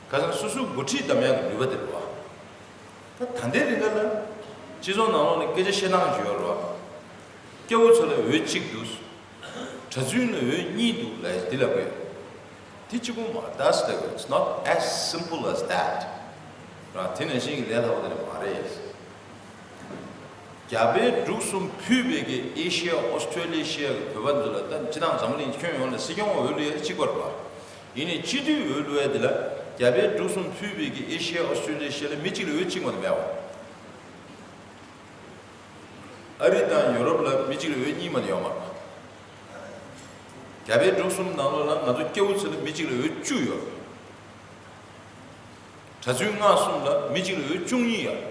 ཁ་སང་སོ་སོའི་འགོ་ཁྲིད་གདམ་ཡག་གི་ནུས་པ་དེ་རེད་བ། ད་ད་ལྟའི་རིང་ག་ལ་སྤྱི་ཚོགས་ནང་ལོགས་ནས་སྐད་ཆ་བཤད་སྟངས་ཅིག་ཡོད་རེད་བ། སྐྱ་བོ་ཚོ་ལ་འོས་གཅིག་འདུག་གྲྭ་བཙུན་ལ་འོས་གཉིས་འདུག་ལབ་འདི་ལབ་དགོས། དེ་གཅིག་པོ་མ་རེད། That's the, it's not as simple as that. ར་དེ་ནང་བཞིན་གྱི་ལས་སླ་པོ་དེ་འདྲ་མ་རེད། རྒྱ་བལ་འབྲུག་གསུམ་ཕུད་པའི་གི་ཨེ་ཤི་ཡ་ཨོ་སི་ཀྲོ་ལི་ཤི་ཡ་གི་བོད་པ་ཚོ་ལ་ད་སྤྱི་བཏང་འཛམ་གླིང་ཁྱོན་ཡོངས་ལ་སྲིད་སྐྱོང་འོས་བླུག་ཡ་གཅིག་པ་རེད་པ། ཡིན་ནའི་སྤྱི་འཐུས་འོས་བླུག་ཡ་དེ་ལ་རྒྱ་བལ་འབྲུག་གསུམ་ཕུད་པའི་གི་ཨེ་ཤི་ཡ་ཨོ་སི་ཀྲོ་ལི་ཤི་ཡ་ལ་མི་གཅིག་ལ་འོས་གཅིག་མ་གཏོགས་མེད་པ། ཨ་རི་དང་ཡོ་རོབ་ལ་མི་གཅིག་ལ་འོས་གཉིས་མ་གཏོགས་ཡོད་མ་རེད་པ། རྒྱ་བལ་འབྲུག་གསུམ་ནང་ལོགས་ལ་ང་ཚོ་སྐྱ་བོ་ཚོ་ལ་མི་གཅིག་ལ་འོས་བཅུ་ཡོད་རེད། གྲྭ་བཙུན་སྔགས་གསུམ་ལ་མི་གཅིག་ལ་འོས་བཅུ་གཉིས་ཡོད།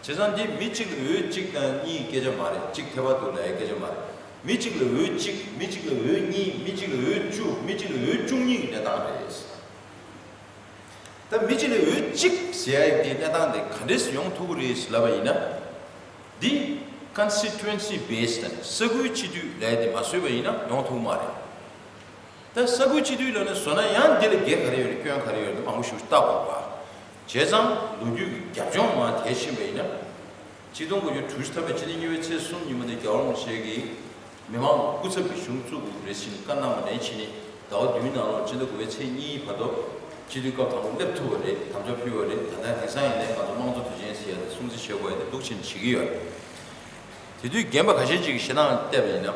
བྱས་ཙང་འདི་མི་གཅིག་ལ་འོས་གཅིག་དང་གཉིས་སྐད་ཆ་མ་རེད། གཅིག་ཐེ་བ་འདུག་ལབ་ཡའི་སྐད་ཆ་མ་རེད། མི་གཅིག་ལ་འོས་གཅིག་མི་གཅིག་ལ་འོས་གཉིས། མི་གཅིག་ལ་འོས་བཅུ། མི་གཅིག་ལ་འོས་བཅུ་གཉིས་ཀྱི་གནས་སྟངས་རེད། ད་མི་གཅིག་ལ་འོས་གཅིག་ཟེར་ཡ་ཡི་དེ་གནས་སྟངས་དེ་ག་འདྲས་སེ་ཡོང་ཐུབ་ཀྱི་རེད་ཟེར་ལབ་པ་ཡིན་ན། འདི་constituency based ནས་ས་ཁུལ་སྤྱི་འཐུས་ལབ་ཡ་དེ་མ་བཟོས་པ་ཡིན་ན་ཡོང་ཐུབ་མ་རེད། ད་ས་ཁུལ་སྤྱི་འཐུས་ལབ་ནས་བཟོ་ན་ཡང་འདི་ལ་འགན་ག་རེ་ཡོད་རེད། སྐྱོན་ག་རེ་ཡོད་རེད། མང་པོ་ཞིག་བལྟ་དགོས་པ། བྱས་ཙང་ལོ་རྒྱུས་ཀྱི་རྒྱབ་ལྗོངས་མར་དེད་ཕྱིན་པ་ཡིན་ན། ཆིག་སྟོང་དགུ་བརྒྱ་དྲུག་ཅུ་ཐམ་པའི་ཕྱི་ཟླ་གཉིས་པའི་ཚེས་གསུམ་ཉིན་མོ་དེ་རྒྱལ་བ་རིན་པོ་ཆེ་གིས་མི་མང་སྐུ་ཚབ་ཀྱི་གཞུང་བཙུགས་དགོས་རེད་ཟེར་ནས་བཀའ་གནང་བ་ནས་ཕྱིན་ནས་ཟླ་བ་བདུན་ནང་ལོགས་ཕྱི་ཟླ་དགུ་པའི་ཚེས་གཉིས་བར་དུ་སྤྱི་འཐུས་སྐབས་དང་པོ་སླེབས་ཐུབ་པ་རེད། དམ་བཅའ་ཕུལ་བ་རེད། ད་ལྟ་དེང་སང་ཡིན་ནའི་ང་ཚོ་དམངས་གཙོ་དུས་ཆེན་ཟེར་ཡ་དེ་སྲུང་བརྩི་བྱེད་དགོས་ཡ་དེ་འདུག་ཕྱིན་བྱེད་ཀྱི་ཡོད་རེད། དེ་དུས་རྒན་པ་ཁ་ཤས་ཅིག་གིས་བཤད་སྟངས་བལྟས་པ་ཡིན་ན།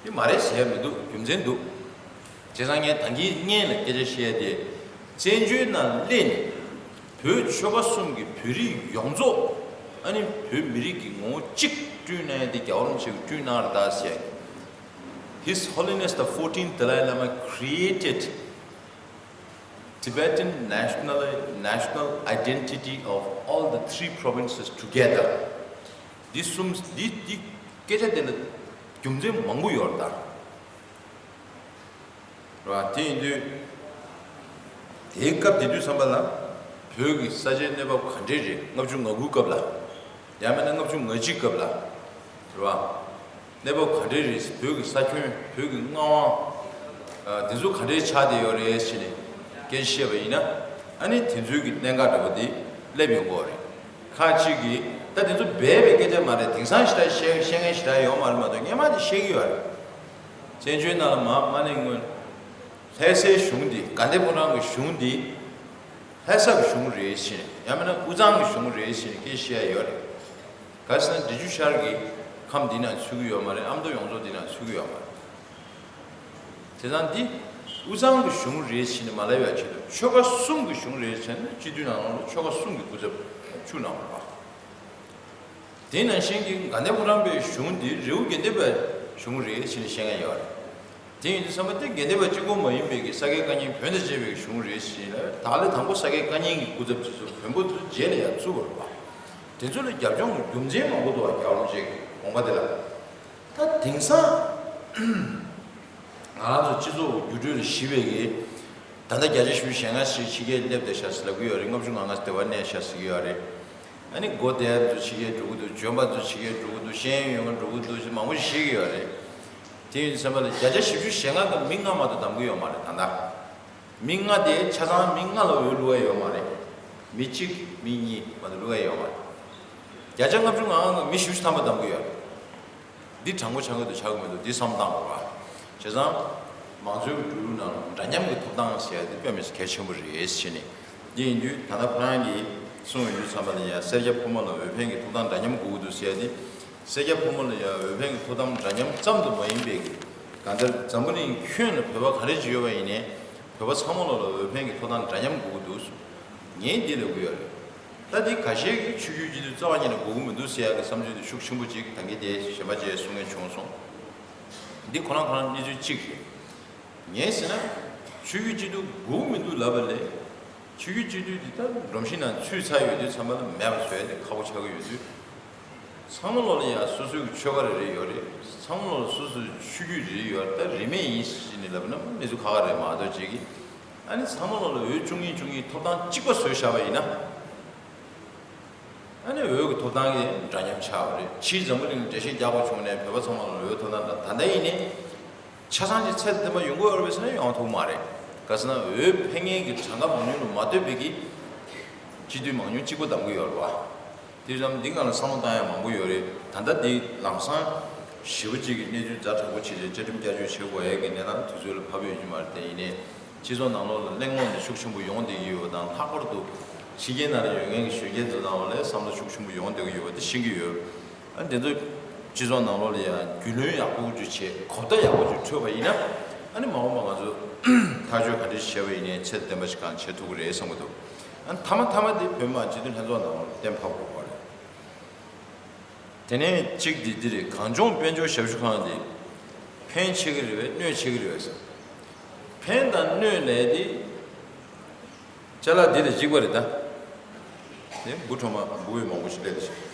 འདི་མ་རེད་ཟེར་ཡ་མི་འདུག་རྒྱུ་མཚན་འདུག་བྱས་ཙང་ངས་ད་གིན་སྔོན་ལ་སྐད་ཆ་བཤད་ཡ་དེ། བཙན་བྱོལ་ནང་སླེབས་ནས་བོད་ཆོལ་ཁ་གསུམ་གྱི་བོད་རིགས་ཡོངས་རྫོགས། ཨ་ནི་བོད་མི་རིགས་ཀྱི་ངོ་བོ་གཅིག་བསྐྲུན་གནང་ཡ་དེ་རྒྱལ་བ་རིན་པོ་ཆེ་གིས་བསྐྲུན་གནང་རེད་ད་ཟེར་ཡ། His Holiness the fourteenth Dalai Lama created Tibetan national, national identity of all the three provinces together. འདི་གསུམ་འདི་འདི་སྐད་ཆ་དེ་ལ་རྒྱུ་མཚན་མང་པོ་ཡོད་རེད་ད། རེད་བ། དེ་ཡིན་དུས་དེའི་སྐབས་དེ་དུས་ཙམ་པ་ལ་བོད་ཀྱི་ས་ཆའི་གནས་བབ་ག་འདྲས་རེད། ལྔ་བཅུ་ང་དགུ་སྐབས་ལ། ཡང་མིན་ན་ལྔ་བཅུ་ང་གཅིག་སྐབས་ལ། རེད་བ། གནས་བབ་ག་འདྲས་རེད། བོད་ཀྱི་ས་ཁྱོན། བོད་ཀྱི་མངའ་དབང་། ཨ། དེ་ཚོ་ག་འདྲས་ཆགས་བསྡད་ཡོད་རེད་ཟེར་ནས་སྐད་ཆ་བཤད་པ་ཡིན་ན། ཨ་ནི་དེ་ཚོའི་གི་གནད་འགག་འདྲ་པོ་དེ་སླེབས་ཡོང་གི་ཡོད་རེད། ཁག་ཅིག་གིས་ད་དེ་ཚོ་སྦས་པའི་སྐད་ཆ་མ་རེད། དེང་སང་ཞེ་དྲག་བཤད་བཤད་མཁན་ཞེ་དྲག་ཡོད་མ་རེད་མ་གཏོགས་སྔོན་མ་དེ་བཤད་ཀྱི་ཡོད་རེད། བཙན་བྱོལ་ནང་ལ་མ་མ་ནས་སྔོན་ལྷ་སའི་གཞུང་འདི། དགའ་ལྡན་ཕོ་བྲང་གི་གཞུང་འདི་ལྷ་ས་གི་གཞུང་རེད་ཟེར་ནས། ཡང་མིན་ན་དབུས་གཙང་གི་གཞུང་རེད་ཟེར་ནས་སྐད་བཤད་ཡ་ཡོད་རེད། ག་ཟེར་ན་འབྲི་ཆུ་ཤར་གྱི་ཁམས་འདི་ནང་ཚུད་ཀྱི་ཡོད་མ་རེད། ཨ་མདོ་ཡོངས་རྫོགས་འདི་ནང་ཚུད་ཀྱི་ཡོད་མ་རེད། དེ་དང་འདི་དབུས་གཙང་གི་གཞུང་རེད་ཟེར་ནས་མ་ལབ་ཡ་ཆེད་དུ་ཆོལ་ཁ་གསུམ་གྱི་གཞུང་རེད་ཟེར་ནས། སྤྱི་འཐུས་ནང་ལོགས་ལ་ཆོལ་ཁ་གསུམ་གྱི་སྐུ་ཚབ་བཅུག་གནང་བ་རེད་པ། དེ་ནང་བཞིན་གྱི་དགའ་ལྡན་ཕོ་བྲང་པའི་གཞུང་འདི་རི་བོ་དགེ་ལྡན་པའི་གཞུང་རེད་ཟེར་ནས་བཤད་མཁན་ཡོད་རེད། དེ་ཡིན་དུས་ཙམ་པ་དེ་དགེ་ལྡན་པ་གཅིག་པོ་མ་ཡིན་པའི་གི་ས་དགེ་བཀའ་རྙིང་བོན་དང་བཅས་པའི་གཞུང་རེད་ཟེར་ནས། ད་ལས་དང་པོ་ས་དགེ་བཀའ་རྙིང་གི་སྐུ་ཚབ་དེ་ཚོ་བོན་པོ་ཚོ་རྗེས་ལ་ཡང་བཙུགས་པ་རེད་པ། དེ་ཚོ་ལ་རྒྱབ་ལྗོངས་ཀྱི་རྒྱུ་མཚན་མང་པོ་འདུག་པ། རྒྱལ་བ་རིན་པོ་ཆེ་གི་དགོངས་པ་དེ་ལ། ད་དེང་སང་ང་རང་ཚོ་སྤྱི་ཚོགས་འགྱུར་འགྲོས་ལ་གཞིགས་པའི་གི། ད་ལྟ་བརྒྱ་ཆ་བཞི་བཅུ་ཞེ་ལྔ་ཞིག་ཕྱི་རྒྱལ་སླེབས་བསྡད་ཤག་ཟེར་ལབ་ཀྱི་ཡོད་རེད། ལྔ་བཅུ་ང་ལྔ་ཟེར་དེ་བར་གནས་ཤག་ཟེར་གྱི་ཡོད་རེད། ཨ་ནི་སྒོ་བསྡད་ཚོ་ཕྱི་རྒྱལ་འགྲོ་གི་འདུག་འཇོན་པ་ཚོ་ཕྱི་རྒྱལ་འགྲོ་གི་འདུག་ཤེས་ཡོན་ཡོད་མཁན་འགྲོ་གི་འདུག་ཟེར་མང་པོ་ཞིག་བཤད་ཀྱི་ཡོད་རེད། དེ་ཡིན་དུས་ཙམ་པ་ལ་བརྒྱ་ཆ་བཞི་བཅུ་ཞེ་ལྔ་གི་མི་ལྔ་མ་གཏོགས་བདམས་ཀྱི་ཡོད་མ་རེད་ད་ལྟ། མི་ལྔ་དེ་ཆ་ཚང་མི་ལྔ་ལ་འོས་བླུག་ཡ་ཡོད་མ་རེད། མི་གཅིག་མི་གཉིས་མ་གཏོགས་བླུག་ཡ་ཡོད་མ་རེད། བརྒྱ་ཆ་ལྔ་བཅུ་ང་ལྔ་གི་མི་བཞི་བཅུ་ཐམ་པ་བདམས་ཀྱི་ཡོད་རེད། འདི་དྲང་པོ་ཆགས་ཀྱི་འདུག་ཆགས་ཀྱི་མི་འདུག་འདི་བསམ་བློ་བཏང་དགོས་པ། བྱས་ཙང་མང་གཙོའི་འགྲོ་ལུགས་ནང་འདྲ་མཉམ་གྱི་ཐོབ་ཐང་ཟེར་ཡ་དེ་དཔེ་མི་སྲིད་གལ་ཆེན་པོ་རེད་ཟེར་ནས། འདི་ཡིན་དུས་ད་ལྟ་ཁོ་རང་གིས་གསུངས་ཡོང་དུས་ཙམ་པ་ལ་ཡ། སེར་སྐྱ་ཕོ་མོ་ལ་འོས་འཕེན་གྱི་ཐོབ་ཐང་འདྲ་མཉམ་དགོས་ཀྱི་འདུག་ཟེར་ཡ་དེ། སེར་སྐྱ་ཕོ་མོ་ལ་ཡང་འོས་འཕེན་གྱི་ཐོབ་ཐང་འདྲ་མཉམ་ཙམ་དུ་མ་ཡིན་པའི་གི། གང་ལྟར་འཛམ་བུ་གླིང་ཁྱོན་ལ་བོད་པ་ག་རེ་ཅིག་ཡོད་པ་ཡིན་ནའི། བོད་པ་ཚང་མ་ལོ་ལ་འོས་འཕེན་གྱི་ཐོབ་ཐང་འདྲ་མཉམ་དགོས་ཀྱི་འདུག་ངས་འདི་ལབ་ཀྱི་ཡོད་རེད། ད་འདི་ཁ་ཤས་ཀྱིས་ཆོས་བརྒྱུད་སྤྱི་འཐུས་རྩ་བ་ཉིད་ནས་དགོས་ཀྱི་མི་འདུག་ཟེར་ཡག་གི་བསམ་ཚུལ་དེ་ཤུགས་ཆེན་པོ་ཅིག་ད་གིན་དེ་གཞན་པ་བཅས་གསུང་མཁན་བྱུང་སོང་། འདི་ཁོ་རང་ཁོ་རང་གནས་ཚུལ་གཅིག་རེད། ངས་ཟེར་ན། ཆོས་བརྒྱུད་སྤྱི་འཐུས་དགོས་མི་འདུག་ལབ་པ་ལས། ཆོས་བརྒྱུད་སྤྱི་འཐུས་འདི་ལྟར་སྒྲོམ་གཞི་ནང་ཚུད་ཚར་ཡོད་དུས་ཚང་མ་ལ་མེད་པ་བཟོ་ཡ་དེ་ཁག་པོ་ཆགས་ཀྱི་ཡོད་དུས། ཚང་མ་ལོ་ལ་ཡང་སོ་སོའི་ཆོལ་ཁ་རེ་རེ་ཡོད་རེད། ཚང་མ་ལོ་ལ་སོ་སོའི་ཆོས་བརྒྱུད་རེ་རེ་ཡོད་རེད། ད་རིས་མེད་ཡིན་ཞེས་ནས་ལབ་ན་གནས་ཚུལ་ཁག་ཁག་རེད་མ་གཏོགས་ཅིག་གིས། ཨ་ནི་ཚང་མ་ལོ་ལ་འོས་བཅུ་གཉིས་བཅུ་གཉིས་ཐོབ་ཐང་གཅིག་པ་བཟོས་བཞག་པ་ཡིན་ན། ཨ་ནི་འོས་ཀྱི་ཐོབ་ཐང་གི་འདྲ་མཉམ་ཆགས་པ་རེད། ཕྱིའི་འཛམ་བུ་གླིང་ལ་འགྲེལ་བཤད་རྒྱག་དགོས་བྱུང་ནས་བོད་པ་ཚང་མ་ལ་འོས་ཐོབ་ཐང་འདྲ། ད་ལྟ་ཡིན་ནའི། ཆ་ཚང་གི་ཚད་དེ་མ་ཡོང་གི་ཡོད་རེད་པས་ཟེར་ན་ཡོང་ཐུབ་མ་རེད། ག་ཟེར་ན་འོས་འཕེན་མཁན་གྱི་གྲངས་ཀ་མང་ཉུང་ལ་མ་ལྟོས་པའི་གི་སྤྱི་འཐུས་མང་ཉུང་གཅིག་པ་བདམས་ཀྱི་ཡོད་རེད་བ། དེ་ཙམ་འདི་སྒང་ལ་བསམ་བློ་བཏང་ཡ་མང་པོ་ཡོད་རེད། ད་ལྟ་འདི་ལམ་སང་ཞེ་པོ་གཅིག་གི་གནས་ཚུལ་ཛ་དྲག་པོ་བྱས་རྗེས་བཅའ་ཁྲིམས་བསྐྱར་བཅོས་བྱེད་དགོས་ཡ་གི་གནས་སྟངས་དུས་ཚོད་ལ་བབས་ཡོད་ཀྱི་མ་རེད། དེ་ཡིན་ནའི་སྤྱི་ཚོགས་ནང་ལོགས་ལ་གླེང་སློང་འདི་ཤུགས་ཆེན་པོ་ཡོང་བསྡད་ཀྱི་ཡོད་པ་དང་། ལྷག་པར་དུ་ཕྱི་རྒྱལ་ནང་ལ་ཡོད་མཁན་གྱི་གཞོན་སྐྱེས་ཚོ་ནང་ལོགས་ལ་བསམ་བློ་ཤུགས་ཆེན་པོ་ཡོང་བསྡད་ཀྱི་ཡོད་པ་དེ་ཤེས་ཀྱི་ཡོད། ཨ་འདི་ཚོ་སྤྱི་ཚོགས་ནང་ལོགས་ལ་ཡང་རྒྱུས་ལོན་ཡག་པོ་ཅིག་བྱས། གོ་བརྡ་ཡག་པོ་ཅིག་འཕྲོད་པ་ཡིན་ན། ཨ་ནི་མ་འོངས་པ་ང་ཚོ་ཐག་གཅོད་ག་འདྲ་ཞིག་བྱས་པ་ཡིན་ནའི་ཚད་ལྡན་པ་ཞིག་གང་བྱེད་ཐུབ་ཀྱི་རེད་བསམ་གྱི་འདུག་ཨ་ནི་མཐའ་མ་མཐའ་མ་དེ་བོད་མི་མང་སྤྱི་འཐུས་ལྷན་ཚོགས་ནང་ལོགས་ལ་གཏན་ཕབ་དགོས་པ་རེད། དེ་ནས་གཅིག་དེ་འདི་རེད། གངས་ལྗོངས་དཔལ་འབྱོར་ཞབས་ཞུ་ཁང་དེ་ཕན་ཆེ་གི་རེད་པས་གནོད་ཆེ་གི་རེད་པས་ཟེར། ཕན་དང་གནོད་ལས་དེ། ཅ་ལག་འདི་ལ་གཅིག་པ་རེད་ད། དེ་འབུ་ཕྲ་མ་འབུ་བས་མང་པོ་ཞིག་སླེབས་ཤིང་།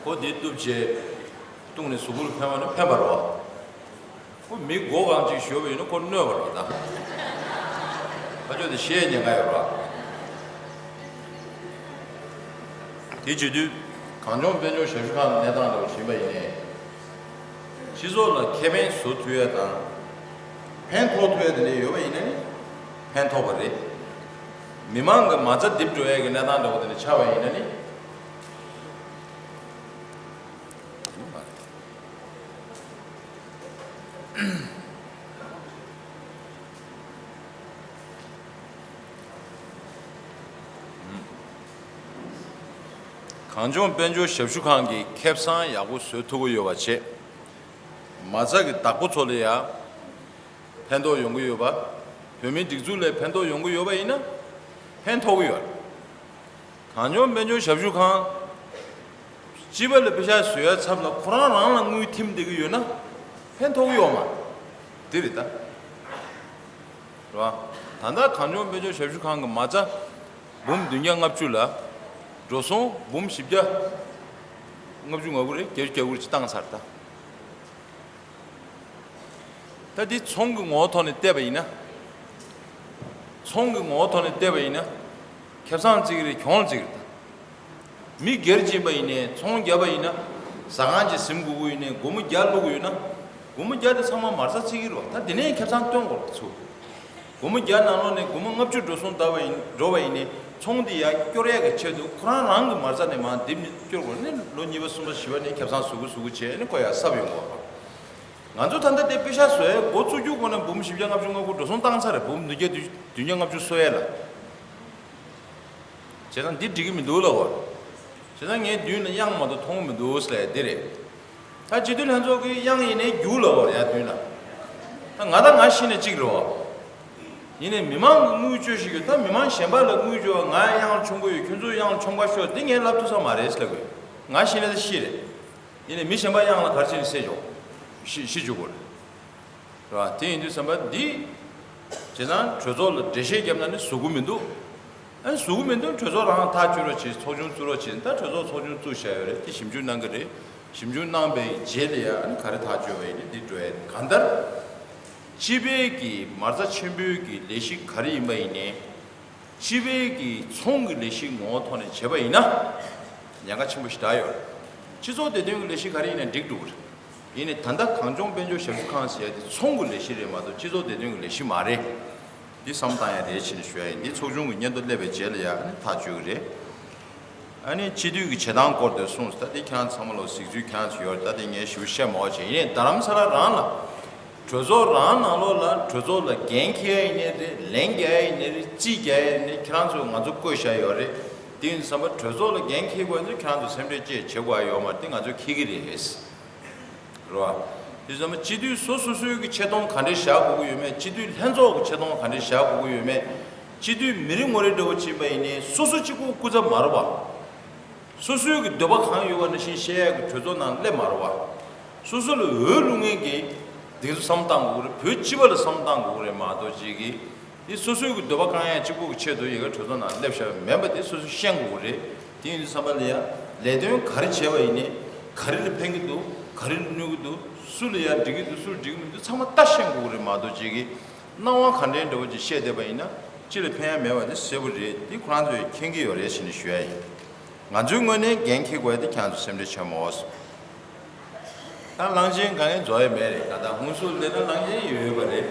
ཁོ་འདི་གཏུབ་བྱས། བཏུང་ནས་གཟུགས་པོར་ཕན་པ་ནི་ཕན་པ་རེད་བ། ཁོ་མི་མགོ་གང་ཅིག་ཞོ་བ་ཡིན་ན་ཁོ་གནོད་པ་རེད་ད། ཁ་ཕྱོགས་དེ་ཤེས་ཉེན་ཁ་ཡོད་རེད་བ། དེ་བྱེད་དུས་གངས་ལྗོངས་དཔལ་འབྱོར་ཞབས་ཞུ་ཁང་གི་གནས་སྟངས་འདྲ་བོ་ཞིག་ཡིན་པ་ཡིན་ནའི། སྤྱི་ཚོགས་ལ་ཁེ་ཕན་བཟོ་ཐུབ་ཡ་དང་། ཕན་ཐོགས་ཐུབ་ཡ་དེ་འདྲ་ཡོད་པ་ཡིན་ན་ནི་ཕན་ཐོགས་པ་རེད། མི་མང་གི་མ་རྩ་རྡིབ་འགྲོ་ཡ་གི་གནས་སྟངས་འདྲ་བོ་དེ་འདྲ་ཆགས་པ་ཡིན་ན་ནི། གངས་ལྗོངས་དཔལ་འབྱོར་ཞབས་ཞུ་ཁང་གིས་ཁེ་བཟང་ཡག་པོ་བཟོ་ཐུབ་ཀྱི་ཡོད་པ་བྱས། མ་རྩ་གི་བདག་པོ་ཚོ་ལ་ཡང་ཕན་ཐོགས་ཡོང་གི་ཡོད་པ། བོད་མིའི་སྒྲིག་འཛུགས་ལ་ཕན་ཐོགས་ཡོང་གི་ཡོད་པ་ཡིན་ན་ཕན་ཐོགས་ཀྱི་ཡོད་རེད། གངས་ལྗོངས་དཔལ་འབྱོར་ཞབས་ཞུ་ཁང་སྤྱི་པ་ལ་པེ་ཤག་བཟོ་ཡ་ཚབ་ལ་ཁོ་རང་རང་ལ་དངུལ་ཐིམ་བསྡད་ཀྱི་ཡོད་ན་ཕན་ཐོགས་ཀྱི་ཡོད་མ་རེད། དེ་རེད་ད། རེད་བ། ད་ལྟ་གངས་ལྗོངས་དཔལ་འབྱོར་ཞབས་ཞུ་ཁང་གི་མ་རྩ་འབུམ་བདུན་བརྒྱ་ལྔ་བཅུ་ལ་འགྲོ་སོང་འབུམ་བཞི་བརྒྱ་ལྔ་བཅུ་ང་དགུ་རེད། བརྒྱད་ཅུ་གྱ་དགུ་རེ་ཅིག་བཏང་ཚར་ད། ད་འདི་ཚོང་གི་ངོ་བོ་ཐོག་ནས་བལྟས་པ་ཡིན་ན། ཚོང་གི་ངོ་བོ་ཐོག་ནས་བལྟས་པ་ཡིན་ན། ཁེ་བཟང་བརྩི་གི་རེད། གྱོང་བརྩི་གི་རེད་ད། མི་སྒེར་གཅིག་ཡིན་པ་ཡིན་ནའི་ཚོང་བརྒྱབ་པ་ཡིན་ན། ཟ་ཁང་ཅིག་ཟིན་དགོས་ཀྱི་ཡོད་ནའི་སྒོར་མོ་བརྒྱ་བླུག་གི་ཡོད་ན། སྒོར་མོ་བརྒྱ་དེ་ཚང་མ་མ་རྩ་བརྩི་གི་རེད་བ། ད་དེ་ནས་ཁེ་བཟང་སྟོན་དགོས་རེད་ཚུར། སྒོར་མོ་བརྒྱ་ནང་ལོགས་ནས་སྒོར་མོ་ལྔ་བཅུ་འགྲོ་སོང་བཏང་བ་ཡིན། འགྲོ་བ་ཡིན་ནའི་ཚོང་དེ་ཡར་སྐྱོར་ཡས་ཀྱི་ཆེད་དུ་ཁོ་རང་རང་གི་མ་རྩ་ནས་མར་རྡིབ་ནས་སྐྱོར་དགོས་ནས་ལོ་གཉིས་པ་གསུམ་པ་བཞི་པ་ནས་ཁེ་བཟང་ཟུག་གུ་ཟུག་གུ་བྱས་ནས་ཁོ་ཡར་གསབ་ཡོང་དགོས་པ། ང་ཚོ་ད་ལྟ་དེ་པེ་ཤག་བཟོ་ཡས་འགོ་བཙུགས་རྒྱུ་སྒོ་ནས་འབུམ་བཞི་བརྒྱ་ལྔ་བཅུ་ང་དགུ་འགྲོ་སོང་བཏང་ཚར་རེད། འབུམ་བདུན་བརྒྱ་བདུན་བརྒྱ་ལྔ་བཅུ་གསོ་ཡས་ལ། བྱས་ཙང་འདི་འགྲིག་གི་མི་འདུག་ལབ་པ། བྱས་ཙང་ངའི་མདུན་ལ་གཡང་མ་གཏོགས་མཐོང་གི་མི་འདུག་ཟེར་ཡ་འདི་རེད། ད་སྤྱི་འཐུས་ལྷན་ཚོགས་ཀྱི་གཡང་ཡིན་ནའི་རྒྱུགས་ལབ་པ་ཡ་མདུན་ལ། ད་ང་ད་ང་ཤི་ནས་གཅིག་རེད་བ། ཡིན་ནའི་མི་མང་གི་དངུལ་བཅོལ་ཞིག་ཡོད། ད་མི་མང་གཞན་པ་ལ་དངུལ་བཅོལ་བ། ང་གཡང་མཆོང་གི་ཡོད། ཁྱོད་ཚོ་གཡང་མཆོང་ག་ཤོག་འདི་ངས་ལབ་ཐུབ་ས་མ་རེད་ཟེར་ལབ་དགོས། ང་ཤི་ནས་ད་ཤི་རེད། ཡིན་ནའི་མི་གཞན་པ་གཡང་ལ་ག་རེ་བྱས་ནས་བསད་ཆོག་ཤི་ཤི་བཅུག་དགོས་རེད། རེད་བ། དེ་ཡིན་དུས་ཙམ་པ་འདི། བྱས་ཙང་གྲོས་ཚོགས་ལ་འགྲེལ་བཤད་བརྒྱབ་ན་ནི་ཟུག་གི་མི་འདུག་ཨ་ནི་ཟུག་གི་མི་འདུག་གྲོས་ཚོགས་རང་ཐག་གཅོད་རོགས་བྱེད། ཚོགས་ཆུང་བཙུགས་རོགས་བྱེད། ད་གྲོས་ཚོགས་ཚོགས་ཆུང་བཙུགས་བཞག་ཡོད་རེད། དེ་ཞིབ་འཇུག་གནང་གི་རེད། ཞིབ་འཇུག་གནང་པའི་རྗེས་ལ་ཡ་ཨ་ནི་ག་རེ་ཐག་གཅོད་པ་ཡིན་ནི་འདི་འགྲོ་ཡ། གང་ལྟར། སྤྱི་པའི་གི་མ་རྩ་ཆེན་པོའི་གི་ལས་གཞི་ག་རེ་ཡིན་པ་ཡིན་ནའི། སྤྱི་པའི་གི་ཚོང་གི་ལས་གཞི་ངོ་བོ་ཐོག་ནས་བྱས་པ་ཡིན་ན། ཉེན་ཁ་ཆེན་པོ་ཞེ་དྲག་ཡོད་རེད། སྤྱི་ཚོགས་བདེ་དོན་གྱི་ལས་གཞི་ག་རེ་ཡིན་ན་འགྲིག་འགྲོ་གི་རེད། ཡིན་ནའི་ད་ལྟ་གངས་ལྗོངས་དཔལ་འབྱོར་ཞབས་ཞུ་ཁང་ཟེར་ཡ་དེ་ཚོང་གི་ལས་གཞི་རེད་མ་གཏོགས་སྤྱི་ཚོགས་བདེ་དོན་གྱི་ལས་གཞི་མ་རེད། འདི་བསམ་བཏང་ཡ་རེད་ཅེས་ནས་ཞུ་ཡ་ཡིན། འདི་ཚོགས་ཆུང་གི་སྙན་ཐོ་སླེབས་པའི་རྗེས་ལ་ཡ་ཨ་ནི་ཐག་གཅོད་ཀྱི་རེད། ཨ་ནི་སྤྱི་འཐུས་ཀྱི་བྱེད་སྟངས་སྐོར་དེ་གསུངས། ད་དེ་ཁྱེད་རང་ཚང་མ་ལོ་གཟིགས་ཚུལ་ཁྱེད་རང་ཚོ་ཡོད་རེད། ད་དེ་ངས་ཞིབ་བཤད་མ་བྱས། ཡིན་ནའི་རྡ་རམ་ས་ལ་རང་ལ། གྲོས་ཚོགས་རང་ནང་ལོགས་ལ་གྲོས་ཚོགས་ལ་འགན་འཁྱེར་ཡ་ཡིན་ནའི་རེད། ལན་རྒྱག་ཡ་ཡིན་ནའི་རེད། རྩིས་རྒྱག་ཡ་ཡིན་ནའི་ཁྱེད་རང་ཚོས་ང་ཚོ་བསྐོས་བཞག་ཡོད་རེད། དེ་ཡིན་དུས་ཙམ་པ་གྲོས་ཚོགས་ལ་འགན་འཁྱེར་དགོས་ན་ཁྱེད་རང་ཚོ་སེམས་ཁྲལ་ཅིག་བྱེད་དགོས་ཡ་ཡོད་མ་རེད། དེ་ང་ཚོས་འཁྱེར་གྱི་རེད། རེད་བ། དེ་ཙམ་པ་སྤྱི་འཐུས་སོ་སོ་སོའི་གི་ཆེ་མཐོང་ག་འདྲས་བཞག་དགོས་ཀྱི་ཡོད་མེད། སྤྱི་འཐུས་ལྷན་ཚོགས་ཀྱི་ཆེ་མཐོང་ག་འདྲས་བཞག་དགོས་ཀྱི་ཡོད་མེད། སྤྱི་འཐུས་མི་རེ་ངོ་རེ་འདྲ་བོ་ཅིག་ཡིན་པ་ཡིན་ནའི་སོ་སོ་གཅིག་པུ་སྐུ་ཚབ་མ་རེད་བ། སོ་སོའི་གི་འདོད་པ་གང་ཡོད་པ་ནང་བཞིན་བཤད་ཡག་གི་གྲོས་ཚོགས་ནང་སླེབས་མ་རེད་བ། སོ་སོ་ལ་འོས་བླུག་མཁན་གྱི་དེ་ཚོ་བསམ་བཏང་དགོས་ཀྱི་རེད། བོད་སྤྱི་པ་ལ་བསམ་བཏང་དགོས་ཀྱི་རེད་མ་གཏོགས་ཅིག་གིས། དེ་སོ་སོའི་གི་འདོད་པ་བསྐང་ཡག་གཅིག་པུ་གི་ཆེད་དུ་ཡ་གི་གྲོས་ཚོགས་ནང་སླེབས་བཞག་མིན་པ་དེ་སོ་སོས་ཤེས་དགོས་ཀྱི་རེད། དེ་ཡིན་དུས་ཙམ་པ་ལ་ཡ་ལས་དོན་ག་རེ་བྱས་པ་ཡིན་ནའི་ག་རེ་ལ་ཕན་གྱི་འདུག་ག་རེ་ལ་གནོད་ཀྱི་འདུག་སུ་ལ་ཡ་འགྲིག་གི་འདུག་སུ་ལ་འགྲིག་གི་མི་འདུག་ཚང་མ་ལྟ་ཤེས་དགོས་ཀྱི་རེད་མ་གཏོགས་ཅིག་གིས་སྣང་བ་ག་འདྲའི་འདྲ་བོ་ཅིག་བཤད་བསྡད་པ་ཡིན་ན་སྤྱི་ལ་ཕན་ཡ་མེད་པ་དེ་གསལ་པོ་རེད། དེ་ཁོ་རང་ཚོས་མཁྱེན་གྱི་ཡོད་རེད་ཟེར་ནས་ཞུ་ཡ་ཡིན། ང་ཚོའི་ངོས་ནས་འགན་འཁྱེར་དགོས་ཡ་དེ་ཁྱེད་རང་ཚོ་སེམས་ཁྲལ་བྱེད་མ་དགོས། ད་གླང་ཆེན་གང་ཡང་རྫོགས་ཡ་མེད་རེད། ད་ལྟ་ཧུན་སུར་སླེབས་ན་གླང་ཆེན་ཡོད་ཡོད་པ་རེད།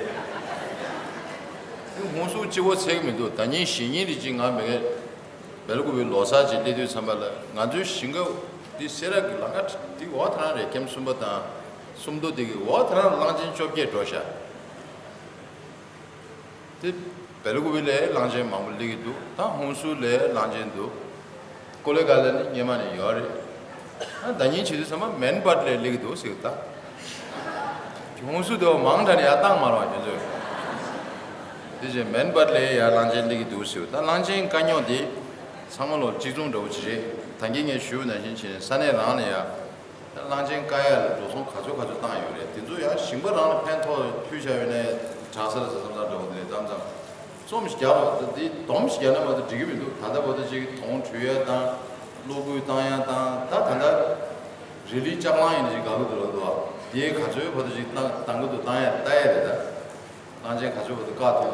དེ་ཧུན་སུར་གཅིག་པོ་ཚད་ཀྱི་མི་འདུག་ད་ཉིན་གཞེས་ཉིན་དེ་གཅིག་ང་མེ་གེ་སྦེལ་ཀོབ་པའི་ལོ་གསར་གྱི་སླེབས་དུས་ཙམ་པ་ལ་ང་ཚོའི་ཞིང་ཁ་དེ་སེ་ར་གི་ལམ་ཁ་དེ་འོག་ཐང་རེད། ཀེམ་གསུམ་པ་དང་སུམ་མདོ་དེ་གི་འོག་ཐང་གླང་ཆེན་བཅོ་བརྒྱད་འགྲོ་ཤག་དེ་སྦེལ་ཀོབ་པེ་ལ་གླང་ཆེན་མང་པོ་སླེབས་ཀྱི་འདུག་ད་ཧུན་སུར་ལ་གླང་ཆེན་འདུག་ཀོ་ལེ་གྷལ་ལ་ནི་སྔོན་མ་ནས་ཡོད་རེད། ད་ད་ཉིན་བྱེད་དུས་ཙམ་པ་མེན་པར་ལ་སླེབས་ཀྱི་འདུག་ཟེར། ད་ཧུན་སུར་དེ་བ་མང་དྲགས་ནས་ཡར་བཏང་མ་རུང་བ་ཁྱོད་ཚོས། དེ་བཞིན་མེན་པར་ལ་ཡར་གླང་ཆེན་སླེབས་ཀྱི་འདུག་ཟེར། ད་གླང་ཆེན་དཀའ་རྙོག་དེ་ཚང་མ་ལོ་གཅིག་མཚུངས་འདྲ་བོ་ཅིག་རེད། ད་གིན་ངས་ཞུས་པ་ནང་བཞིན་བྱས་ནས་ས་གནས་རང་ལ་ཡ། ད་གླང་ཆེན་བཀག་ཡ་ལ་འགྲོ་སོང་ག་ཚོད་ག་ཚོད་བཏང་ཡོད་རེད། དེ་ཚོ་ཡང་ཞིང་པ་རང་ལ་ཕན་ཐོགས་ཕུལ་བྱ་ཡོད་ནའི་དྲག་ས་རེད་ཟེར་བསམ་བསམ་འདྲ་བོ་དེ་རེད། མཚམས་མཚམས་རྩོམ་ཞིག་རྒྱག་པ་དེ་སྡོམ་ཞིག་རྒྱག་ན་མ་གཏོགས་འགྲིག་གི་མི་འདུག་ད་ལྟ་བར་དུ་ཅིག་དོང་དྲུད་ཡ་དང་གློག་སྐུད་བཏང་ཡ་དང་། ད་ད་ལྟ་རི་ལི་ལྕགས་གླང་ཡིན་ན་ཅིག་དགའ་གི་འདུག་ལབ་འདུག་དེ་ག་ཚོད་བར་དུ་ཅིག་བཏང་བཏང་གི་འདུག་བཏང་ཡ་ལྟ་ཡ་རེད། ད། གླང་ཆེན་ག་ཚོད་བར་དུ་བཀག་ཐུབ་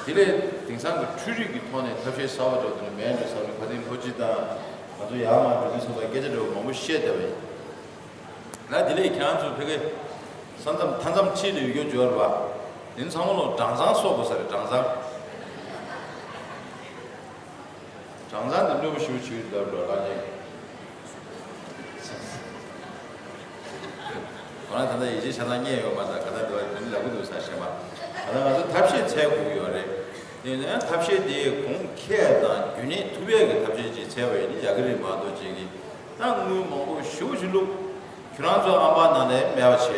ཀྱི་འདུག་དེ་ལས་དེང་སང་གི་འཕྲུལ་རིག་གི་ཐོག་ནས་ཐབས་ཤེས་གསར་པ་འདྲ་བོ་དེ་འདྲ་མེད་འགྲོ་བསམ་ནས། ཁ་སང་ལྷོ་སྤྱི་དང་ང་ཚོ་ཡར་མར་འགྲོ་དུས་ཙམ་པ་སྐད་ཆ་འདྲ་བོ་མང་པོ་བཤད་བསྡད་པ་ཡིན། ད་དེ་ལས་ཁྱེད་རང་ཚོ་ཕ་གི་ས་མཚམས་མཐའ་མཚམས་ཁྲིད་ལ་ཡོད་རྒྱུ་འབྱོར་བ་དེ་ཚང་མ་ལོ་སྦྲང་ཚང་གསོག་དགོས་ས་རེད། སྦྲང་ཚང་། སྦྲང་ཚང་དེ་གནོད་པ་ཞེ་པོ་བྱེད་ཀྱི་འདུག་ལབ་འགྲོ་གླང་ཆེན། ཁོ་རང་ད་ལྟ་ཡིད་ཆེས་ཆ་ཚང་རྙེད་ཡོད་མ་རེད། ད་ག་ད་འདི་བ་དེ་འདྲ་ལབ་གི་འདུག་ས་ཞེས་པ། ད་ལྟ་ང་ཚོ་ཐབས་ཤེས་འཚོལ་དགོས་ཀྱི་ཡོད་རེད། དེ་ཡིན་ན་ཐབས་ཤེས་དེ་གོང་འཁེལ་དང་རྒྱུན་གནས་ཐུབ་ཡས་ཀྱི་ཐབས་ཤེས་ཅིག་འཚོལ་བ་ཡིན་ན་ཡག་གི་རེད་མ་གཏོགས་ཅིག་གིས་ད་དངུལ་མང་པོ་ཞེ་པོ་ཅིག་བླུགས། ཁྱོད་རང་ཚོ་ཨམ་པ་ནང་ནས་མེད་པ་བྱས།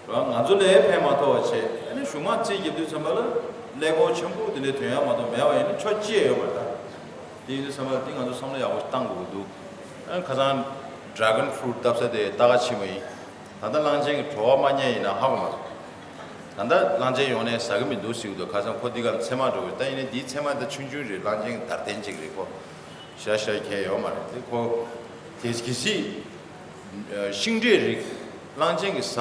རང་ང་ཚོ་ལ་ཕན་མ་ཐོགས་པ་བྱས། ཨ་ནི་གཞུང་མང་རྩིས་རྒྱབ་དུས་ཙམ་པ་ལ་ཀླད་ཀོར་ཆེན་པོ་དེ་འདྲའི་ཐོན་ཡག་མ་གཏོགས་མེད་པ་ཡིན་ན་ཆོག་ཅི་ཡང་ཡོད་མ་རེད་ད། དེ་ཡིན་དུས་ཙམ་པ་ལ་དེ་ང་ཚོ་བསམ་བློ་ཡག་པོ་བཏང་དགོས་ཀྱི་འདུག་ཨ་ནི་ཁ་སང་ཌ་ར་གོན་ཕུ་རུཊ་བཏབ་ས་དེ་རྟ་ཁ་ཕྱིན་པ་ཡིན། ད་ལྟ་གླང་ཆེན་གྱི་བྲོ་བ་མ་རྙེད་ཡིན་ན་ཧ་གོ་མ་སོང་། ད་ལྟ་གླང་ཆེན་ཡོང་ནས་ཟ་གི་མི་འདུག་ཟེར་གྱི་འདུག་ཁ་སང་ཁོ་འདི་ག་ཚེར་མ་འདྲ་བོ་རེད། ད་ཡིན་ནའི་འདིའི་ཚེར་མ་ད་ཆུང་ཆུང་རེད། གླང་ཆེན་གྱི་འདར་ལྡན་ཅིག་རེད་ཁོ། ཞེ་དྲག་ཞེ་དྲག་གལ་ཡོད་མ་རེད། དེ་ཁོ་དེ་གལ་སྲིད་ཤིང་འབྲས་རིགས་གླང་ཆེན་གྱིས་ཟ་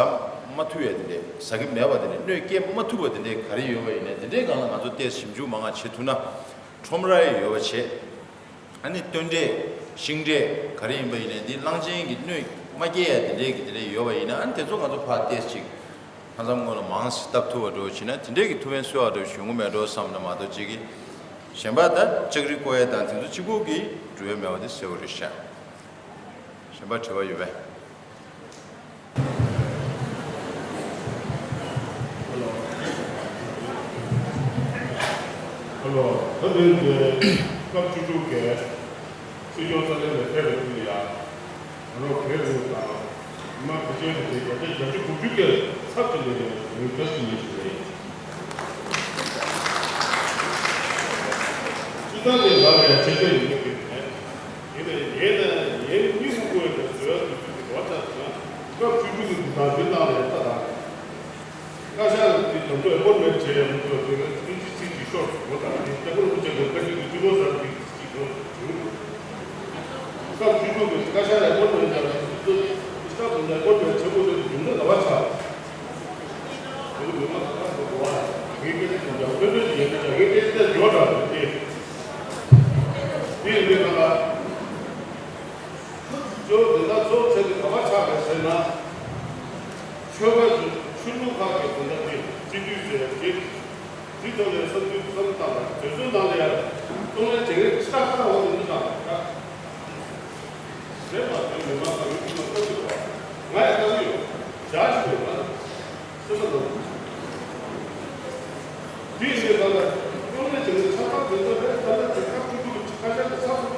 མ་ཐུབ་ཡ་དེ་འདྲས། ཟ་གི་མེད་པ་དེ་འདྲས། གནོད་སྐྱེལ་མ་ཐུབ་པ་དེ་འདྲས་ག་རེ་ཡོད་པ་ཡིན་ནའི་དེ་འདྲའི་སྒང་ལ་ང་ཚོ་ཏོག་ཙམ་ཞིབ་འཇུག་མང་ང་བྱེད་ཐུབ་ན་ཁྲོམ་ར་ཡི་ཡོད་པ་བྱེད། ཨ་ནི་སྟོན་འབྲས་ཤིང་འབྲས་ག་རེ་ཡིན་པ་ཡིན་ནའི་འདི་གླང་ཆེན་གྱིས་གནོད་མ་སྐྱེལ་ཡ་དེ་འདྲས་ཀྱི་དེ་འདྲས་ཡོད་པ་ཡིན་ན། ཨ་ནི་དེ་ཚོ་ང་ཚོ་ཕར་ཏོག་ཙམ་ཅིག་ཕ་མཚམས་སྔོན་ལ་མང་ཙམ་བཏབ་ཐུབ་པ་འདྲ་བོ་བྱས་ན་དེ་འདྲས་ཀྱི་ཐུགས་ཕན་གསོས་པ་འདྲ་བོ་བྱུང་གི་མེད་འགྲོ་བསམ་ན་མ་གཏོགས་ཅིག་གིས། གཞན་པ་ད་ལྕགས་རི་བརྐོ་ཡ་དང་དེ་ཚོ་གཅིག་པོ་གིས་འགྲུབ་ཡ་མེད་པ་དེ་གསལ་པོ་རེད་ཤག་གཞན་པ་དྲི་བ་ཡོད་པས། ཧ་ལོ། ད་ལྟའི་སྐབས་བཅུ་དྲུག་གི་སྲིད་སྐྱོང་རྩ་འགྲན་ལ་ཕེབས་པའི་དུས་ལ་ཡ། ང་རང་བོད་རིགས་དང་མི་མང་གི་ཆེད་དུ་བརྒྱ་ཆ་བརྒྱད་ཅུ་དགུ་བཅུ་གི་ཚབ་ཀྱི་ལས་ཀའི་ངོས་འཛིན་ཞུ་ཡས་ཞུ་བ་ཡིན། སྤྱི་བཏང་ནས་ལབ་ཡ་ཆེ་ཤོས་ཡིན་གྱི་མེད། ཡིན་ནའི་ངས་ནས་ངས་མི་དབུ་དགོས་ཀྱི་བཟོ་ཡ་དུས་ཚོད་ཀྱི་འགྲོ་བ་ཆགས་སོང་ན་སྐབས་བཅུ་དྲུག་གི་འདུ་ཁང་འདི་ནང་ལ་ཡ་ལྟ་དང་། བཀའ་ཤག་ལ་དེ་དོན་དུ་ཨེ་པོན་མེན་བྱས་ཡོད་མི་འདུག་དེ་ག་ཚིག་གཅིག་ཚིག་གཅིག་ཤོར་སོང་ད། དེ་ཨེ་པོན་མེན་བྱས་ཡོད་བཀའ་ཤག་གི་སྤྱི་ཁོག་ཟེར་དེ་གཅིག་ཡོད་བྱུང་། སྐབས་བཅུ་དྲུག་གི་བཀའ་ཤག་ལ་ཨེ་པོན་མེན་བྱས་ཡོད་དུས་ཚོད་སྐབས་དེ་ནས་ཨེ་པོན་མེན་བྱེད་དགོས་དེ་རྒྱུ་མཚན་ག་བ་ཆགས། དེ་མི་མང་ག་ཚོད་གོ་བ་ངའི་སྐད་ཆ་དེ་འདྲ་ལྷོད་ལྷོད་ཀྱི་ཡོད་ན་ངའི་སྐད་ཆ་དེ་ཡོད་འདྲ་རེད་དེ། དེ་ཡིན་དུས་ང་ལ། ཇོ་འདི་ལ་གཙོ་བོ་བྱས་ཏེ་ག་པར་ཆགས་པ་རེད་ཟེར་ན། ཆོལ་ཁ་ཆོས་ལུགས་ཁག་གི་དོན་དག་དེ་སྤྱི་འཐུས་ཟེར་གྱི། དེ་ཐོག་ནས་བསམ་ཚུལ་བསམ་བཏང་ལ་དེ་ཚོའི་ནང་ལ་ཡང་གཏོང་ལེན་བྱེད་མཁན་ཕྱི་ཐག་ཁ་འོག་ཏུ་མི་བཏང་བ་རེད། རེད་པ། དེ་མི་མང་གང་ཡོད་ཀྱི་མ་གཏོང་གི་རེད་པ། ང་ཡང་བཏང་གི་ཡོད། བཞག་ཞིག་ཡོད་པ། སེམས་པ་ནོར། དེ་ཡིན་དུས་ད་ལྟ་གཏོང་ལེན་བྱེད་མཁན་ཆ་ཚང་དེ་ཚོ་རེད། ད་ལྟ་དེ་ཁག་ཆུང་ཆུང་གི་ཁ་ཤས་ཀྱི་ཚབ་ཏུ་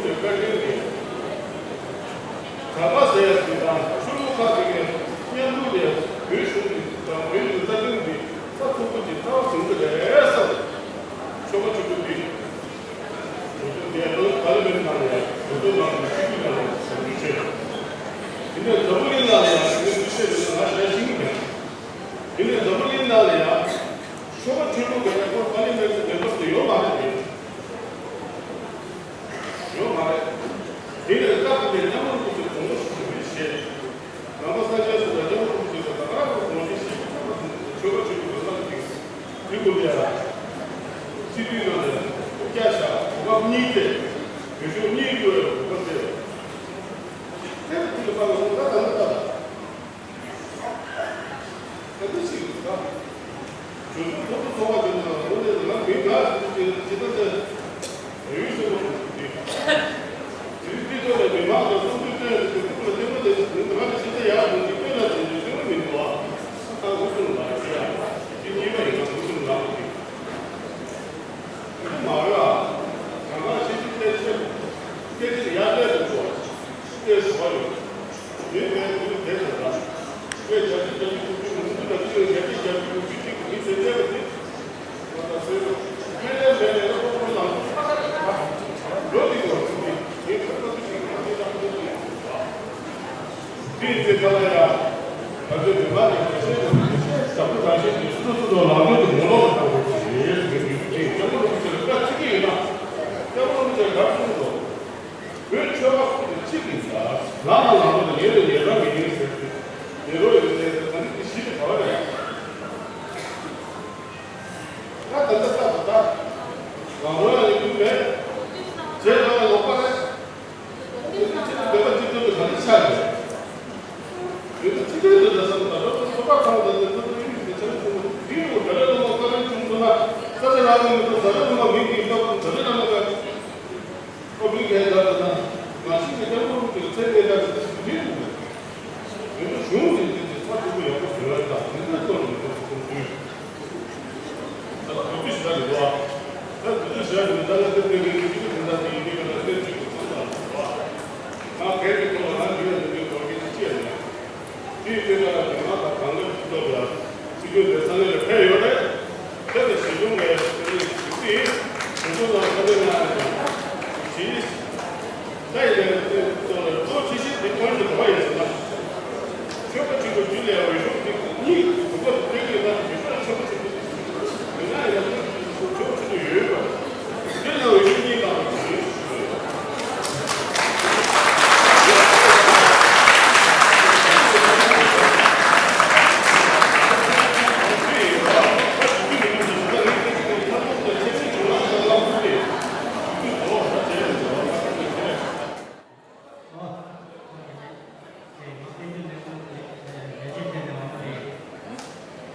ཚོགས་པའི་བཀའ་དྲིན་གྱིས། གྲྭ་པ་ཟེར་ཡ་དེ་དང་ཆོས་ལུགས་ཁག་དེ་གའི་མཉམ་འདུས་ནས་བོད་གཞུང་གི་དང་བོད་ཀྱི་རྩ་དོན་འདི་ས་ཚུགས་པ་ཅིག་རྩ་བ་ཟིན་གྱི་རེད་བསམ། ཆོལ་ཁ་ཆོས་ལུགས་འདི། འགྲོ་དོན་འདི་ལོ་པར་ལི་མེན་ནང་ལ་ཡང་འགྲོ་དོན་ནང་ལ་སྤྱི་འཐུས་ནང་ལ་ཞབས་ཞུ་བྱས། དེ་ནས་འཛམ་བུ་གླིང་ནང་ལ་ཡང་དེ་ནས་འདུ་ཤེས་ཡོད་ན་ང་ཞལ་ཤིང་གི་མེད། དེ་ནས་འཛམ་བུ་གླིང་ནང་ལ་ཡང་ཆོལ་ཁ་ཆོས་ལུགས་ཀྱི་ཡང་སྐོར་པར་ལི་མེན་གྱི་མེ་ཏོག་དེ་ཡོད་མ་རེད་དེ། ཡོད་མ་རེད། དེ་ནས་སྐབས་དེ་མཉམ་རུབ་ཀྱི་གོང་བུ་ཞིག་ཞུ་བའི་ཞེས། ནང་པ་སངས་རྒྱས་སོགས་ལ་མཉམ་རུབ་ཀྱི་ད་ག་རང་གི་གོང་བུ་ཞིག་ཆོལ་ཁ་ཆོས་ལུགས་ཀྱི་ལམ་ཅིག་འདི་དགོས་ཡ། སྤྱི་འཐུས་ནང་ནས་སྐུ་བཅར་བཞག་གོ་སྐབས་གཉིས་ཏེ། བོད་ཕྱོགས་གཉིས་ཀྱི་གོ་སྐབས་ཏེ། དེ་ལ་དེ་ལ་དཔག་ན་ད་ད་ད་ད། ག་འདྲ་ཞིག་ད། བྱོལ་སོང་ཐོབ་ཏུ་ཚོགས་པ་དེ་ནང་འོ་ནས་ང་མི་འགའ་ཞིག་ཅེས་ཇི་ལྟར་ཟེར། ཡུལ་སོགས་པ་དེ། ཡུལ་སྤྱི་ཚོགས་ནས་མི་མང་དང་སོང་ཚུལ་སྟོན་ཡོད་དུས་ཁོ་ལ་སྟོན་པ་དེ་ང་ལ་ཇི་ལྟར་ཡག་འདུག་ཅེས་སྟོན་ལ་དེ་ནས་སྟོན་པ་མི་འདུག་ཨ། ད་འུ་ཚོ་ལ་ཡ། དེ་གཉིས་པ་ཡིན་ན་འུ་ཚོ་ལ་འདུག་ཅེས། འདི་མ་རེད་ཨ། གང་ག་ཤེས་ཤེས་བལྟས་ཤེས། སྐད་ཆ་ཡག་བལྟས་འདུག་གོ། སྐད་ཞུ་བ་ཡོད། མི་བས་དུས་དེ་ལྟར་ལ། བས་བྱ་རྒྱུ་བྱ་རྒྱུ་དྲུག་ཅུ་མུ་མུ་ལ་ཅི་ཡང་བྱ་རྒྱུ་བྱ་རྒྱུ་དྲུག་ཅུ་གཅིག་གི་མི་ཚེ་འདས་པ་དེ། ང་དང་སོའི་ལོ། ཁས་ལེན་མེད་ནས་ལོ་ཁོ་ཁོ་ལ། ལོ་འདི་ཡོང་ཚུལ་འདི་ངས་ཁོ་ཁོ་ཚོ་ཞིག་ང་ཚོའི་ལ་ཁོ་ཚོ་ཡོང་ཚུལ་ལ། དེའི་ཚེ་ག་ལ་ཡང་། ང་ཚོའི་མི་མང་གི་ལས་བྱེད་དང་ལས་བྱེད་ཟབ་པོ་རང་བཞིན་གྱི་སོ་སོ་སོ་སོ་ལག་ལེན་དུ་ངོ་ལོག་གི་ཐབས་ལ་བྱེད་ཟེར་གྱི་ཡོད་ཅིང་སྐྱབས་མགོན་རིན་པོ་ཆེ་ལ་བཀའ་ཅི་གི་ཡིན་ན། སྐྱབས་མགོན་རིན་པོ་ཆེ་ག་རེ་གསུངས་འདུག་བོད་ཆོལ་ཁ་ཁག་གི་གཅིག་ཡིན་ལ། ལག་ལ་ལག་ལེན་དང་ཉེ་རུ་ཉེ་རང་མི་ཉེ་ཟེར་གྱི་ཉེ་རུ་ཡོད་ཟེར་ད་ནི་དེ་ཞིག་གི་བྱ་བ་རེད། ང་ད་ལྟ་ལྟ་བུ་ད། ང་རང་ཡང་ཡིན་མེད། བྱས་ཙང་ལོག་པ་རེད། དེ་ཚོ་ཆེད་དུ་འབད་པ་གཅིག་མཚོན་དུ་ག་རེ་ཆགས་རེད། དེ་ཚོ་ཅི་འདྲའི་འདོད་ན་བསམ་དང་རབ་ཏུ་ཚོགས་པ་ཚང་དང་དེ་ཚོ་ཡིད་ཀྱི་ཆེན་པོ་འདི་རུ་དགྲ་ལྷ་ལྷ་མོ་བཀའ་དྲིན་བྱུང་སོང་ན་ས་ཆ་རང་གི་མི་ཚོ་དགྲ་ལྷ་ལྷ་མོ་མིང་གི་སྐབས་དུ་དགྲ་ལྷ་ལྷ་མོ་ག་ཁོ་བོད་རྒྱལ་དར་དང་ང་ཤིང་གི་སྐྱབས་མགོན་གྱི་ཚེ་འདས་དར་མི་རུ་མི་ཚོ་གཞུང་ནས་དེ་ཚོ་ཚ་དྲོ་པོ་ཡག་པོ་བཟོས་ཡོད་ད་དེ་ཚོའི་ཐོག་ནས་མི་ཚོ་ཚོ་ཚུལ། ད་ལྟ་བོད་མི་ཞེ་དྲག་རེད་འདུག་ཨ། ད་བོད་མི་ཞེ་དྲག་རེད་འདུག་ད་ལྟ་དེ་དེ་དེ་དེ་དེ་དེ་ད་དེ་ཡིན་དེ་ག་ད་དེ་ཅིག་གི་ཚོད་ལ་འདུག་ཨ། ང་གལ་ཏེ་ཁོ་ལ་ང་འདི་ལ་འདི་འདྲའི་གོ་སྐལ་ཅི་ཡང་མེད། དེའི་དེ་ལ་དེ་ང་དང་གང་ལ་ཐུག་ཐབས་ལ་སྲིད་སྐྱོང་དེ་ས་གནས་ལ་ཕེབས་ཡོད་རེད། ཕེབས་ཏེ་ཞི་གཞུང་ལ་དེ་ནས་ཞུགས་ཏེ་ཞི་གཞུང་ལ་ས་གནས་ལ་ཞི། ད་ཡིན་ནའི་དེ་ཚོ་ལ་གཙོ་ཆེ་ཤོས་དེ་ཁོང་གི་འགྲོ་བ་ཡིན་ཟེར་ན། ཆོལ་ཁ་གཅིག་པ་རྒྱུད་ལ་འོས་ཤོག་དེ་གཉིས་གོ་སྐབས་སྤྲད་ཀྱི་ཡོད་ན་དེ་ཆོལ་ཁ་ཆོལ་ཁ་གཅིག་པ་ཡིན་ན་ཡང་ཆོལ་ཁ་གཅིག་པ་ཡོད་པ། དེ་ལ་འོས་ཤོག་གཉིས་བླངས་པ་ཞིག་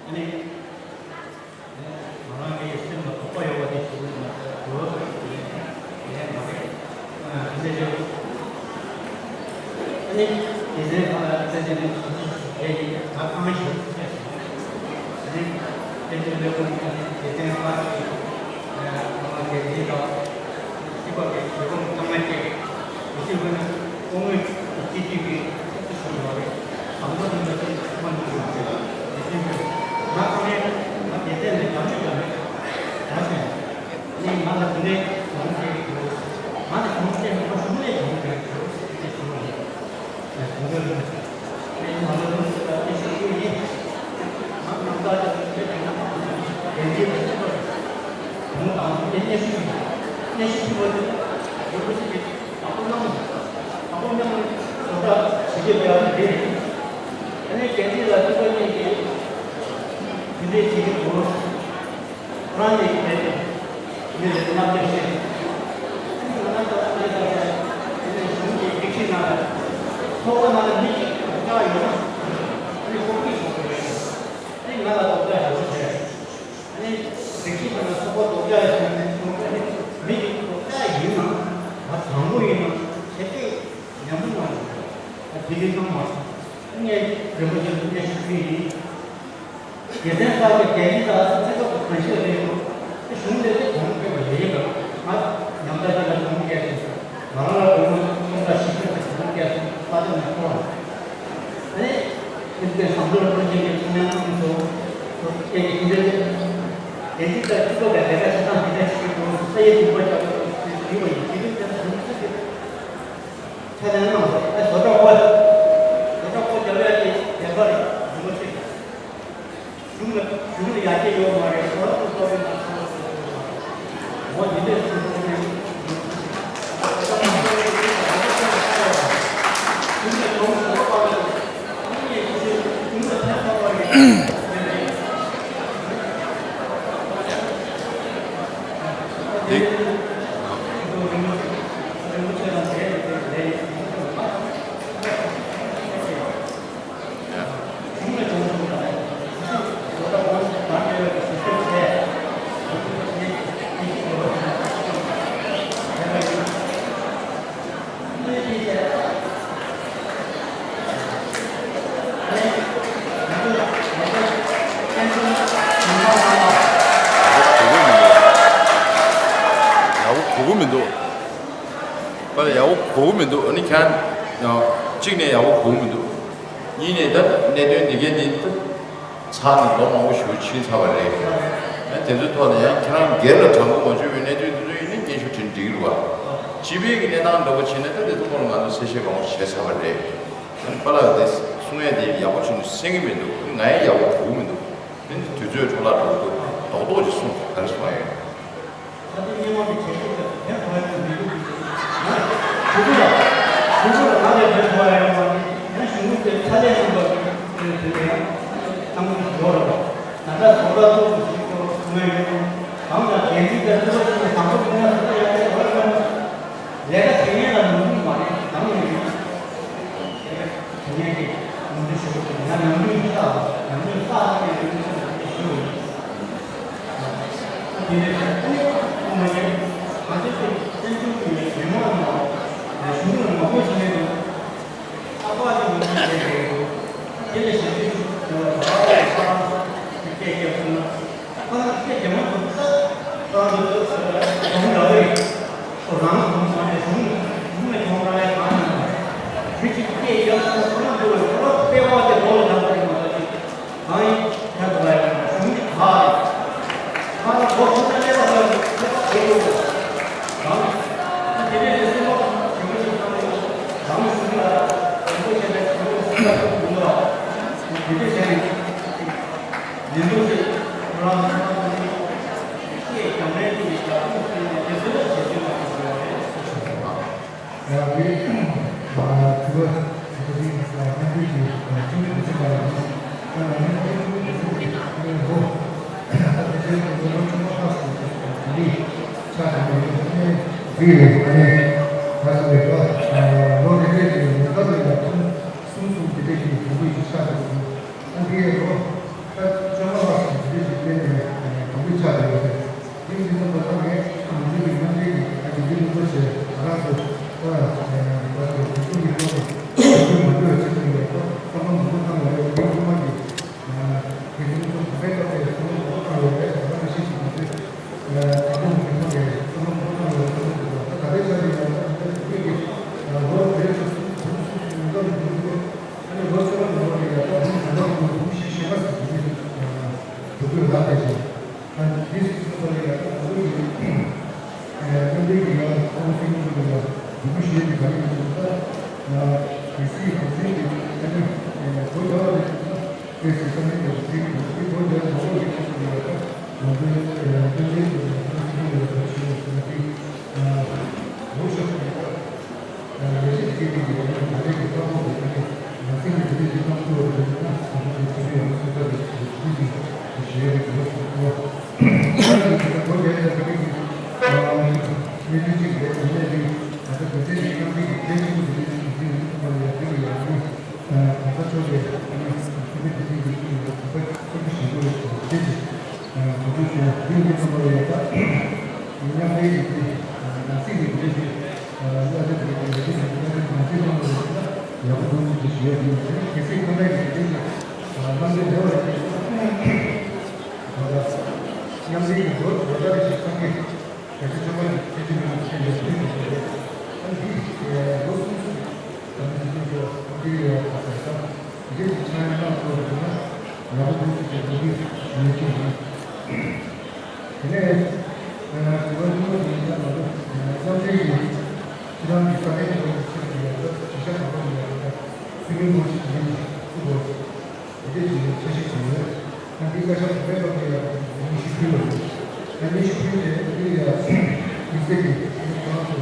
ཡོད། ང་རང་གི་སེམས་ལ་དོགས་པ་ཡོད་པ་དེ་ཞུ་གི་མ་ཟད་དོགས་པ་ཡོད་པ་དེ་ཡང་མ་རེད། ཨ་འདི་ཞུ། ཨ་ནི་དེ་ཚེ་ཨ་ཙེ་ཅེ་ནི་ཞུ་ཞུ་ཞུ་ཞུ་ཞུ་ཞུ་ཞུ་ཞུ་ཞུ། ཨ་ནི་དེ་ཚེ་ལས་ཁུངས་ཨ་ནི་དེ་ཚེ་ཨ་ཅེ་ཨ་ང་དེ་ཚེ་དང་སྲིད་པ་གི་ཞུ་ཁུངས་ཚང་མ་བཅས་དེ་ཚེ་ཨ་ནི་སྐུ་ངོ་སྤྱི་འཐུས་ཀྱི་ཐུགས་སུ་ཞུ་བ་རེད། དང་པོ་ནི་ང་ཚོའི་ཚོགས་པ་ནང་ལ་ཡོད་པའི་དེ་བཞིན་དུ་ང་ཚོ་ནས་ང་སྡེ་ཚན་ལ་རྒྱབ་སྐྱོར་ཡོད་མེད་ད་ཞུ་ཡ། ནི་ང་ལ་དེ་ནས་གོང་ཚད་ཡོད། ང་ལ་གོང་ཚད་མེད་པ་གཞུང་ལས་གོང་ཚད་ཡོད་ཅེས་ཞུ་བ་ཡིན། ཡ་གོང་ཚད་ལ་ནི་ང་ལ་གོང་ཚད་ལ་དེ་ཞུ་རྒྱུ་ཡིན། ང་ང་ཚོ་ལ་དེ་ནས་དེ་འདྲའི་གོང་དང་དེ་གནས་ཤིག་གནས་ཤིག་ཞུ་བ་ཡིན། ཡོད་པ་ཞིག་གིས། དང་པོ་གནང་། དང་པོ་གནང་། བཟོ་ལྟ་ཞིག་གི་ལས་ཀ་དེ་རེད། ནས་རྒྱལ་སྤྱི་ལ་ཐུགས་ཁུར་གནང་གིས་དེ་འདྲའི་བྱེད་ཀྱི་འདུག་ཁོ་རང་ནས་བྱས་ཏེ་མི་ལ་བསླབ་བྱ་བྱས། ང་རང་ཚོ་ཨ་ནེ་ད་ཆ་དེ་ནས་གཞུང་གི་སྒྲིག་གཞི་ནང་ལ་ཚོགས་པ་ནང་ལ་མི་གཅིག་དོགས་འཆར་ཡོད་ན་ཨ་ནི་ཁོ་གཉིས་ཞུ་དགོས་རེད། ཨ་ནི་ང་ལ་དོགས་འཆར་ཞེ་པོ་བྱས། ཨ་ནི་སྒྲིག་གཞི་ནང་ལ་ཚོགས་པ་དོགས་འཆར་ཡོད་ན་ཨ་ནི་མི་གཅིག་དོགས་འཆར་ཡིན་ན་ང་དྲང་པོ་ཡིན་ན་ཞེ་པོ་ཉམས་པོ་མ་རེད། ད་དེ་ལས་ཀྱང་མ་རེད། ངས་རིན་པོ་ཆེ་ལ་སྙན་ཞུ་ཞུས་ཡིན། དགེ་མཚན་བསགས་ཀྱི་རྒྱལ་སྤྱི་ལ་སེམས་ཚོགས་ཀྱི་གང་ཤེས་ལས་འདུག་དེ་གཞུང་ལས་དེ་གོང་སྤེལ་བ་ཡོད་ཡིན་པ། ང་ཉམས་ཐག་ཅིག་ལ་གོང་སྤེལ་སོང་། ང་རང་ལ་དགོས་ན་ཁྲོམ་ར་ཞིབ་ཕྲ་ཅིག་གོང་སྤེལ་སོང་། ཁ་ཏོན་ནས་འཁོར་བ། ཨ་ནི་ཁྱེད་ཚོས་བསམ་ཚུལ་འཁོར་ཅན་གྱི་ཚོང་ལས་ཁང་ཚོ་ཚོ་སྐད་ཀྱི་དེ་འདྲ་རེད། རྒྱལ་སྤྱི་ལ་སྤྱི་ཚོགས་ཀྱི་ལས་ཀ་བྱེད་སྟངས་དེ་འདྲ་ཞིག་གི་སྐོར་ས་ཡི་དུམ་པ་རྒྱག་དགོས་ཞེས་ཞུས་པ་ཡིན། དེ་དུས་ཀྱང་གཞུང་ཚབ་ཀྱིས་ཁས་ལེན་གནང་སོང་། ཨ་བཟོ་གྲྭ་དཔོན། བཟོ་གྲྭ་དཔོན་རྒྱབ་ཡག་གི་ལས་ཀ་རེད། གཞུང་ཚབ་ཀྱིས། གཞུང་ལ་གཞུང་ལ་ཡར་རྒྱས་ཡོད་མ་རེད། ཁོ་རང་ཚོ་གཏོར་རྒོལ་གནང་སོང་ཟེར་གྱི་འདུག་འོ་འདི་འདྲས་སུ་གཏོར་རྒོལ་འདི། ཡག་པོ་གོ་གི་མི་འདུག་ཡག་པོ་གོ་གི་མི་འདུག་ཨ་ནི་ཁྱེད་རང་གཅིག་ནས་ཡག་པོ་གོ་གི་མི་འདུག་གཉིས་ནས་ད་གནད་དོན་འདི་གའི་འདི་ད་ཚར་ནས་ལོ་མང་པོ་ཞིག་ཕྱིན་ཚར་བ་རེད། ཨ་དེ་ཚོའི་ཐོག་ནས་ཡང་ཁྱེད་རང་སྒེར་ལ་དྲང་པོ་མ་བྱུང་བའི་གནད་དོན་དེ་ཚོ་ཡིན་ན་སྙན་ཞུ་དྲན་འགྲིག་རེད་བ། སྤྱི་པའི་གི་གནས་སྟངས་འདྲ་པོ་བྱས་ན་ད་དེ་ཚོ་སྐོར་ལ་ང་ཚོ་གསལ་བཤད་མང་པོ་བྱས་ཚར་བ་རེད། ཨ་ནི་པཱ་ལགས་དེ་གསུང་ཡས་དེ་ཡག་པོ་བྱུང་ནས་གསན་གྱི་མི་འདུག་ང་ཡང་ཡག་པོ་གོ་གི་མི་འདུག་དེ་ནི་དུས་ཚོད་འཕྲོ་བརླག་འགྲོ་གི་འདུག་རྡོག་རྡོག་ཅིག་གསུངས་ག་རེ་གསུང་ཡ་ཡོད། ད་ལྟའི་སྔོན་མ་གི་བྱེད་སྒོ་དེ་དོན་དག་ཡོད་མི་འདུག་ང་ཞུ་གི་ལ། ཞུ་གི་ལ་ང་ལས་དོན་དག་ཡོད་མ་རེད། ཡང་གཞུང་ལུགས་དེ་ཕྱག་ལས་གནང་པ་གི་དེ་ཡང་ཐང་གི་ཡོད་རེད་པ། ད་ལྟ་བཟོ་ལྟ་ཚོགས་སུ་ཞུགས་ཐུབ་ངེས་ཡོད། གང་ལྟར་འགན་འཛིན་དང་ཐུག་པ་ཞིག་ནས་དང་པོ་ཐུག་ན་ཟོ་ལྟ་ཡག་གི་ཡོད་རེད་པ། ལས་ཀ་བྱེད་མཁན་ལ་ནོར་འཁྲུལ་མ་རེད། ནམ་ཡིན་ཡང་དེ་ནས་ཀྱི་ནོར་འཁྲུལ་ཞུ་གི་ཡིན་ན་ནམ་རྒྱུན་ཡིན་ས་ནམ་རྒྱུན་ས་ནས་ཡོད་ཀྱི་ཚུལ་དེ་ཞུ་གི་ཡིན། དེ་ནས་ཨ་ནི་ཁོང་མ་ཉན་ང་ཚོའི་ཚོ་བཙན་བྱོལ་གྱི་མི་མང་ནང་གཞུང་ལ་ངོ་རྒོལ་བྱེད་མཁན་འདུག་ཨ་ཕ་ཅིག་ངོ་རྒོལ་བྱེད་མཁན་འདུག་དེ་ལ་ཞེ་པོ་ཅིག་ཁོང་ལ་ད་བར་ལ་ས་རང་གི་སྐད་རྒྱབ་སོང་ན། ཁོ་རང་སྐད་རྒྱབ་མ་ཐུབ་ས་རང་གི་གདོང་ལ་རེད། ཁོ་རང་གདོང་ས་ནས་གཞུང་གཞུང་ནས་གདོང་ལ་རེད། གང་ཡང་མ་རེད། མི་གཅིག་སྐད་རྒྱབ་སོང་ན་ཁོ་རང་འདུག་རེད། ཁོ་རང་དཔེ་བ་དེ་གདོང་ལ་བརྡབ་པ་རེད་མ་གཏོགས་ཅིག་གང་ཡིན་ཁྱབ་དགོས་ཡ་གཞུང་གི་ཁག་རེད། ཁ་ལ་གོ་ཐུབ་ན་ཀླད་པ་ལ་ཐུབ་པ་བྱེད་དགོས། རང་ཨ་དེ་འདྲས་ལས་སེམས་པ་ཞིག་པ་ཞིག་བཏང་ནས་རང་གཞུང་ལ་དྲང་པོ་བྱས་ནས་དྲང་པོ་སེམས་པ་ཐུབ་དགོས་ལ། དེ་འདྲས་བྱས་ནས་ཉིན་ཐོ་ཞིག་ཁོ་རང་ཚོ་ཚང་མ་ཚང་མས་ཤེས་རྒྱང་རིང་དུ་ཡི་རྒྱ་ཁོངས་བསྐྲུན་ནས་དེ་ཚོ་ལ་བྱེད་ཚུལ་མ་གཏོགས་ཡོད་རེད་ཟེར་ཞུ་དགོས་པ། ཡང་དེ་དྲི་བ་དྲི་བ་འདི་མཉམ་འབྲེལ་གྱི་ཁྲིམས་ལུགས་སྲིད་པ་ཡིན། ད་ང་ཚོའི་ཁྲིམས་ལུགས་སྲིད་པ་ཡིན་ལོ། ད་དེ་ཚོའི་ཁྲིམས་ལུགས་སྲིད་པ་ལོ་ཆུང་མ་ཁག་ཅིག་གི་ལི་ཆགས་བསྡད་ཡོད་ནས་འདི་རེད། ཨ་ནི་ད་ཟེར་བའི་ལོ་རེ་རེ་གི་ལོ་ཟླ་རེ་ལ་ཁྲིམས་གསུམ་གསུམ་དེ་འདྲ་ཞིག་གོང་འཕེལ་ཞིག་ཆགས་འདུག་ཨ་འདི་ཡི་ལོ་ད་བཅོ་ལྔ་ལྷག་ཙམ་དེ་འདྲ་ཞིག་སླེབས་ནས་གོང་འཕེལ་ཆགས་བསྡད་ཡོད་རེད། དེ་ཡིན་དུས་ཙམ་པ་ད་ངས་ང་ཚོའི་གི་མཉམ་འབྲེལ་གྱི་ཨ་ནི་འདི་མི་འདུག་ཟེར་ང་རང་ཚོ་ད་ང་ཚོ་དེ་ཚོ་གི་ཐོག་ནས་འགྲོ་རྒྱུ་མ་འགྲོ་བའི་ཆེད་དུ་ཡོད་ད་བསམ་བློ་མང་པོ་བཏང་བ་རེད། དེ་ཚོ་མ་གི་དེ་ཚོ་ཚོ་གོང་འཕེལ་ཐོག་ནས་བསམ་བློ་མང་པོ་བཏང་ཡོད་རེད། ད་ང་ཚོ་ཤེས་ཀྱི་མ་རེད། ད་ང་ཚོ་གི་ཐོག་ནས་བསམ་བློ་མང་པོ་བཏང་ཡོད་རེད། བསམ་བློ་མང་པོ་ད་ད་ལྟའི་ཆ་ནས་ མཉམ་འབྲེལ་གྱི་ལོ་ལོ་ལྟར་རེ་བཞིན་ཚོགས་ཀྱི་གལ་ཆེ་ཆོས་འཁོར་གྱི་ཁྱད་ཆོས་མི་འདུག་ཅེས་ལས་ཕུལ་དགོས་པས། ཨ་ནི་འདི་ལོ་གསུམ་གསུམ་ད་ནི་འདི་ཚོ་འདི་ཡོད་པ་དང་འདི་ཚོ་ཆ་ཡང་གནང་ཐུབ་པ་ན་ཡག་པོ་འདུག་ཅེས་འདི་འདི་ཞུ་ཡོད་ཅེས་ཡིན། དེ་ནས་དྲི་བ་གཉིས་པ་དེ་ཡིན་ན་ང་ཚོ་མཉམ་འབྲེལ་གྱི་ཁྱེད་རང་གི་ས་གནས་ཀྱི་ལོ་གསུམ་གྱི་ཡོད་པ་ཞིང་ཆ་གང་པོ་ཡོད་པ་སུ་མིན་པོ་ཞིག་ཡིན་ཅིག་ཐུབ་དགོས། དེ་འདྲ་ཞིག་ལ་འཆར་གཞི་བྱུང་ཡོད། ཨ་འདི་བཀའ་ཤག་གོང་མའི་སྐབས་ལ་ཡང་སྙན་ཞུ་ཕུལ་བ་རེད། ཨ་སྙན་ཞུ་ཕུལ་རྗེས་འདི་ལ་ཡང་དམིགས་བསལ་གྱི་ཁོང་ཚོ་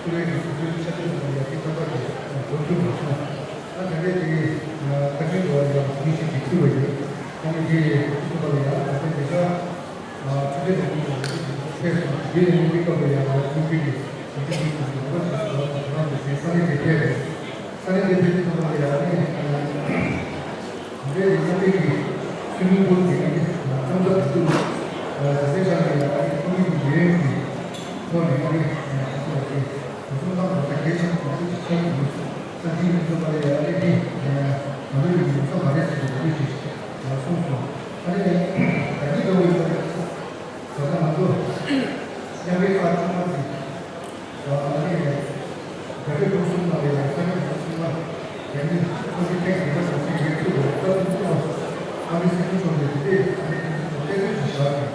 ཐུགས་རེ་གི་ཐུགས་འདུན་ཆ་ཚང་ལ་ཡང་འདི་ལྟ་བ་དེ་འགོ་ཚུགས་མ་སོང་། ཨ་ད་ལྟའི་འདི་བཀའ་ཁྲིའི་འགོ་ལ་ཡང་སྙན་ཞུ་དེ་ཕུལ་བ་ཡིན། ཨ་ནི་འདི་ཐུགས་ཐུབ་པ་ལ་ཡང་ད་ལྟའི་འདི་ཤག་ཨ་ཆུ་ཚོད་དང་པོ་ལ་ཕེབས་སོང་། དེ་ནས་འདི་སྐབས་ལ་ཡང་ང་ཚོ་འདི་གི་ཞིབ་འཇུག་འདི་ཚོ་འགོ་ཚུགས་སོང་། ང་ཚོ་འདི་ས་གནས་དེ་ཕེབས་རེད། ས་གནས་དེ་ཕེབས་ཐུབ་པ་ལ་ཡང་ཨ་ནི་ང་ཚོའི་མཉམ་འབྲེལ་གྱི་སྲིད་བློན་སྐོར་གྱི་ཨ་ནི་གཙང་སྦྲ་དུ་བསྡུས། ད་ལྟའི་ཆར་ལ་ཡང་ཨ་ནི་ཁོར་ཡུག་གི་ཡུན་རིང་གི་ཐོག་ནས་ཨ་ནི་ང་ཚོ་ལ་དེ་གོ་སོང་གནང་དགོས་ས་གལ་ཆེན་པོ་མང་པོ་ཞིག་ཆགས་ཡོད། ས་འདི་མི་ཚོགས་པ་ལ་ཡང་ཨ་ནི་འདི་ང་ཚོའི་མི་ཚོགས་མ་རེད་ཟེར་ཏེ་འདི་འདྲ་ཞིག་གསུངས་སོང་། ཨ་ནི་ད་གིན་འདྲ་བོ་ཡིན་ན། ད་ལྟ་ང་ཚོ་མཉམ་འབྲེལ་ཁག་ཆུང་མ་ཅིག་ཨ་ནི་རྒྱ་བོད་ཀུན་གསུམ་ནང་ལ་ཡང་ས་གནས་ཁག་ཆུང་མ་རྒྱ་མི་ཚོ་གི་ཐེངས་འདི་ག་ཚོད་ཅིག་ཡོད་ཚུལ་ལ་ལྟ་ཚུལ་ཚུལ་ལ་ཨ་ནི་སྲིད་སྐྱོང་མཆོག་ནས་དེ་འདྲས་ཨ་ནི་དེ་ཚོ་གཏན་འབེབས་ཅིག་བཞག་ནས་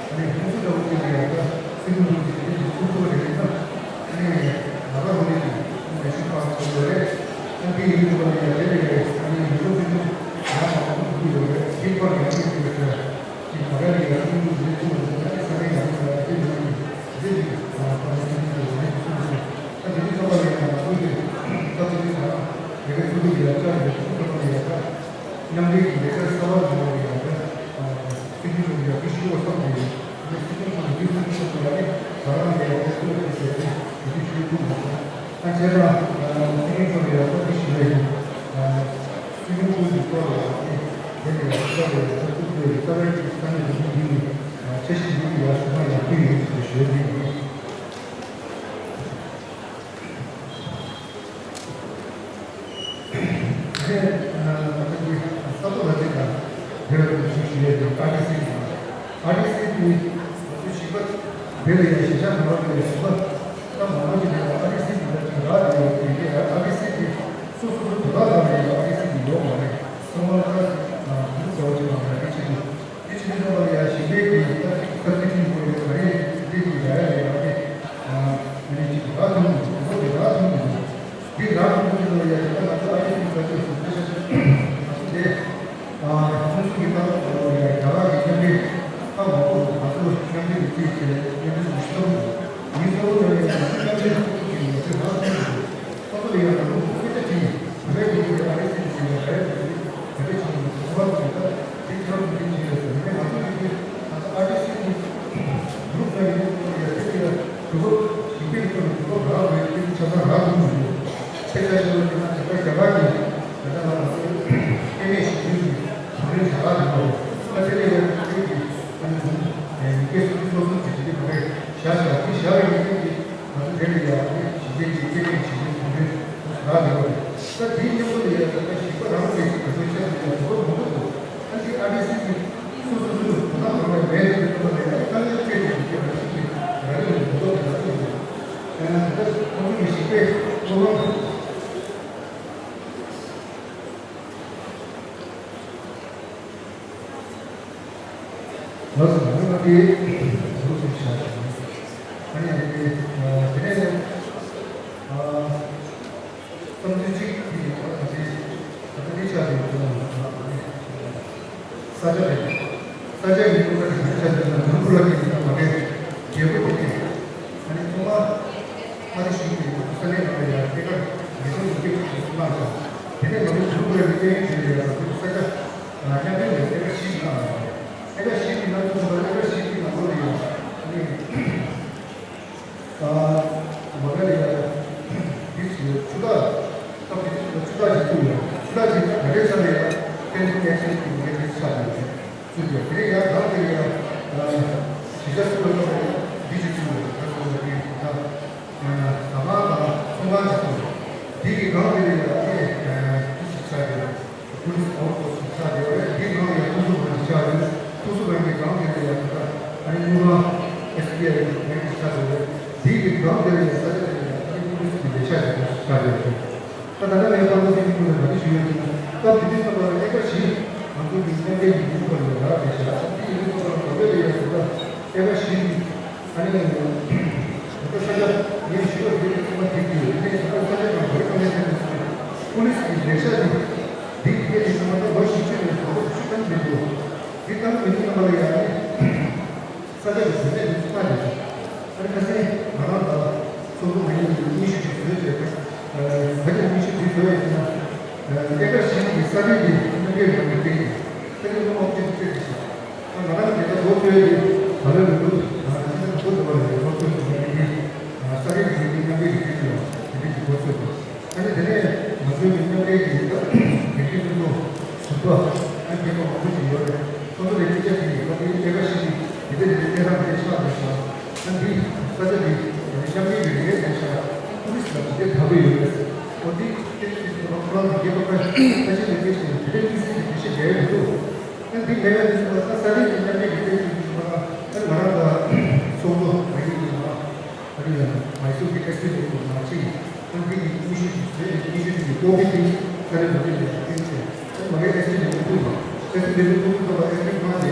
ཨ་ནི་ཁོང་ཚོ་འདྲ་བོ་ཅིག་ལ་ཡང་ད་སྲིད་སྐྱོང་མཆོག་ནས་དེ་འདྲས་ཅིག་ཐུགས་ཁུར་རེ་ཡིན་ན་ཨ་ནི་ང་རང་ངོས་ནས་ཀྱི་ལས་ཤུགས་ཁག་ཚོ་ཡོད་རེད། ཨ་ནི་དེ་ཡིན་དུས་ལ་ཡང་དེ་ལས་ཨ་ནི་ཡུལ་ལུགས་སྲིད་སྐྱོང་ཡང་མང་པོ་ཐུག་གི་ཡོད་རེད། དེ་ཐོག་ཡང་ཅིག་ཡོད་རེད། ཅིག་མ་རེད་ཡ་ཁུངས་ལུགས་རེད་ཚུལ་ལ་ད་ས་གནས་ཡང་ཡང་དེ་ཡོད་ཀྱི་རེད། ཅིག་ཨ་ཁ་ལ་ཅིག་ཡོད་རེད་ཚུལ་ལ། ད་དེ་དུས་ཚོགས་པ་ལ་ཡང་ང་ཚོ་གི་ད་དེ་དུས་ཚོགས་པ་ལས་ཀ་ཚུལ་ལུགས་ཡང་བཅར་ཡོད། ཚོགས་པ་ལ་ཡང་ད་མཉམ་འབྲེལ་གྱི་ལས་ཀ་གསར་པ་ཡོང་བ་ཡང་ད་སྲིད་ཇུས་ལུགས་ཡང་ཀུ་ཤུ་བ་བསམ་གྱི་ཡོད། ཨ་ནི་སྲིད་སྐྱོང་མཆོག་གི་དུས་ཚོད་ཐུག་སོང་ལ་ནི་ང་རང་ལ་ཡང་ལས་ཀ་ཚུལ་ལུགས་ཀྱི་ཟེར་ཏེ་དེ་དུས་ཞུ་ཐུབ་མ་སོང་། ཨ་བྱས་ཙང་སྲིད་སྐྱོང་མཆོག་ལ་ཡང་ད་དེ་ཞུ་ཡ་ཡིན། སྲིད་སྐྱོང་སྐུ་ཚེ་སྟོར་བ་ཡང་ནི་དེ་ལས་ཡང་སྲིད་ཇུས་ལ་ཡང་ཐུགས་ཁུར་ཡོད་རྩ་བའི་ས་གནས་རིམ་པ་འདི་ནི་འཆར་གཞི་འདི་ནི་ཡང་ཞུ་མ་ཡང་ཁུལ་ཡོད་ཅེས་ཞུ་ཡ་འདི་ཡིན། དེ་ནས་ང་ཚོ་གི་ས་ཐོག་ལ་ཅིག་དང་དེ་ལ་ཞུ་ཞུ་ཡ་འདི་ཨར་ཌི་སི་དང་ཨར་ཌི་སི་འདི་ང་ཚོ་ཞིབ་པ་དེ་ལ་ཡང་ཞིབ་ཆ་མ་ལོག་པའི་ཞིབ་པ་ད་མང་པོ་ཅིག་ལ་ཡང་ཨར་ཌི་སི་འདི་ལ་ཅིག་རག་དེ་ཡོད་དེ་ཨར་ཌི་སི་འདི་སོ་སོ་སོ་དོ་བདག་ལ་ཡང་ཨར་ཌི་སི་འདི་ཡོད་མ་རེད། ཚང་མ་ལ་ཁ་ཟེར་བ་ཅིག་མ་རེད། དེ་ཆེད་དུ། དེ་ཕྱི་དྲིལ་ཚོགས་པ་ལ་ཡང་ཞིང་པའི་གི་ས་ཚིགས་ཀྱི་ངོ་ཡོད་ག་རེ་དེ་གི་ཡ་ཡ་ཡ་ཡ་དེ་ཨ་ནི་ཅིག་རག་ཐུབ་མི་འདུག་ངོ་དེ་རག་ཐུབ་མི་འདུག་དེ་རག་ཐུབ་མི་འདུག་ལ་ཡ་དེ་ལ་ང་ཚོ་ཨ་རི་སི་ས་ཆ་སུ་ས་ཆ་ང་ཚོ་དེ་ཨ་ཁོང་ཚོ་གི་ལྟ་བ་ལ་ཡ་རྒྱ་གར་གི་མཉམ་འབྲེལ་ཁག་མང་པོ་ང་ཚོ་མཉམ་འབྲེལ་གི་རྩིས་བྱས་མཉམ་འབྲེལ་གི་ཞུ་ཐུབ་མི་འདུག་ཡིན་ཙང་ལ་ཡ་ང་ཚོ་མཉམ་འབྲེལ་ཁག་ཅིག་ཡོད་ཚད་རག་ཐུབ་མི་འདུག་ཁོ་ཚོ་ལ་ཡང་ང་ཚོ་སྐད་ཆ་དྲིས། བོད་པའི་ལུགས་ཀྱི་ཨ་རི་སི་ཟེར་བའི་ག་རེ་ཟེར་ནས་བོད་པའི་ཆ་ནས་ཚོར་བ་ཟེར་ད་དེ་ཁྱེད་རང་ཚོ་འདི་བྱས་ཡོད་ཟེར་ནས་ང་ཚོ་འདི་ང་ཚོ་ཨ་རི་སི་འདི་གུ་རུབ་ན་ཡིན་ཡོད་ཡོད་དེ་འདི་ལ་གྲུབ་པ་ཞིག་པའི་ཐོག་ནས་གྲུབ་པ་རག་དགོས་དེ་འདི་ཆ་ཚང་རག་ཐུབ་མི་འདུག་ཁྱེད་ཆ་ཞིག་ལ་དེ་ན་དེ་ལྟར་རྒྱ་གར་གྱི་ད་ལྟ་ང་ཚོ་སྐྱེ་དམན་ཞིག་ཡིན་ཞིང་བགྲོ་གླེང་བྱ་ག་དེ་ནོ་ཨ་དེ་ལས་ཡོད་དེ་གི་ཨ་ནི་ཟུང་ཡི་གེ་སོ་སོ་སོ་སོ་ཟེར་གྱི་དེ་ག་རེ་བཞག་བཞག་དེ་བཞག་པའི་ཡི་གེ་དེ། ང་ཚོ་དེ་ལ་ཡང་ཞི་བདེ་གི་སྐྱེ་དམན་ཞི་བདེ་གོང་འཕེལ་རག་ཡོད་རེད། ད་དེའི་མཉམ་དུ་ལ་ཡང་ད་ལྟ་ཞིག་པ་རང་གི་ཞིག་ག་ཚོད་ཤར་ཡོད་ཡང་གོ་སྐབས་མང་པོ་འདུག་ཨ་ནི་ཨ་ཌི་སི་གི་སོ་སོ་སོ་སོ་དོ་སྣང་གང་ལ་མེད་དེ་ཐོག་ལ་ཡང་དཀའ་ངལ་འཕྲད་དེ་ཡོད་ཀྱང་ཞིག་གི་ར་ལུག་གི་གོ་སྐབས་དེ་རག་གི་ཡོད་རེད། ཡང་ད་ལྟ་ཁོང་ཚོ་གི་ཞིག་པའི་བློ་ཁོག་ལགས་སོ། ང་ཚོ་དེ་ཟུར་དུ་བཞག་ཞིང་། ཨ་ནི་དེ་དེ་ནས་བསམ་ཚུལ་གཅིག་དེ་ཡོད་པ་དང་དེ་ད་ལྟ་འདི་ཆགས་ཡོད་ཀྱང་ས་ཆ་རེད། ས་ཆ་ཡིན་ཐོག་ད་དེ་ཆགས་ཡོད་ན་ནོར་བུ་ལ་དེ་ཡིན་ན་མ་རེད། རྒྱལ་པོ་དེ་དེ་ཨ་ནི་ཚང་མ་ཨ་རི་ཞིག་ཡོད་ས་གནས་ནང་ལ་ཡང་སྐྱེ་ཁར་ཉེ་ཆུང་གི་སྐྱེ་ཁུངས་སུ་གནང་སོང་། དེ་ནས་ང་ཚོ་ནོར་བུ་ལ་དེ་གཡས་གཡོན་བྱས་ནས་ཡང་ང་ཚོ་ས་ཆ་མཉམ་འབྲེལ་ལ་སྐྱེ་ཁར་ཞིག་གནང་སོང་། ཨེ་ཀ་བཞི་གི་ནང་དུ་ཨེ་ཀ་བཞི་གི་ནང་ལོགས་ལ་ཡང་ཨ་ནི་ཨ་མ་ག་ལ་ཡང་འདི་ཚོའི་ཆུ་རགས་སྐབས་དེ་དུས་ཆུ་རགས་ཤིག་བཙུགས་ཡོད། ད་ཅིག་ད་རེས་ས་ནས་ཡང་ཏན་ཏན་ཏན་ཏན་གྱི་ངས་དེ་ཆགས་ཡོད་རེད། ཚུལ་དེ་དེ་ཡང་ད་དེ་ཡང་གཞི་རྒྱ་སུ་ལ་ཡོད་རེད། འདི་ཅིག་ཚུལ་རེད། ད་སོང་ནས་དེ་ད་ཟ་ཁང་དང་ཚོང་ཁང་ཅིག་ཚུལ་དེ་གི་སྒང་དེ་ལ་ཡང་དེ་དེ་ཅིག་ཆགས་ཡོད་རེད། པུ་ལིས་ཨའུ་སོར་སི་ཆགས་ཡོད་རེད། དེ་སྒང་ལ་ཡང་ཐུགས་སུ་བ་ནས་ཆགས་ཡོད། ཐུགས་སུ་བ་ནས་སྒང་དེ་ལ་ཡང་ད་ཨ་ནི་དངུལ་ཁང་ཨེས་བི་ཨའི་གི་བེང་གི་ཆགས་ཡོད་རེད། དེ་གི་སྒང་དེ་ལ་ཡང་ས་ཆ་དེ་ལ་ཡང་ཨ་ནི་པུ་ལིས་གི་ལས་ཤག་ཅིག་ཆགས་ཡོད་རེད། ད་ད་ལྟ་ངས་ཁོང་ཚོ་སྲིད་སྐྱོང་ལ་ག་རེ་ཞུ་ཡོད་ཟེར་ན། སྐབས་དེ་དུས་ཙམ་པ་ལ་ཨེ་ཀར་བཞི་ང་ཚོ་གི་མཉམ་འབྲེལ་གྱི་ཡུལ་སྐོར་ལ་རག་བསྡད་ཤག་ཨ་ནི་ཡུལ་སྐོར་ལ་འགྲོ་སྐྱོད་ལས་ཡག་ཟེར་ན་ཨེ་ཀར་བཞི་གི་ཨ་ནི་ད་ལྟ་ས་ཆ་ངས་ཞུ་བ་དེ་ཚང་མ་དེ་དུས་དེ་ནས་ས་ཆ་ས་ཆ་གང་ག་རེ་གང་ལས་ཀྱང་ཟེར་ན་པུ་ལིས་ཀྱི་ལས་ཤག་དེ་དེ་དེ་གས་དེ་ཚང་མ་ད་ལོ་བཞི་བཅུ་ནས་ལོ་བཅུ་ཙམ་མི་འདུག་དེ་ཙམ་མི་འདུག་ཙམ་པ་ལ་ཡང་ཨ་ནི། ས་ཆ་གི་ཟིན་བྲིས་འདི་ཚོ་ལྟ་རེད། ཨ་ནི་ཁ་སང་ང་རང་དང་ཚོགས་གཙོ་ང་གཉིས་ཀྱིས་སྙན་ཞུ་ཞིག་བཟོས་བྱས་ད། ད་ཀྱང་སྙན་ཞུ་འདི་བཟོས་ཡིན་ན། ཨེ་ཀར་བཞི་གི་ས་ཁུལ་གྱི་མཉམ་འབྲེལ་རང་གི་སྟེང་ས་ཁུལ་སློབ་ཕྲུག་བཅས་བཅས་ཀྱི་ཞིག་ད་ང་རང་གི་ད་ལོ་བཅུ་གི་ད་ལོའི་ལོ་དུ་ང་རང་ཚོ་ལོ་དུ་བ་ཡི་སློབ་ཕྲུག་གི་ངོས་ནས་ས་ཁུལ་གྱི་མཉམ་འབྲེལ་གྱི་སྟེང་ལ་དེ་འདྲ་ཞིག་འགོ་ཚུགས་དགོས། ཨ་ནི་དེ་ནས་ང་ཚོའི་མི་མཉམ་འབྲེལ་གྱི་འགན་འཁྲི་ཀུན་སློང་ཟུར་པ་ཨ་རྒན་པ་མང་པོ་ཞིག་ཡོད་རེད། ཁོང་ཚོ་ལ་སྐད་ཆ་དྲིས་ཡིན། ཁོང་ཚོས་ཨེ་ཀར་བཞི་འདི་དེ་འདྲའི་གནས་སྟངས་དེ་འདྲ་ཆགས་འདུག་ཟེར། ཨ་འདི་ས་ཆ་འདི་མཉམ་འབྲེལ་གྱི་ལས་འགན་ཆགས་པུ་ལིས་ལ་དེ་འདྲའི་དག་པོ་ཡོད་རེད། ཨོ་འདི་སྐད་ཆ་དྲིས་ཁོ་རང་གི་རྒན་པ་ཁ་ཤས་ཁ་ཤས་ལ་སྐད་ཆ་དེ་འདྲའི་ཏི་སི་གི་འགྲེལ་བཤད་རྒྱག་ཡ་མི་འདུག་ཨ་འདི་མེད་པ་འདི་ཚོ་ལ་ས་ཆ་འདི་མཉམ་འབྲེལ་གྱི་སྐད་ཆ་དྲིས་ཁོ་རང་ཨ་ང་རང་ལ་ཚོགས་འདུ་མ་ཡིན་ཡིན་ན། ཨ་ནི་ཡང་མའི་སུར་གྱི་ཨེ་སི་པི་ལས་ཁུངས་ནང་ཆེད་ཀྱི་ཏང་ཏིག་གི་དབུ་བཞུགས་ཀྱི་བོད་ཀྱི་དབུ་བཞུགས་ཀྱི་ཀོ་ཝི་ཌི་ས་ལེ་བོ་ཊི་ལ་བསྟན་ཆེད་ཨ་ནི་མ་གི་ཨེ་སི་པི་ལས་ཁུངས་དང་ཨེ་སི་པི་ལས་ཁུངས་ཐོག་ལ་ཨེ་སི་པི་ཁང་དེ་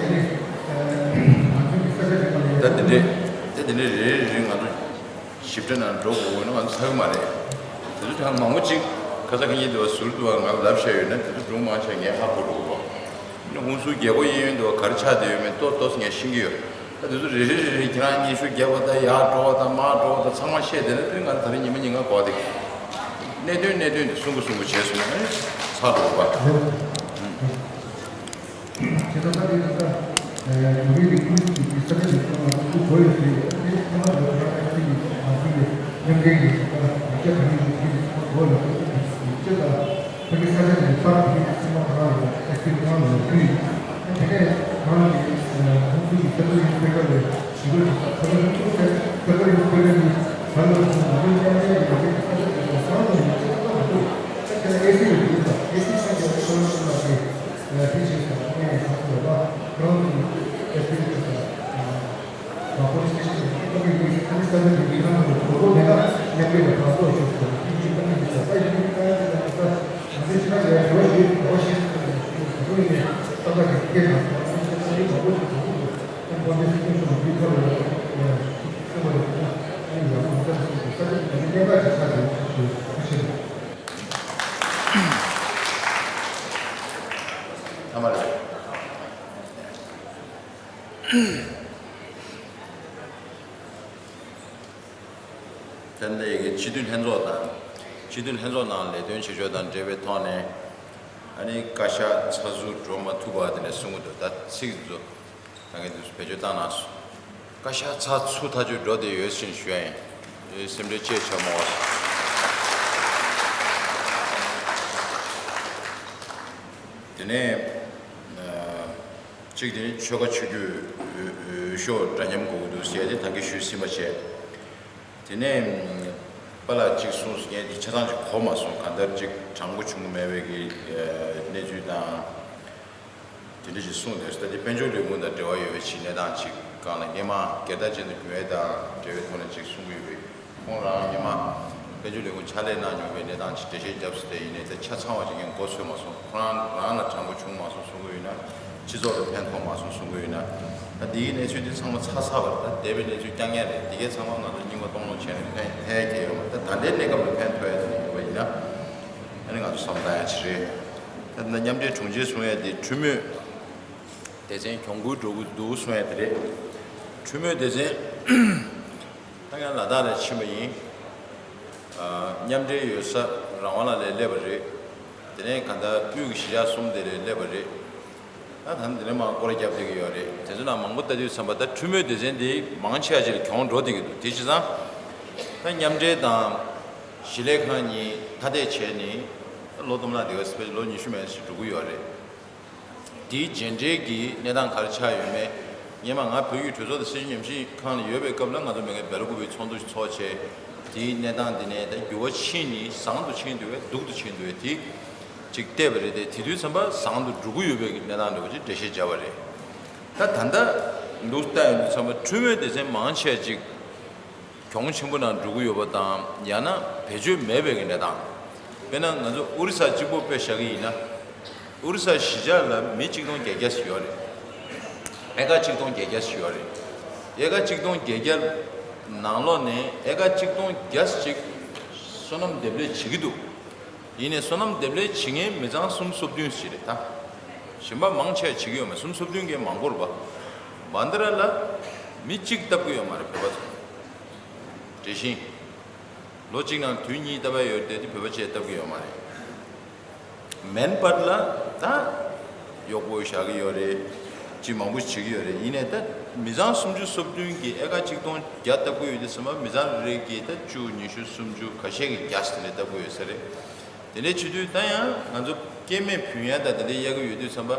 ཨ་ནི་ང་ཚོའི་གི་ས་ཆ་དེ་ག་ལ་ཡོད། ད་དེ་འདྲས་དེ་དེ་འདྲས་རེ་རེ་རེ་ང་ཚོ་ཞིབ་ཕྲ་ནང་འགྲོ་དགོས་ན་ང་ཚོ་ཚར་གི་མ་རེད། དེ་ཚོ་ཀྱང་མང་པོ་ཅིག་ཁ་ས་ཁ་ཉིན་དུ་བ་ཟུར་དུ་བ་ང་ལབ་བཤད་ཡོད་ན་དེ་ཚོ་སྒྲུང་མང་ཆེ་ངས་ཧ་གོ་འགྲོ་གི་རེད། ཨ་ནི་ཧུན་སུར་རྒྱལ་སྒོ་གཡས་གཡོན་དུ་ག་རེ་ཆགས་བསྡད་ཡོད་མེད་ཏོག་ཏོག་ཙམ་ངས་ཤེས་ཀྱི་ཡོད། ད་དེ་ཚོ་རེ་རེ་རེ་རེ་ཁྱེད་རང་སྙན་ཞུ་རྒྱག་པ་དང་ཡར་འགྲོ་བ་དང་མར་འགྲོ་བ་དང་ཚང་མ་བཤད་བསྡད་ན་དེ་ང་ད་རེས་ཉི་མ་ཉིན་གང་གོ་བསྡད་ཀྱི། གནད་དོན་གནད་དོན་དེ་གསུང་གི་གསུང་གི་བྱས་སོང་ན་ཨ་ནི་ཚར་འགྲོ་གི་པ། ཇི་ལྟར་ད་དེ་ད་ལྟ་ཡུ་ཀེ་གི་ཀུན་གྱི་ས་ཆ་ཞིག་ཚང་མ་ཀུ་གོ་ཡོད་དེ་དེ་ཚང་མ་ལ་ཁ་ཨེ་སི་ཡི་ང་ཚོ་ཡི་མཉམ་འབྲེལ་གྱི་ད་ཡིག་ཆ་གང་ཡིན་གྱི་ཚང་མ་གོ་ལ་ཁོ་ཚོ་གི་ཡིག་ཆ་དང་། ཕ་གི་ས་ཆ་དེ་ཚོ་ཚང་མ་ཁོ་རང་ཡོད་ཨེ་སི་ཁོ་རང་ལ་ཕུལ་ཡོད། དེ་ནས་ཁོ་རང་གི་ཁོང་ཚོ་གི་ས་ཆ་ཡོད་པའི་སྐབས་ལ་ཞུ་གི་འདུག་ས་ཆ་ཡོད་པའི་སྐབས་ལ་ཡོད་པའི་སྐབས་ལ་ས་ཆ་ཡོད་པའི་སྐབས་ལ་ས་ཆ་དེ་ཚོ་ཚང་མ་ཡོད་ཅེས་བཏང་འདུག་ས་ཆ་ཨེ་སི་ཡོད་པའི་སྐབས་ཨེ་སི་ས་ཆ་ཡོད་པའི་སྐབས་ལ་དེ་དེ་བྱས་ཙང་ངས་ཞུ་གི་ཡོད་པ་ཁོ་རང་གི་ཨེ་སི་ཁོ་རང་ཐ་མ་རེད། ད་ལྟ་ཡི་གེ་སྤྱི་འཐུས་ལྷན་ཚོགས་དང་། སྤྱི་འཐུས་ལྷན་ཚོགས་ནང་ལས་དོན་བྱེད་ཕྱོགས་དང་འབྲེལ་བའི་ཐོག་ནས། ཨ་ནི་བཀའ་ཤག་ཚགས་ཚུད་འགྲོ་མ་ཐུབ་པ་དེ་ནས་གསུང་གི་འདུག་ད་ཚིག་འདི་ཚོ་ད་ངས་འདི་ཚོ་བེད་སྤྱོད་བཏང་གནང་སོང་། བཀའ་ཤག་ཚགས་ཚུད་ཐག་ཆོད་འགྲོ་བསྡད་ཡོད་ཟེར་ཞུ་ཡ་ཡིན། ཨེ་སེམས་ཁྲལ་ཅི་བྱ་མ་དགོས། དེ་ནས་གཅིག་དེ་ནི་ཆོལ་ཁ་ཆོས་བརྒྱུད་འོས་ཤོག་འདྲ་མཉམ་དགོས་ཀྱི་འདུག་ཟེར་ཏེ་ད་གིན་ཞུས་ཟིན་པ་བྱས། དེ་ནས་པཱ་ལགས་གཅིག་གསུངས་སོང་། ངས་འདི་ཆ་ཚང་ཅིག་གོ་མ་སོང་། གང་ལྟར་ཅིག་དྲང་པོ་བྱུང་གི་མེད་པའི་གི་གནས་ཚུལ་དང་། དེ་འདྲ་ཞིག་གསུངས་འདུག་ད་དེ་དཔལ་འབྱོར་ལས་ཁུངས་དང་འབྲེལ་བ་ཡོད་པའི་ཕྱིའི་གནས་སྟངས་ཅིག་སྒང་ལ་སྔས་མ་སྒེར་བདག་ཅན་དུ་གྱུར་བའི་དང་འབྲེལ་བའི་ཐོག་ནས་ཅིག་གསུང་གི་ཡོད་པའི། ཁོང་རང་སྔས་མ་དཔལ་འབྱོར་ལས་ཁུངས་ཕྱག་ལས་གནང་མྱོང་བའི་གནས་སྟངས་ཅིག་འགྲེལ་བཤད་བརྒྱབ་སོང་། དེ་ཡིན་ནའི་ད་ཆ་ཚང་བ་ཅིག་ངས་མགོ་ཚོས་མ་སོང་། ཁོ་རང་རང་ལ་དྲང་པོ་བྱུང་མ་སོང་གསུང་གི་ཡོད་ན། སྤྱི་ཚོགས་ལ་ཕན་ཐོགས་མ་སོང་གསུང་གི་ཡོད་ན། ད་འདིའི་གནས་ཚུལ་འདི་ཚང་མ་ཚར་ཚར་བ་རེད། ད་འདས་པའི་གནས་ཚུལ་རྐྱང་རྐྱང་རེད། འདི་གའི་ཚང་མ་ང་ཚོ་སྙིང་པོ་གཏོང་ལོང་བྱས་ནས་ཕན་ཕན་ཡ་གལ་ཡོད་མ་རེད། ད་ད་ལྟའི་གནས་སྐབས་ལ་ཕན་ཐོགས་ཡ་དེ་ཡོད་པ་ཡིན་ན། ཨ་ནི་ང་ཚོ་བསམ་བཏང་ཡ་ཅིག་རེད། ད་ལྟ་མཉམ་འབྲེལ་དྲུང་ཆེ་གསུང་ཡ་དེ་འཐུས་མིའི་སྡེ་ཚན་གྱོང་གུན་འགྲོ་གི་འདུག་གསུང་ཡ་དེ་རེད། འཐུས་མིའི་སྡེ་ཚན་ད་ཡང་ལ་དྭགས་ལ་ཕྱིན་པ་ཡིན། ཨ། མཉམ་འབྲེལ་ཡོད་ས་རང་དབང་ལ་ལས་སླེབས་པ་རེད། དེ་ནས་ག་ད་དབུས་ཀྱི་གཞིས་ཆགས་གསུམ་དེ་ལས་སླེབས་པ་རེད། ད་ད་འདི་ནས་མར་སྐོར་ར་བརྒྱབ་བསྡད་ཀྱི་ཡོད་རེད། དེ་ཚོ་ནང་མང་པོ་ལྟ་དུས་ཙམ་པ་ད་འཐུས་མིའི་སྡེ་ཚན་འདི་མང་ཆེ་བ་ཅིག་ལ་གྱོང་འགྲོ་བསྡད་ཀྱི་འདུག་དེ་བྱས་ཙང་ད་མཉམ་འབྲེལ་དང་གཞིས་ལས་ཁང་གཉིས་ཐ་དད་བྱས་ནས་ ལོ་སྟོང་ཕྲག་དེ་ག་སྤེ་ལོ་ཉི་ཤུ་མན་ཞིག་འགྲོ་གི་ཡོད་རེད། དེའི་རྗེས་འབྲེལ་གྱི་གནས་སྟངས་ག་རེ་ཆགས་ཡོད་མེད། སྔོན་མ་ང་བོད་ཀྱི་གྲོས་ཚོགས་དང་སྲིད་བྱུས་ཉམས་ཞིབ་ཁང་ལ་ཡོད་པའི་སྐབས་ལ་ང་ཚོ་མི་ངན་སྦེ་ལ་ཀུ་པའི་ཚོགས་འདུ་ཚོགས་བྱས། དེའི་གནས་སྟངས་དེ་ནས་ད་འགྱུར་བ་ཕྱིན་ནི་བཟང་དུ་ཕྱིན་འདུག་བས་སྡུག་ཏུ་ཕྱིན་འདུག་བས་དེ་ཅིག་བལྟས་པ་རེད་དེ། དེ་དུས་ཙམ་པ་བཟང་དུ་འགྲོ་གི་ཡོད་པའི་གནས་སྟངས་འདྲ་བོ་ཅིག་འགྲེལ་བཤད་བྱས་པ་རེད། ད་ད་ལྟ་འདུག་ལྟ་ཡོང་དུས་ཙམ་པ་འཕྲོས་མོལ་སྡེ་ཚན་མང་ཆེ་ཅིག་གྱོང་ཆེན་པོ་ནང་འགྲོ་གི་ཡོད་པ་དང་ཡང་ན་བེད་སྤྱོད་མེད་པའི་གི་གནས་སྟངས། དཔེར་ན་ང་ཚོ་ཨོ་རི་ས་གཅིག་པོ་དཔེ་བཞག་གི་ཡིན་ན། ཨོ་རི་ས་གཞིས་ཆགས་ལ་མི་གཅིག་སྟོང་བརྒྱད་བརྒྱ་ཞིག་ཡོད་རེད། ཨེ་ཀར་གཅིག་སྟོང་བརྒྱད་བརྒྱ་ཞིག་ཡོད་རེད། ཨེ་ཀར་གཅིག་སྟོང་བརྒྱད་བརྒྱ་ནང་ལོགས་ནས་ཨེ་ཀར་གཅིག་སྟོང་བརྒྱ་ཞིག་སོ་ནམ་འདེབས་ལས་བྱེད་ཀྱི་འདུག་ཡིན་ནའི་སོ་ནམ་འདེབས་ལས་བྱེད་མཁན་མི་ཚང་སུམ་ཅུ་སོ་བདུན་ཞིག་རེད་ད། གཞན་པ་མང་ཆེ་བ་བྱེད་ཀྱི་ཡོད་མ་རེད། སུམ་ཅུ་སོ་བདུན་གྱི་མང་པོ་རེད་པ། བན་དྷ་ར་ལ་མི་གཅིག་བཏབ་ཀྱི་ཡོད་མ་རེད་བོད་པ་ཚོ། དེ་བཞིན། ལོ་གཅིག་ནང་དུས་གཉིས་བཏབ་པ་ཡོད་དེ་དེ་བོད་པ་བྱས་བཏབ་ཀྱི་ཡོད་མ་རེད། མེན་པར་ལ་ད་གཡོག་པོ་བཞག་གི་ཡོད་རེད། ཅི་མང་པོ་བྱེད་ཀྱི་ཡོད་རེད། ཡིན་ནའི་ད་མི་ཚང་སུམ་ཅུ་སོ་བདུན་གྱི་ཨེ་ཀར་གཅིག་སྟོང་བརྒྱ་བཏབ་ཀྱི་ཡོད་དུས་ཙམ་པ་མི་ཚང་རེ་རེ་གིས་ད་བཅུ་ཉི་ཤུ་སུམ་ཅུ་ཁ་ཤས་ཀྱིས་བརྒྱ་ཙམ་ལས་བཏབ་ཀྱི་ཡོད་ས་རེད། དེ་འདྲའི་བྱེད་དུས་ད་ཡང་ང་ཚོ་སྐྱེ་དམན་བུད་ཡག་དང་དེ་འདྲའི་གཡར་གྱི་ཡོད་དུས་ཙམ་པ་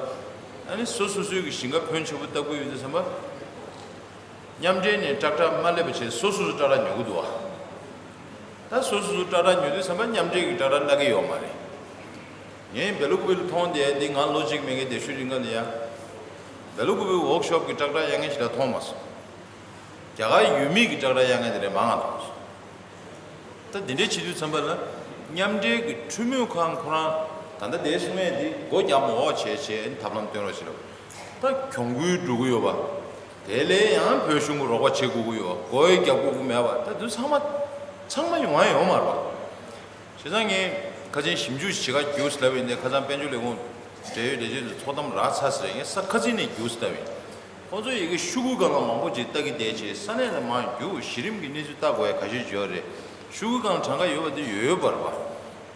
ཨ་ནི་སོ་སོ་སོའི་གི་ཞིང་ཁ་ཕོན་ཆེ་པོ་བཏབ་ཀྱི་ཡོད་དུས་ཙམ་པ། མཉམ་འབྲེལ་ནས་ཏྲག་ཏྲག་མ་སླེབས་པ་བྱས་སོ་སོ་སོ་ཏྲག་ཏྲག་ཉོ་གི་འདུག་བ། ད་སོ་སོ་སོ་ཏྲག་ཏྲག་ཉོ་དུས་ཙམ་པ་མཉམ་འབྲེལ་གྱི་ཏྲག་ཏྲག་གླ་གི་ཡོད་མ་རེད། ངས་སྦེ་ལ་ཀུ་པེ་ལ་མཐོང་དེ་འདི་ང་ལོ་གཅིག་མེད་མཁན་དེ་ཤུ་རིང་ག་ལ་ཡ། སྦེ་ལ་ཀུ་པེ་ཝོག་ཤོབ་ཀྱི་ཏྲག་ཏྲག་གཡར་མཁན་ཞིག་ལ་མཐོང་མ་སོང་། རྒྱ་གར་ཡུལ་མི་གི་ཏྲག་ཏྲག་གཡར་མཁན་དེ་འདྲ་མང་ང་མཐོང་སོང་། ད་འདི་འདྲའི་བྱེད་དུས་ཙམ་པ་ལ་མཉམ་འབྲེལ་གྱི་འཕྲུལ་མོལ་ཁང་ཁོ་རང་ད་ལྟ་དེ་གསུང་ཡས་འདི་སྒོ་རྒྱག་མ་འོག་བྱས་བྱས་ཐབས་ལམ་སྟོན་རོགས་བྱེད་རོགས། ད་གྱོང་གུན་འགྲོ་གི་ཡོད་པ། དེ་ལས་ཡང་བོད་གཞུང་གི་རོགས་པ་བྱེད་དགོས་ཀྱི་ཡོད་པ། སྒོ་ཡི་རྒྱག་དགོས་ཀྱི་མེད་པ། ད་དུ་ཚང་མ་ཚང་མ་ཡོང་ཡ་ཡོད་མ་རེད་པ། བྱས་ཙང་ངས་ཁ་ཆེན་ཞིབ་འཇུག་བྱེད་ག་རྒྱུགས་ལབ་ཡིན་ཏེ་ཁ་སང་དཔལ་འབྱོར་ལས་ཁུངས་འབྲེལ་ཡོད་ལས་བྱེད་ཚོ་ཚོགས་གཏམ་རག་ཚར་ཟེར་ངས་ས་ཁ་ཆེན་ནས་རྒྱུགས་ལབ་ཡིན། ཁོང་ཚོ་ཡི་གེ་ཤོག་གུའི་སྒང་ལ་མང་པོ་ཅིག་ལྟ་གི་བསྡད་བྱས་ས་གནས་ལ་མར་རྒྱུགས་གཞི་རིམ་གྱི་གནས་ཚུལ་ལྟ་དགོས་ཡ་ཁ་ཤས་ཡོད་རེད། ཤོག་གུའི་སྒང་ལ་གྲངས་ཀ་ཡོད་པ་དེ་ཡོད་ཡོད་པ་རེད་པ།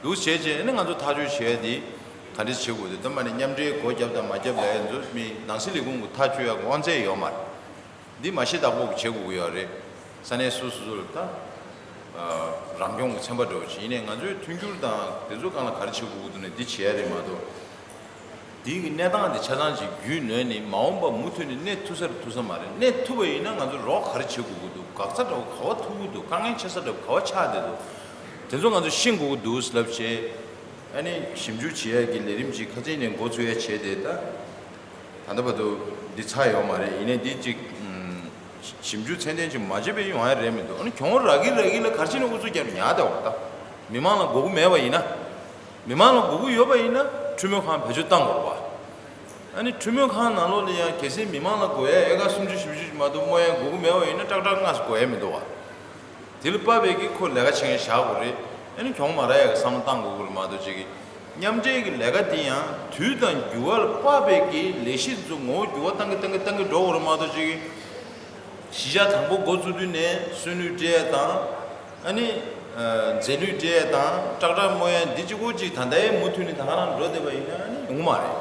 འདུག་བྱས་བྱས་ཨ་ནི་ང་ཚོ་ཐག་གཅོད་བྱས་ཏེ་ག་འདྲས་བྱེད་དགོས་དེ་ད་མ་ནི་མཉམ་འབྲེལ་སྒོ་བརྒྱབ་དང་མ་བརྒྱབ་ལབ་ཡ་ཚོ་མི་ནང་སྲིད་ལས་ཁུངས་ཀྱི་ཐག་གཅོད་ཡག་དབང་ཚད་ཡོད་མ་རེད། འདི་མ་གཞི་བདག་པོ་གིས་བྱེད་དགོས་ཀྱི་ཡོད་རེད། ས་གནས་སོ་སོ་སོ་ལ་ད་རང་སྐྱོང་གི་ཚན་པ་འདྲ་བོ་ཅིག་ཡིན་ནའི་ང་ཚོའི་མཐུན་འགྱུར་དང་དེ་ཚོ་སྒང་ལ་ག་རེ་བྱེད་དགོས་ཀྱི་འདུག་ནས་འདི་བྱེད་ཡ་རེད་མ་གཏོགས། དེའི་གི་གནས་སྟངས་དེ་ཆ་ཚང་ཅིག་རྒྱུས་ལོན་ནས་མ་འོངས་པ་མུ་མཐུད་ནས་གནས་ཐུབ་ས་རེད་ཐུབ་ས་མ་རེད། གནས་ཐུབ་པ་ཡིན་ན་ང་ཚོ་རོགས་ག་རེ་བྱེད་དགོས་ཀྱི་འདུག་འགག་རྩ་འདྲ་བོ་ག་བ་ཐུག་གི་འདུག་དཀའ་ངལ་ཆེ་ས་འདྲ་བོ་ག་བ་ཆགས་བསྡད་འདུག་དེ་ཚོ་ང་ཚོ་ཤེས་དགོས་ཀྱི་འདུག་ལབ་བྱས། ཨ་ནི་ཞིབ་འཇུག་བྱེད་ཡ་གི་ལས་རིམ་ཅིག་ཁ་ཚིག་ནས་འགོ་ཚུགས་ཡ་བྱས་ཏེ་ད། ད་ལྟ་བར་དུ་འདི་ཚར་ཡོད་མ་རེད། ཡིན་ནའི་འདི་ཅིག་ཞིབ་འཇུག་ཚད་ལྡན་ཅིག་མ་བྱས་པའི་ཡོང་ཡ་རེད་མི་འདུག་ཨ་ནི་གྱོང་རག་གི་རག་གི་ལ་ག་རེ་བྱས་ནས་ཨུ་ཚུགས་རྒྱབ་ཉག་བསྡད་པ་ད། མི་མང་ལ་དགོས་མཁོ་མེད་པ་ཡིན་ན། མི་མང་ལ་དགོས་མཁོ་ཡོད་པ་ཡིན་ན་འཕྲུལ་མོལ་ཁང་བེད་སྤྱོད་བཏང་དགོས་རེད་པ། ཨ་ནི་འཕྲུལ་མོལ་ཁང་ནང་ལོགས་ལ་ཡང་གལ་སྲིད་མི་མང་ལ་དགོས་ཡ་ཨེ་ཀར་སུམ་ཅུ་བཞི་བཅུ་ཅིག་མ་གཏོགས་རྨོ་ཡ་དགོས་མཁོ་མེད་པ་ཡིན་ན་ཏག་ཏག་ལྔ་ཙམ་དགོས་ཡ་མི་འདུག་བ། དེ་ལ་དཔག་པའི་གི་ཁོ་ལས་ཀ་བྱེད་མཁན་བཞག་དགོས་རེད། ཨ་ནི་གྱོང་མ་རག་ཡ་གི་བསམ་བློ་བཏང་དགོས་ཀྱི་རེད་མ་གཏོགས་ཅིག་གི་མཉམ་འབྲེལ་གྱི་ལས་ཀ་འདི་ཡང་དུས་དང་འགྱུར་བ་ལ་དཔག་པའི་གི་ལས་གཞི་འདི་ཚོ་ངོ་བོ་འགྱུར་བ་བཏང་གི་བཏང་གི་བཏང་གི་འགྲོ་དགོས་རེད་མ་གཏོགས་ཅིག་གི་གཞིས་ཆགས་དང་པོ་འགོ་བཙུགས་དུས་ནས་སོན་ལུད་སྤྲད་ཡ་དང་། ཨ་ནི་རྫས་ལུད་སྤྲད་ཡ་དང་ཏྲག་ཏྲག་རྨོ་ཡ་འདི་གཅིག་པོ་གཅིག་ད་ལྟའི་མུ་མཐུད་ནས་ད་ག་རང་འགྲོ་བསྡད་པ་ཡིན་ན་ཨ་ནི་ཡོང་གི་མ་རེད།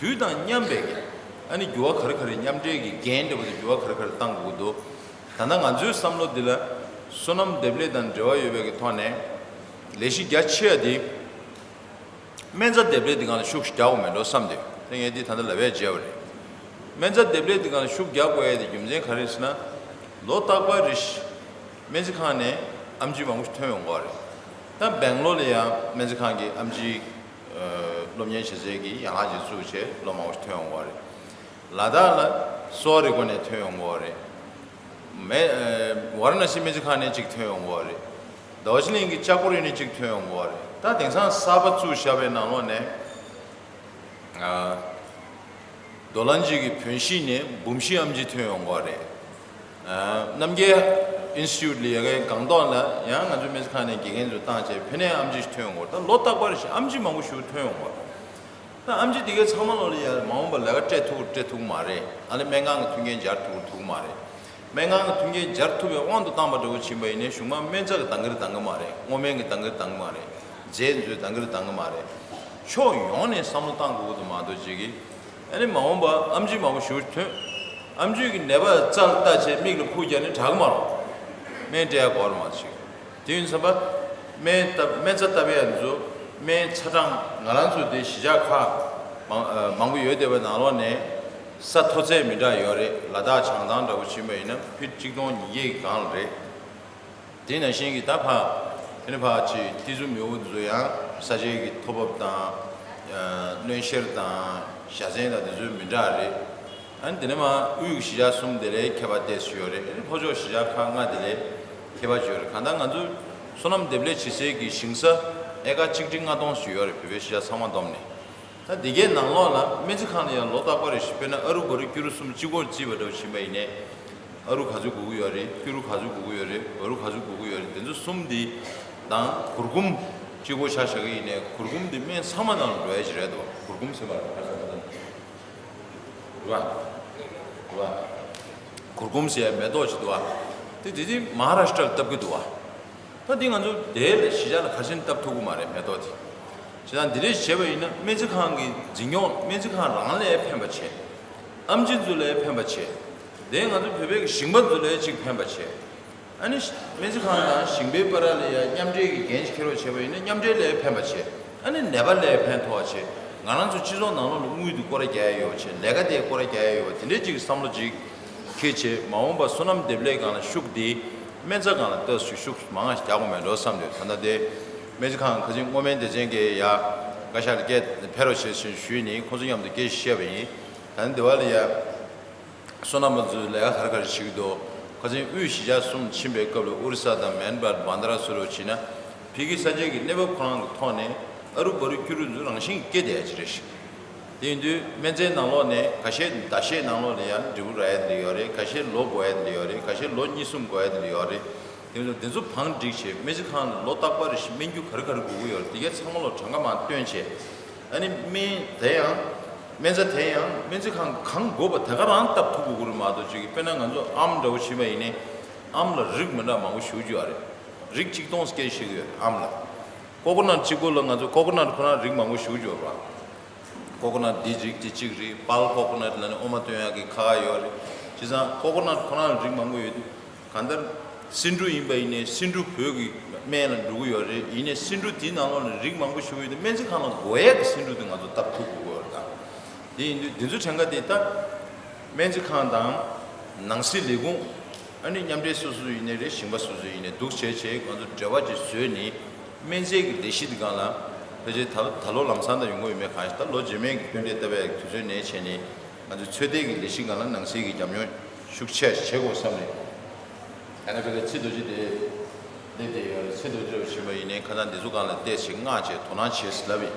དུས་དང་མཉམ་པའི་གི་ཨ་ནི་འགྱུར་བ་ག་རེ་ག་རེ་མཉམ་འབྲེལ་གྱི་འགན་འདྲ་པོ་དེ་འགྱུར་བ་ག་རེ་ག་རེ་བཏང་དགོས་ཀྱི་འདུག་ད་ལྟ་ང་ཚོའི་བསམ་བློ་འདི་ལ་སོ་ནམ་འདེབས་ལས་དང་འབྲེལ་བ་ཡོད་པའི་གི་ཐོག་ནས་ལས་གཞི་རྒྱ་ཆེ་བ་དེ་སྨན་རྩྭ་འདེབས་ལས་འདི་སྒང་ལ་ཤུགས་ཤིག་རྒྱག་དགོས་མེད་འགྲོ་བསམ་སྟེ་དེ་ངས་འདི་ད་ལྟ་ལབ་ཡས་བརྗེད་པ་རེད། སྨན་རྩྭ་འདེབས་ལས་འདི་སྒང་ལ་ཤུགས་རྒྱག་དགོས་ཡས་དེ་རྒྱུ་མཚན་ག་རེ་རེད་ཟེར་ན། ལོ་རྟག་པར་རེ་བཞིན་སྨན་རྩིས་ཁང་ནས་ཨེམ་ཆི་མང་པོ་ཞིག་ཐོན་ཡོང་གི་རེད། ད་སྦེང་ལོར་ལ་ཡང་སྨན་རྩིས་ཁང་གི་ཨེམ་ཆི་སློབ་གཉེར་བྱེད་སའི་གི་ཡན་ལག་ཅིག་བཙུགས་བྱས་ལོ་མང་པོ་ཞིག་ཐོན་ཡོང་གི་རེད། ལ་དྭགས་ལ་གསོ་བ་རིག་པ་ནས་ཐོན་ཡོང་གི་རེད། མེ་ཝཱ་ར་ཎ་སི་སྨན་རྩིས་ཁང་ནས་གཅིག་ཐོན་ཡོང་གི་རེད། རྡོ་རྗེ་གླིང་གི་ལྕགས་པོ་རི་ནས་གཅིག་ཐོན་ཡོང་གི་རེད། ད་དེང་སང་གསར་པ་བཙུགས་བཞག་པའི་ནང་ལོགས་ནས། རྡོ་ལན་གྱི་བོན་གཞིས་ནས་འབུམ་གཞིས་ཨེམ་ཆི་ཐོན་ཡོང་གི་རེད། རྣམ་རྒྱལ་ཨིན་སི་ཊི་ཊུཊ་ལ་ཡ་གའི་སྒང་ཏོག་ལ་ཡང་ང་ཚོའི་སྨན་རྩིས་ཁང་ནས་དགེ་རྒན་ཚོ་བཏང་བྱས་ཕ་ནས་ཨེམ་ཆི་ཐོན་ཡོང་གི་རེད། ད་ལོ་རྟག་པར་ཞིག་ཨེམ་ཆི་མང་པོ་ཞིག་ཐོན་ཡོང་གི་རེད། ད་ཨེམ་ཆི་དེ་གའི་ཚང་མ་ལོ་ལ་ཡ་མ་འོངས་པ་ལས་ཀ་སྤྲད་ཐུབ་སྤྲད་ཐུབ་ཀྱི་མ་རེད། ཨ་ནི་སྨན་ཁང་གི་མཐུན་རྐྱེན་སྦྱར་ཐུབ་ཐུབ་ཀྱི་མ་རེད། སྨན་ཁང་གི་མཐུན་རྐྱེན་སྦྱར་ཐུབ་པའི་དབང་དུ་བཏང་པ་འདྲ་བོ་ཕྱིན་པ་ཡིན་ནའི་གཞུང་མང་སྨན་རྩྭ་གི་འདང་གི་རེད་འདང་གི་མ་རེད། སྔོ་སྨན་གི་འདང་གི་རེད་འདང་གི་མ་རེད། རྫས་འདི་ཚོའི་འདང་གི་རེད་འདང་གི་མ་རེད། ཕྱོགས་ཡོངས་ནས་བསམ་བློ་བཏང་དགོས་ཀྱི་འདུག་མ་གཏོགས་ཅིག་གིས་ཨ་ནི་མ་འོངས་པ་ཨེམ་ཆི་མང་པོ་ཞིག་ཐོན། ཨེམ་ཆི་གི་ནད་པ་རྩ་ལ་བལྟས་བྱས་མིག་ལ་ཕུག་རྒྱག་ནས་དྲག་གི་མ་རེད། སྨན་སྤྲད་ཡ་དགོས་རེད་མ་གཏོགས་ཅིག་དེ་ཡིན་ཙམ་པ། སྨན་བཏབ་སྨན་རྩྭ་བཏབ་ཡ་འདི་ཚོ་ སྨན་ཚ་གྲང་ང་རང་ཚོ་དེ་གཞིས་ཆགས་ཁག་མང་ཨ་མང་པོ་ཡོད་བསྡད་པའི་ནང་ལོགས་ནས་ས་མཐོ་ཚད་མི་འདྲ་ཡོད་རེད། ལ་དྭགས་བྱང་ཐང་འདྲ་བོ་ཕྱིན་པ་ཡིན་ན་ཕིཊ་གཅིག་སྟོང་ཉིས་བརྒྱ་གི་སྒང་ལ་རེད། དེ་ནང་བཞིན་གྱི་ད་ཕ་དེ་ནི་ཕ་ཅི་ཏི་ཛུ་མེའུ་ཚོ་ཡང་ས་ཆའི་གི་ཐོ་བབ་དང་། ཨ་གནོན་ཤེར་དང་བཞའ་ཚན་དང་དེ་ཚོ་མི་འདྲ་རེད། ཨ་ནི་དེ་ནས་མ་དབུས་ཀྱི་གཞིས་ཆགས་གསུམ་དེ་ལས་ཁྱད་པར་ཏོག་ཙམ་ཡོད་རེད། ཨ་ནི་ལྷོ་ཕྱོགས་གཞིས་ཆགས་ཁག་ལྔ་དེ་ལས་ཁྱད་པར་ཅིག་ཡོད་རེད། གང་ལྟར་ང་ཚོ་སོ་ནམ་འདེབས་ལས་བྱེད་སའི་གི་ཞིང་ས་ཨེ་ཀར་ཆིག་ཁྲི་ལྔ་སྟོང་ཞིག་ཡོད་རེད། བོད་པའི་གཞིས་ཆགས་ཚང་མ་བསྡོམས་ནས། ད་འདི་གའི་ནང་ལོགས་ལ་སྨན་རྩིས་ཁང་ལ་ཡང་ལོ་རྟག་པར་རེ་བཞིན་དཔེར་ན་ཨ་རུ་བ་རུ་སྐྱུ་རུ་གསུམ་གཅིག་པོར་བརྩིས་པ་འདྲ་བོ་ཕྱིན་པ་ཡིན་ནའི། ཨ་རུ་ག་ཚོད་དགོས་ཀྱི་ཡོད་རེད། སྐྱུ་རུ་ག་ཚོད་དགོས་ཀྱི་ཡོད་རེད། བ་རུ་ག་ཚོད་དགོས་ཀྱི་ཡོད་རེད། དེ་ཚོ་གསུམ་འདི་དང་གུར་གུམ་གཅིག་པོ་ཆ་བཞག་གི་ཡིན་ནའི་གུར་གུམ་འདི་སྨན་ཚང་མ་ནང་ལ་འགྲོ་ཡ་ཅིག་རེད་དོ། གུར་གུམ་ཟེར་བ་རེད། རེད་བ། རེད་བ། གུར་གུམ་ཟེར་ཡ་མེ་ཏོག་ཅིག་འདུག་བ། དེ་དེ་དེ་མ་ཧཱ་རཱ་ཤི་ཏྲ་ལ་བཏབ་ཀྱི་འདུག་བ། ད་འདི་ང་ཚོ་དེ་ལ་གཞིས་ཆགས་ལ་ག་ཚོད་བཏབ་ཐུབ་ཀྱི་མ་རེད། མེ་ཏོག་དེ། བྱས་ཙང་འདི་འདྲས་བྱས་པ་ཡིན་ན་སྨན་རྩིས་ཁང་གི་འཛིན་སྐྱོང་། སྨན་རྩིས་ཁང་རང་ལ་ཡང་ཕན་པ་བྱས། ཨེམ་ཆི་ཚོ་ལ་ཡང་ཕན་པ་བྱས། དེ་ང་ཚོ་བོད་པའི་གི་ཞིང་པ་ཚོ་ལ་ཡང་ཅིག་ཕན་པ་བྱས། ཨ་ནི་སྨན་རྩིས་ཁང་དང་ཞིང་པའི་བར་ལ་ཡང་མཉམ་འབྲེལ་གྱི་འགན་ཞིག་འཁྱེར་རོགས་བྱས་པ་ཡིན་ན་མཉམ་འབྲེལ་ལ་ཡང་ཕན་པ་བྱས། ཨ་ནི་ནད་པ་ལ་ཡང་ཕན་ཐོགས་པ་བྱས། ང་རང་ཚོ་སྤྱི་ཚོགས་ནང་ལོགས་ལ་དངུལ་དེ་སྐོར་ར་རྒྱག་ཡ་ཡོད་བྱས། ལས་ཀ་དེ་སྐོར་ར་རྒྱག་ཡ་ཡོད་པ་དེ་འདྲའི་ཅིག་བསམ་བློ་ཅིག་འཁྱེར་བྱས། མ་འོངས་པ་སོ་ནམ་འདེབས་ལས་སྒང་ལ་ཤུགས་དེ་སྨན་རྩིས་ཁང་ལ་ལྟ་ཞིག་ཤུགས་མང་བ་རྒྱག་དགོས་མེད་འགྲོ་བསམ་འདུག་ད་ལྟ་དེ་སྨན་རྩིས་ཁང་ཁ་ཅིག་སྔོ་སྨན་སྡེ་ཚན་གྱི་ཡ་བཀའ་ཤག་ལ་སྐད་ཕེབས་རོགས་བྱས་ཞེས་ཞུས་ནས་ཁོང་ཚོ་མཉམ་དུ་སྐད་ཆ་བཤད་པ་ཡིན། ད་ནི་འདི་བ་ལ་ཡ། སོ་ནམ་པ་ཚོས་ལས་ཀ་ག་རེ་ག་རེ་བྱེད་ཀྱི་འདུག་ཁ་སང་དབུས་གཞིས་ཆགས་གསུམ་ཕྱིན་པའི་སྐབས་ལ་ཨོ་རི་ས་དང་མེན་མར་བྷན་དྷ་ར་སུ་རུ་བྱས་ན་ཕ་གི་ས་ཆའི་གི་གནས་བབ་ཁོ་རང་གི་ཐོག་ནས་ཨ་རུ་བ་རུ་སྐྱུ་རུ་ཚོ་རང་བཞིན་གྱིས་སྐྱེ་བསྡད་ཡ་ཅིག་རེད་ཤག་དེ་ཡིན་དུས་སྨན་རྩིས་ནང་ལོགས་ནས་ཁ་ཤས་ཟླ་ཤས་ནང་ལོགས་ལ་ཡང་འབྲས་བུ་རག་ཡ་དེ་ཡོད་རེད། ཁ་ཤས་ལོ་འགོར་ཡ་དེ་ཡོད་རེད། ཁ་ཤས་ལོ་གཉིས་གསུམ་འགོར་ཡ་དེ་ཡོད་རེད། དེ་ཚོ་དེ་ཚོ་བང་བསྒྲིགས་བྱས་སྨན་རྩིས་ཁང་ལ་ལོ་རྟག་པར་རེ་བཞིན་སྨན་རྒྱུ་ག་རེ་ག་རེ་དགོས་ཀྱི་ཡོད་རེད། དེ་གའི་ཚང་མ་ལ་གྲངས་ཀ་མར་བཏོན་བྱས། ཨ་ནི་སྨན་དེ་ཡང་སྨན་རྩྭ་དེ་ཡང་སྨན་རྩིས་ཁང་གང་དགོས་པ་དེ་ག་རང་བཏབ་ཐུབ་དགོས་ཀྱི་རེད་མ་གཏོགས་ཅིག་དཔེར་ན་ང་ཚོ་ཨམ་འདྲ་བོ་བྱས་པ་ཡིན་ནའི་ཨམ་ལ་རིགས་མི་འདྲ་མང་པོ་ཞེ་པོ་ཅིག་ཡོད་རེད། རིགས་གཅིག་སྟོང་སྐད་ཤེས་ཀྱི་ཡོད་ཨམ་ལ། ཀོ་ཀོ་ནཊ་གཅིག་པོ་ལ་ང་ཚོ་ཀོ་ཀོ་ནཊ་ཁོ་ན་རིགས་མང་པོ་ཞེ་པོ་ཅིག་ཡོད་རེད་པ། ཀོ་ཀོ་ནཊ་འདི་རིགས་དེ་གཅིག་རེད། པཱལ་ཀོ་ཀོ་ནཊ་ལབ་ནས་འོ་མ་བཏོན་ཡག་གི་ཁ་ཁ་ཡོད་རེད། བྱས་ཙང་ཀོ་ཀོ་ནཊ་ཁོ་ན་ལ་རིགས་མང་པོ་ཡོད་དུས། གང་ལྟར་སེ་འབྲུ་ཡིན་པ་ཡིན་ནའི་སེ་འབྲུ་བོད་ཀྱི་སྨན་ལ་འགྲོ་གི་ཡོད་རེད། ཡིན་ནའི་སེ་འབྲུ་དེའི་ནང་ལོགས་ནས་རིགས་མང་པོ་ཞིག་ཡོད་དུས་སྨན་རྩིས་ཁང་ལ་དགོས་ཡག་གི་སེ་འབྲུ་དེ་ང་ཚོ་བཏབ་ཐུབ་དགོས་ཀྱི་ཡོད་རེད་ད། དེ་ཡིན་དུས་འདི་ཚོ་གྲངས་ཀ་དེ་ད་སྨན་རྩིས་ཁང་དང་ནང་སྲིད་ལས་ཁུངས། ཨ་ནི་མཉམ་འབྲེལ་སོ་སོ་ཡིན་ནའི་རེད། ཞིང་པ་སོ་སོ་ཡིན་ནའི་འདུག་བྱས་བྱས་ང་ཚོ་འབྲེལ་བ་ཅིག་བཟོས་ནས་སྨན་རྩིས་ཀྱི་ལས་གཞི་འདི་སྒང་ལ་ཕལ་ཆེར་ད་ད་ལོ་ལམ་སང་ད་ཡོང་གི་ཡོད་མེད་གང་ཤེས། ད་ལོ་རྗེས་མའི་གི་སྐྱོན་བརྗོད་བཏབ་པའི་དུས་ཚོད་ནས་བྱས་ནས་ང་ཚོ་ཚོད་ལྟའི་གི་ལས་གཞི་སྒང་ལ་ནང་སྲིད་ཀྱི་རྒྱབ་སྐྱོར་ཤུགས་ཆེ་བྱེད་དགོས་བསམ་རེད། ད་ནི་ཕལ་ཆེར་ཚེ་རྡོ་རྗེ་དེ་སླེབས་བསྡད་ཡོད་རེད། ཚེ་རྡོ་རྗེ་རེད་བྱས་པ་ཡིན་ནའི་ཁ་སང་འདི་ཚོ་སྒང་ལ་བལྟས་ཤིག་མངགས་བྱས་དོ་སྣང་བྱས་ཟེར་ལབ་ཡིན།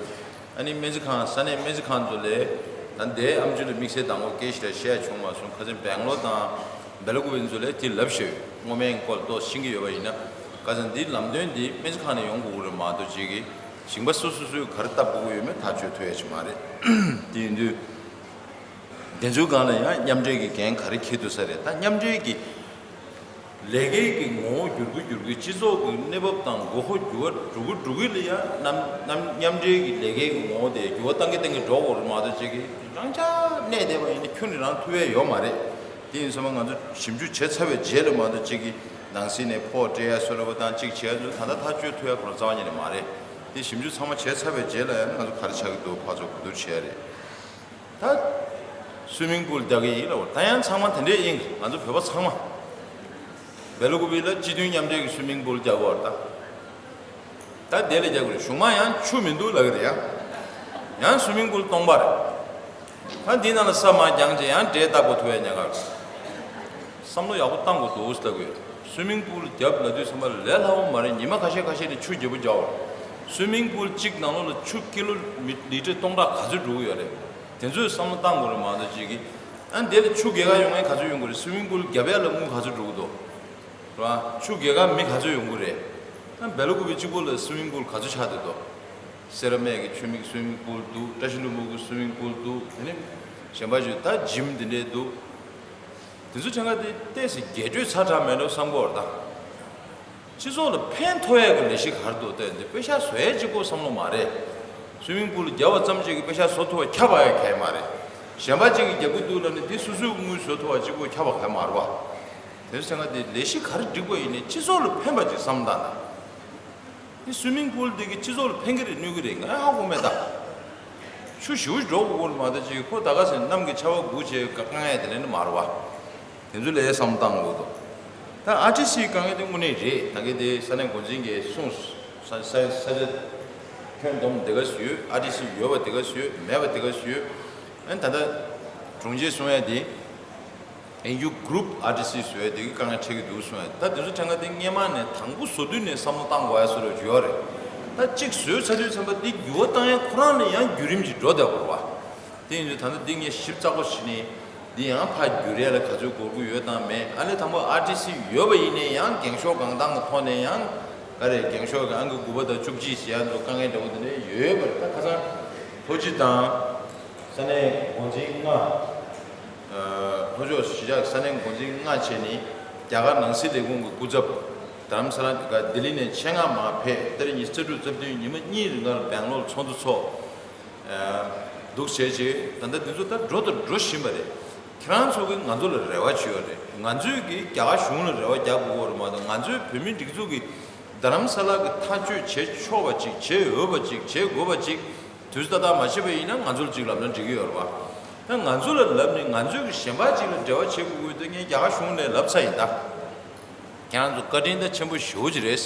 ཨ་ནི་སྨན་རྩིས་ཁང་ས་གནས་སྨན་རྩིས་ཁང་ཚོ་ལས་ད་འདའི་ཨམ་ཆི་ལ་དམིགས་བསལ་དང་པོ་སྐད་ཆ་རེ་བཤད་བྱུང་མ་སོང་། ཁ་སང་སྦེང་ལོར་དང་སྦེ་ལ་ཀུ་པེ་ཚོ་ལས་དེ་ལབ་ཤེས་ཡོད། སྔོ་སྨན་སྐོར་ཏོག་ཤེས་ཀྱི་ཡོད་པ་ཡིན་ན་ཁ་སང་འདིའི་ལམ་སྟོན་འདི་སྨན་རྩིས་ཁང་ནས་ཡོང་དགོས་ཀྱི་རེད་མ་གཏོགས་ཅིག་གི་ཞིང་པ་སོ་སོ་སོས་ག་རེ་བཏབ་དགོས་ཀྱི་ཡོད་མེད་ཐག་གཅོད་ཐུབ་ཡ་ཅིག་མ་རེད། དེ་ཡིན་དུས་དེ་ཚོའི་སྒང་ལ་ཡང་མཉམ་འབྲེལ་གྱི་འགན་ག་རེ་འཁྱེར་ཐུབ་ས་རེད། ད་མཉམ་འབྲེལ་གྱི་ལས་ཀའི་གི་ངོ་བོ་འགྱུར་གི་འགྱུར་གི་སྤྱི་ཚོགས་ཀྱི་གནས་བབ་དང་དགོས་མཁོ་འགྱུར་བ་འགྲོ་གི་འགྲོ་གི་ལ་ཡ་ནམ་ནམ་མཉམ་འབྲེལ་གྱི་ལས་ཀའི་གི་ངོ་བོ་དེ་འགྱུར་བ་བཏང་གི་བཏང་གི་འགྲོ་དགོས་རེད་མ་གཏོགས་ཅིག་གི་རང་ཅག་གནས་བསྡད་པ་ཡིན་ན་ཁྱོན་ནས་རང་ཐུབ་ཡ་ཡོད་མ་རེད། དེ་ཡིན་ཙང་ང་ཚོ་ཞིབ་འཇུག་བྱས་ཚར་བའི་རྗེས་ལ་མ་གཏོགས་ཅིག་གི་ནང་སྲིད་ནས་ཕོགས་སྤྲད་ཡ་བཟོ་འདྲ་བ་དང་ཅིག་བྱས་ཚུལ་ད་ལྟ་ཐག་གཅོད་ཐུབ་ཡ་ཁོ་རང་རྩ་བ་ཉིད་ནས་མ་རེད། དེ་ཞིབ་འཇུག་ཚང་མ་བྱས་ཚར་བའི་རྗེས་ལ་ཡང་ང་ཚོ་ག་རེ་ཆགས་ཀྱི་འདུག་ཕར་ཚུར་གོ་བསྡུར་བྱས་རེད། ད་སུའི་མིང་པུལ་རྒྱག་གི་ཡིན་ལབ། ད་ཡང་ཚང་མ་དེ་འདྲས་ཡིན། ང་ཚོ་བོད་པ་ཚང་མ་སྦེ་ལ་ཀུ་པེ་ལ་སྤྱི་མཐུན་མཉམ་འབྲེལ་གྱི་སུའི་མིང་པུལ་རྒྱག་དགོས་རེད་ད། ད་དེ་ལས་རྒྱག་དགོས་རེད། གཞུག་མ་ཡང་ཆུ་མི་འདུག་ལབ་ཀྱི་རེད་ཡ། ཡང་སུའི་མིང་པུལ་སྟོང་པ་རེད། ད་འདི་ནང་ལ་ས་མར་རྒྱང་བྱས་ཡང་འབྲས་བཏགས་པ་ཐུབ་ཡ་ཉག་ག་རེད། བསམ་བློ་ཡག་པོ་བཏང་དགོས་འདུག་ལྟ་དགོས། སུའི་མིང་པུལ་རྒྱབ་ལབ་དུས་ཙམ་པ་ལས་སླ་པོ་མ་རེད། ཉི་མ་ཁ་ཤས་ཁ་ཤས་ནས་ཆུ་རྒྱས་པོ་རྒྱག་པ་རེད། སུའི་མིང་པུལ་གཅིག་ནང་ལོགས་ལ་ཆུ་ཀི་ལོ་མི་ལི་ཊར་སྟོང་ཕྲག་ག་ཚོད་འགྲོ་གི་ཡོད་རེད། དེ་ཚོས་བསམ་བློ་བཏང་དགོས་རེད་མ་གཏོགས་ཅིག་གི། ཨ་འདི་ལ་ཆུ་རྒྱལ་ཁ་ཡོང་མཁན་ག་ཚོད་ཡོང་གི་རེད། སུའི་མིང་པུལ་རྒྱབ་ཡ་ལ་དངུལ་ག་ཚོད་འགྲོ་གི་འདུག་རེད་བ། ཆུ་རྒྱལ་ཁ་མི་ག་ཚོད་ཡོང་གི་རེད། ཨ་སྦེ་ལ་ཀུ་པེ་གཅིག་པོ་ལ་སུའི་མིང་པུལ་ག་ཚོད་ཆགས་བསྡད་འདུག་སེ་ར་སྨད་ཀྱི་ཆུ་མིག་སུའི་མིང་པུལ་འདུག་བཀྲ་ཤིས་ལྷུན་པོ་གི་སུའི་མིང་པུལ་འདུག་དེ་ནས་གཞན་པ་ཞིག་ད་འཇིམ་འདི་འདྲས་འདུག་དེ་ཚོ་ཆ་ཚང་དེ་ཏོག་ཙམ་རྒྱས་སྤྲོས་ཚ་དྲགས་མེད་འགྲོ་བསམ་གྱི་ཡོད་རེད་ད། སྤྱི་ཚོགས་ལ་ཕན་ཐོགས་ཡས་ཀྱི་ལས་གཞི་ག་རེ་འདུག་ལྟ་ཡ་འདི་པེ་ཤག་བཟོ་ཡས་གཅིག་པོ་བསམ་བློ་མ་རེད། སུའི་མིང་པུལ་རྒྱབ་པ་ཙམ་གཅིག་གིས་པེ་ཤག་བཟོ་ཐུབ་པ་ཁྱབ་པ་ཡང་གང་ཡང་མ་རེད། གཞན་པ་གཅིག་གིས་རྒྱབ་ཀྱི་འདུག་ལབ་ནས་འདི་སོ་སོའི་དངུལ་བཟོ་ཐུབ་པ་གཅིག་པོ་ཁྱབ་པ་གང་ཡང་མ་རེད་བ། དེ་ཚོ་ཆ་ཚང་དེ་ལས་གཞི་ག་རེ་སྒྲིག་པ་ཡིན་ནའི་སྤྱི་ཚོགས་ལ་ཕན་པ་ཅིག་བསམ་བློ་བཏང་དང་། སུའི་མིང་པུལ་འདི་གི་སྤྱི་ཚོགས་ལ་ཕན་གི་རེད་གནོད་གི་རེད་ང་ཧ་གོ་མེད་ད། ཆུ་ཞེ་པོ་འགྲོ་དགོས་ཀྱི་རེད་མ་གཏོགས་ཅིག་ཁོ་ད་ག་ཟེར་གནམ་གྱི་ཆར་པ་སྒུག་བྱས་དཀའ་ངལ་དེ་འདྲ་ནི་མ་རེད་བ། དེ་ཚོ་ལ་བསམ་བློ་བཏང་དགོས་འདུག་ད་ཨར་ཊི་སི་དཀའ་ངལ་དེ་དངོས་གནས་རེད། ད་གི་དེ་ས་གནས་འགོ་འཛིན་གྱིས་གསུངས། ས་ས་ས་ཆ་ཁྱོན་བསྡོམས་དེ་ག་ཞིག་ཡོད། ཨར་ཊི་སི་ཡོད་པ་དེ་ག་ཞིག་ཡོད། མེད་པ་དེ་ག་ཞིག་ཡོད། ཨ་ནི་ད་ལྟ་དྲུང་ཆེ་གསུང་ཡ་དེ། ཨེན་ཇི་ཨོ་གུ་རུབ་ཨར་ཊི་སི་བཟོ་ཡ་དེ་གི་དཀའ་ངལ་འཕྲད་ཀྱི་འདུག་གསུང་ཡ། ད་དེ་ཚོ་ཕྲན་ཁ་དེ་སྔས་མ་ནས་དང་པོ་བཟོ་དུས་ནས་བསམ་བློ་བཏང་དགོས་ཡ་བཟོ་འདྲ་ཅིག་ཡོད་རེད། ད་གཅིག་བཟོས་ཚར་དུས་ཙམ་པ་འདི་འགྱུར་བ་བཏང་ཡ་ཁོ་རང་ལ་ཡང་བརྒྱུད་རིམ་ཅིག་འགྲོ་བསྡད་དགོས་རེད་བ། དེ་ཡིན་དུས་ད་ལྟ་འདི་ངས་ཞིབ་ཚགས་པོ་བྱས་ནས་འདི་ཡང་ཕར་བསྒྱུར་ཡ་ལ་ག་ཚོད་འགོར་གྱི་ཡོད་དང་མེད། ཨ་ནི་དང་པོ་ཨར་ཊི་སི་ཡོད་པ་ཡིན་ནའི་ཡང་འགེངས་ཤོག་གང་དང་གི་ཐོག་ནས་ཡང་ག་རེ་འགེངས་ཤོག་གི་ཨང་ཀི་དགུ་པ་དང་བཅུ་གཅིག་ཟེར་ཡ་ཚོ་དཀའ་ངལ་འདྲ་བོ་དེ་འདྲ་ཡོད་པ་རེད། ད་ཁ་སང་ལྷོ་སྤྱི་དང་ས་གནས་འགོ་འཛིན་ལྔ། ལྷོ་ཕྱོགས་གཞིས་ཆགས་ས་གནས་འགོ་འཛིན་ལྔ་བྱས་ནས་རྒྱ་གར་ནང་སྲིད་ལས་ཁུངས་ཀྱི་སྐུ་ཚབ་རྡ་རམ་ས་ལ་ལྡི་ལི་ནས་ཆེད་མངགས་མར་ཕེབས། ཏ་རིག་ཉི་ཤུ་རྩ་དྲུག་རྩ་བདུན་ཉི་མ་གཉིས་རིང་གར་སྦེང་ལོར་ཚོགས་འདུ་ཚོགས་འདུག་བྱས་རྗེས་ད་ལྟ་འདི་ཚོ་ད་འགྲོ་དང་འགྲོ་བཞིན་པ་རེད། ཁྱེད་རང་ཚོ་གིས་ང་ཚོ་ལ་རེ་བ་བྱེད་ཡོད་རེད། ང་ཚོས་ཀྱིས་རྒྱ་གར་གཞུང་ལ་རེ་བ་རྒྱག་དགོས་ཀྱི་ཡོད་རེད་མ་གཏོགས་ང་ཚོའི་བོད་མིའི་སྒྲིག་འཛུགས་ཀྱིས་རྡ་རམ་ས་ལ་གི་ཐག་གཅོད་བྱེད་ཆོག་པ་ཅིག་བྱེད་འོས་པ་ཅིག་བྱེད་དགོས་པ་ཅིག་དུས་ཚོད་ཏག་ཏག་མ་བྱས་པ་ཡིན་ན་ང་ཚོར་ཅིག་ལབ་ན་འགྲིག་གི་ཡོད་རེད་པ། ད་ང་ཚོ་ལ་ལབ་ནས་ང་ཚོས་ཀྱིས་གཞན་པ་ཅིག་ལ་འབྲེལ་བ་བྱེད་དགོས་ཀྱི་ཡོད་དེ་ངས་རྒྱ་གར་གཞུང་ནས་ལབ་ཚར་ཡིན་ད། ཁྱེད་རང་ཚོ་བཀའ་དྲིན་ད་ཆེན་པོ་ཞེ་པོ་ཅིག་རེད།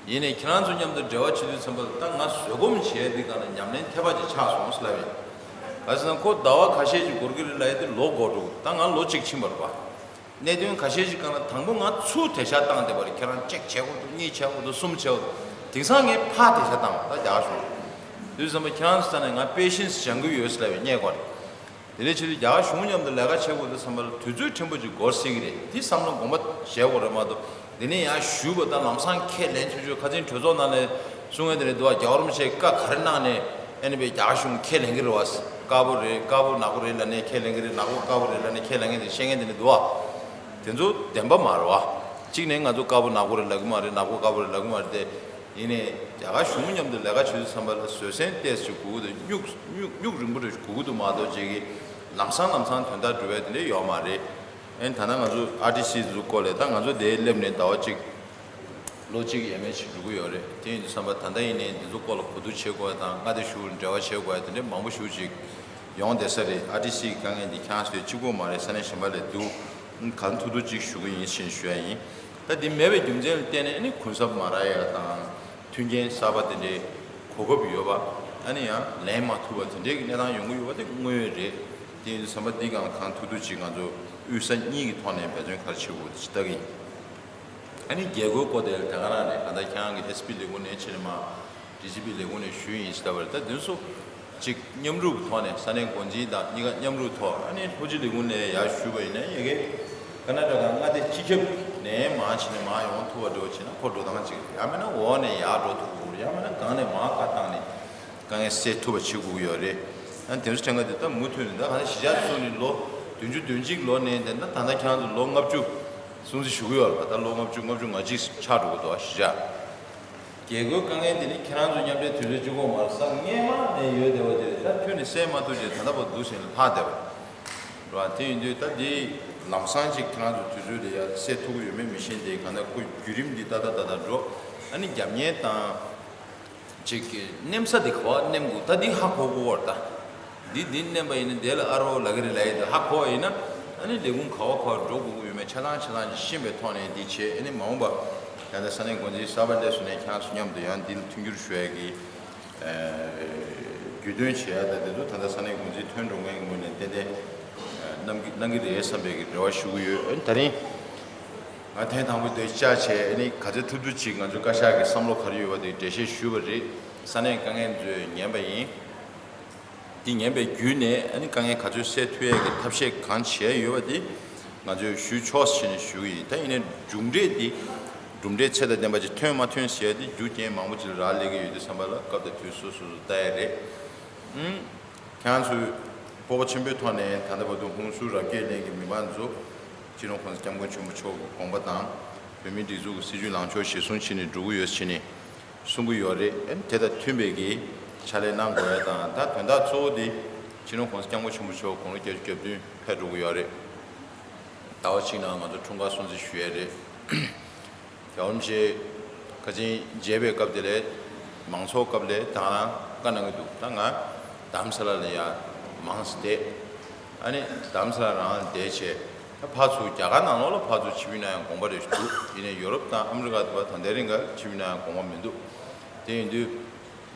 ཡིན་ནའི་ཁྱེད་རང་ཚོ་མཉམ་དུ་འབྲེལ་བ་བྱེད་དུས་ཙམ་པ་ལ་ད་ང་བཟོད་སྒོམ་བྱས་འདི་ག་ལ་ཉམས་ལེན་ཐེབས་པ་ཅིག་ཆགས་སོང་ཟེར་ལབ་ཡིན། ག་ཟེར་ན་ཁོ་ཟླ་བ་ཁ་ཤས་ཅིག་འགོར་གི་རེད་ལབ་ཡ་དེ་ལོ་འགོར་འགྲོ། ད་ང་ལོ་གཅིག་ཕྱིན་པ་རེད་པ། གནད་དོན་ཁ་ཤས་ཤིག་སྒང་ལ་དང་པོ་ང་ཚུར་དེ་ཤ་བཏང་བསྡད་པ་རེད། ཁྱེད་རང་གཅིག་བྱེད་དགོས་འདུག་གཉིས་བྱེད་དགོས་འདུག་གསུམ་བྱེད་དགོས་འདུག་དེང་སང་ངས་ཕར་དེ་ཤ་བཏང་བ་ད་རྒྱག་བྱུང་། དུས་ཙམ་པ་ཁྱེད་རང་ཚོ་ས་ནས་ང་པེ་ཤེན་སི་སྦྱང་གི་ཡོད་ཟེར་ལབ་པའི་སྙད་ཁོ་རེད། དེ་ནས་ཆེད་དུ་རྒྱ་གར་གཞུང་མཉམ་དུ་ལས་ཀ་བྱེད་དགོས་འདུག་བསམ་པ་ལ་དུས་ཚོད་ཕྲན་བུ་ཅིག་འགོར་སྲིད་ཀྱི་རེད། དེ་བསམ་བློ་དགོངས་པ་བཞེས་དགོས་རེད་མ་གཏོགས་འདི་ནས་ཡང་ཞུས་པ་དང་ལམ་སང་ཁས་ལེན་ཆོག་ཆོག་ཁ་སང་གྲོས་ཚོགས་ནང་ནས་གསུང་མཁན་དེ་འདྲ་འདུག་བ། རྒྱལ་བ་རིན་པོ་ཆེས་བཀའ་ག་རེ་གནང་ནས་ཨ་ནི་པའི་རྒྱ་གར་གཞུང་ཁས་ལེན་གྱི་རེད་བ། དཀར་པོ་རེད་དཀར་པོ་ནག་པོ་རེད་ལབ་ནས་ཁས་ལེན་གྱི་རེད། ནག་པོ་དཀར་པོ་རེད་ལབ་ནས་ཁས་ལེན་མཁན་དེ་བཤད་མཁན་དེ་འདྲ་འདུག་བ། དེ་ཚོ་བདེན་པ་མ་རེད་བ། གཅིག་ནས་ང་ཚོ་དཀར་པོ་ནག་པོ་རེད་ལབ་ཀྱི་མ་རེད། ནག་པོ་དཀར་པོ་རེད་ལབ་ཀྱི་མ་རེད་དེ། ཡིན་ནའི་རྒྱ་གར་གཞུང་མཉམ་དུ་ལས་ཀ་བྱེད་དུས་ཙམ་པ་ལ་བཟོད་བསྲན་ཏོག་ཙམ་དགོས་ཀྱི་འདུག་སྨྱུག་སྨྱུག་སྨྱུག་རིང་པོ་རེ་དགོས་ཀྱི་འདུག་མ་གཏོགས་ཅིག་གིས་ལམ་སང་ལམ་སང་དོན་དག་འགྲུབ་པ་དེ་འདྲ་ཡོད་མ་རེད། ཨ་ནི་ད་ལྟ་ང་ཚོ་ཨར་ཊི་སི་འཛུགས་སྐོར་ལས་ད་ང་ཚོ་དེ་སླེབས་ནས་ཟླ་བ་གཅིག་ལོ་གཅིག་ཡས་མས་ཅིག་འགྲོ་གི་ཡོད་རེད། དེ་ཡིན་དུས་ཙམ་པ་ད་ལྟ་ཡིན་ནའི་འདི་ཚོ་སྐོར་ལ་གོ་བསྡུར་བྱེད་དགོས་ཡ་དང་མངའ་སྡེ་གཞུང་ལ་འབྲེལ་བ་བྱེད་དགོས་ཡ་དེ་འདྲ་མང་པོ་ཞེ་པོ་ཅིག་ཡོང་བསྡད་ས་རེད། ཨར་ཊི་སི་གི་དཀའ་ངལ་འདི་ཁྱེད་རང་ཚོས་གཅིག་པོ་མ་རེད། ས་གནས་གཞན་པ་ལ་འདུག་གང་ཐུབ་ཐུབ་ཅིག་ཞུ་གི་ཡིན་ཞེས་ཞུ་ཡ་ཡིན། ད་འདི་མེད་པའི་རྒྱུ་མཚན་ལ་བརྟེན་ནས་ཨ་ནི་གུན་གསབ་མ་རག་ཡ་དང་མཐུན་རྐྱེན་གསར་པ་དེ་འདྲའི་གོ་སྐབས་ཡོད་པ་ཨ་ནི་ཡང་ལེན་མ་ཐུབ་པ་དེ་འདྲའི་གི་གནས་སྟངས་ཡོང་གི་ཡོད་པ་དེ་དངོས་ཡོད་རེད། དེ་ཡིན་དུས་ཙམ་པ་འདི་གང་ལ་གང་ཐུབ་ཐུབ་ཅིག་ང་ཚོ་དབུས་ས་གཉིས་ཀྱི་ཐོག་ནས་འབད་བརྩོན་ག་རེ་བྱེད་དགོས་དེ་ཅིག་ལྟ་གི་ཡིན། ཨ་ནི་རྒྱལ་སྒོའི་སྐོར་དེ་ལ་དེ་ག་རང་རེད། གང་ལྟར་ཁྱེད་རང་གི་ཨེས་པི་ལས་ཁུངས་ནས་ཕྱིན་ནས་མ་ཌི་ཇི་པི་ལས་ཁུངས་ནས་ཞུས་ཡིན་ཞེས་ལྟ་བ་རེད། ད་དེ་ཚོ་གཅིག་མཉམ་རུབ་ཐོག་ནས་ས་གནས་འགོ་འཛིན་དང་གཉིས་ཀ་མཉམ་རུབ་ཐོག་ཨ་ནི་ལྷོ་སྤྱི་ལས་ཁུངས་ནས་ཡར་ཞུས་པ་ཡིན་ན་ཡ་གི་ཀར་ནཱ་ཊ་ཀ་མངའ་སྡེ་སྤྱི་ཁྱབ་ནས་མར་ཕྱིན་ནས་མར་ཡོང་ཐུབ་པ་འདྲ་བོ་བྱས་ན་ཁོ་འགྲོ་སྟངས་གཅིག་རེད། ཡང་མིན་ན་འོག་ནས་ཡར་འགྲོ་ཐུབ་དགོས་རེད། ཡང་མིན་ན་སྒང་ནས་མར་བཀའ་བཏང་ནས་དཀའ་ངལ་སེལ་ཐུབ་པ་བྱེད་དགོས་ཀྱི་ཡོད་རེད། ཨ་ནི་དེ་ཚོ་ཕྲན་ཁ་དེ་ད་མུ་མཐུད་ནས་ད་ག་ནས་གཞིས་ཆགས་སུ་ནས་ལོ་བདུན་ཅུ་དོན་གཅིག་ལོ་ནས་དེ་ད་ད་ལྟ་ཁྱེད་རང་ཚོ་ལོ་ལྔ་བཅུ་སྲུང་བརྩི་ཞུ་གི་ཡོད་རེད་པ། ད་ལོ་ལྔ་བཅུ་ལྔ་བཅུ་ང་གཅིག་ཆགས་འགྲོ་གི་འདུག་གཞིས་ཆགས། རྒྱལ་སྒོའི་དཀའ་ངལ་འདི་ནི་ཁྱེད་རང་ཚོ་མཉམ་འབྲེལ་དུས་ཚོད་གཅིག་པོ་མ་རེད། སང་སྔས་མ་ནས་ཡོད་བསྡད་པ་དེ་ད་ཐོན་ནས་སེལ་མ་ཐུབ་ཅེས་ད་ལྟ་བར་འདུག་ཟེར་ནས་ལྷག་བསྡད་པ་རེད་བ། དེ་ཡིན་དུས་ད་འདི་ལམ་སང་ཅིག་ཁྱེད་རང་ཚོ་དུས་ཚོད་དེ་ཡར་སེལ་ཐུབ་ཀྱི་ཡོད་མེད་མི་ཤེས། དེ་གང་ལྟར་ཁོ་བརྒྱུད་རིམ་འདི་ཏག་ཏག་ཏག་ཏག་འགྲོ། ཨ་ནི་རྒྱབ་གཉེར་དང་། ཅིག་གི་མནན་ས་དེ་ག་པར་མནན་དགོས་ད་འདི་ཧ་གོ་གོ་བར་ད། འདི་འདི་མནན་པ་ཡིན་ན་དེ་ལ་ཨ་རོ་ལབ་ཀྱི་རེད་ལབ་ཡས་དེ་ཧ་གོ་བ་ཡིན་ན་ཨ་ནི་ལས་ཁུངས་ག་པར་ག་པར་འགྲོ་དགོས་ཀྱི་ཡོད་མེད་ཆ་ཚང་ཆ་ཚང་ཅིག་ཤེས་པའི་ཐོག་ནས་འདི་བྱས། ཨ་ནི་མ་འོངས་པ་ད་ལྟ་ས་གནས་འགོ་འཛིན་གསར་པ་སླེབས་སོང་ནས་ཁྱེད་རང་ཚོ་མཉམ་དུ་ཡང་འདི་ལ་མཐུན་འགྱུར་ཞུ་ཡས་ཀྱི་རྒྱུས་སྟོན་བྱེད་ཡ་ད་དེ་ཚོ་ད་ལྟ་ས་གནས་འགོ་འཛིན་ཐོན་འགྲོ་མཁན་གྱི་ངོས་ནས་ཏན་ཏན་གནང་གི་གནང་གི་རེད་བསམ་པའི་གི་རེ་བ་ཞུ་གི་ཡོད། ཨ་ནི་ད་རིང་། ང་ཐེངས་དང་པོ་དེ་བཅར་བྱས་ཨ་ནི་ག་ཚོད་ཐུབ་ཐུབ་ཅིག་ང་ཚོའི་བཀའ་ཤག་གི་བསམ་བློ་ག་རེ་ཡོད་པ་དེ་འགྲེལ་བཤད་ཞུས་པ་རེད། ས་གནས་དཀའ་ངལ་ཚོས་ཉན་པ་ཡིན། དེ་ཉན་པའི་བརྒྱུད་ནས་ཨ་ནི་དཀའ་ངལ་ག་ཚོད་སེལ་ཐུབ་ཡས་ཀྱི་ཐབས་ཤེས་གང་བྱས་ཡོད་པ་དེ་ང་ཚོས་ཞུས་ཆོག་ཟེར་ནས་ཞུ་གི་ཡིན། ད་ཡིན་ནའི་གྲུབ་འབྲས་དེ་གྲུབ་འབྲས་ཚད་དང་ལྡན་པ་ཅིག་ཐོན་མ་ཐོན་ཟེར་ཡ་དེ་རྒྱུ་རྐྱེན་མང་པོ་ཅིག་ལ་རག་ལས་ཀྱི་ཡོད་དུས་ཙམ་པ་ལ་སྐབས་དང་དུས་སོ་སོ་སོ་ལྟ་ཡ་རེད། ཨང་། ཁྱེད་རང་ཚོས་སྤོབས་པ་ཆེན་པོའི་ཐོག་ནས་ད་ལྟ་བར་དུ་ཧུན་སུར་རབ་རྒྱས་གླིང་གི་མི་མང་ཚོ་སྤྱི་ནོར་༸གོང་ས་༸སྐྱབས་མགོན་ཆེན་པོ་མཆོག་གི་དགོངས་པ་དང་བོད་མིའི་སྒྲིག་འཛུགས་ཀྱི་སྲིད་བྱུས་ལངས་ཕྱོགས་གཞིར་བཟུང་བྱས་ནས་འགྲོ་གི་ཡོད་ཟེར་ནས་གསུང་གི་ཡོད་རེད། ཨ་ནི་དེ་དང་མཐུན་པའི་གི་ཕྱག་ལས་གནང་དགོས་ཡ་དང་ད་དོན་དག་གཙོ་བོ་དེ་སྤྱི་ནོར་༸གོང་ས་༸སྐྱབས་མགོན་ཆེན་པོ་མཆོག་དགུང་ལོ་བརྒྱད་ཅུ་གྱ་བདུན་ཕེབས་འགྲོ་གི་ཡོད་རེད། ཟླ་བ་གཅིག་ནང་ང་ཚོ་འཁྲུངས་སྐར་སྲུང་བརྩི་ཞུ་ཡ་རེད། རྒྱལ་བ་རིན་པོ་ཆེ་ ཕལ་ཆེར་མཇལ་བའི་སྐབས་དེ་ལས་མང་ཚོགས་སྐབས་ལས་དང་རང་བཀའ་གནང་གི་འདུག་ད་ང་རྡ་རམ་ས་ལ་ལ་ཡ་མང་སེ་བསྡད། ཨ་ནི་རྡ་རམ་ས་ལ་རང་བསྡད་བྱས། ད་ཕར་ཚུར་རྒྱ་གར་ནང་ལོགས་ལ་ཕར་ཚུར་ཕྱི་མི་ན་ཡང་དགོངས་པ་རེ་ཞིག་འདུག་ཡིན་ནའི་ཡོ་རོབ་དང་ཨ་མི་རི་ཀ་དུ་བ་ད་ལྟའི་རིང་ག་ཕྱི་མི་ན་ཡང་དགོངས་པ་མི་འདུག་དེ་ཡིན་དུས།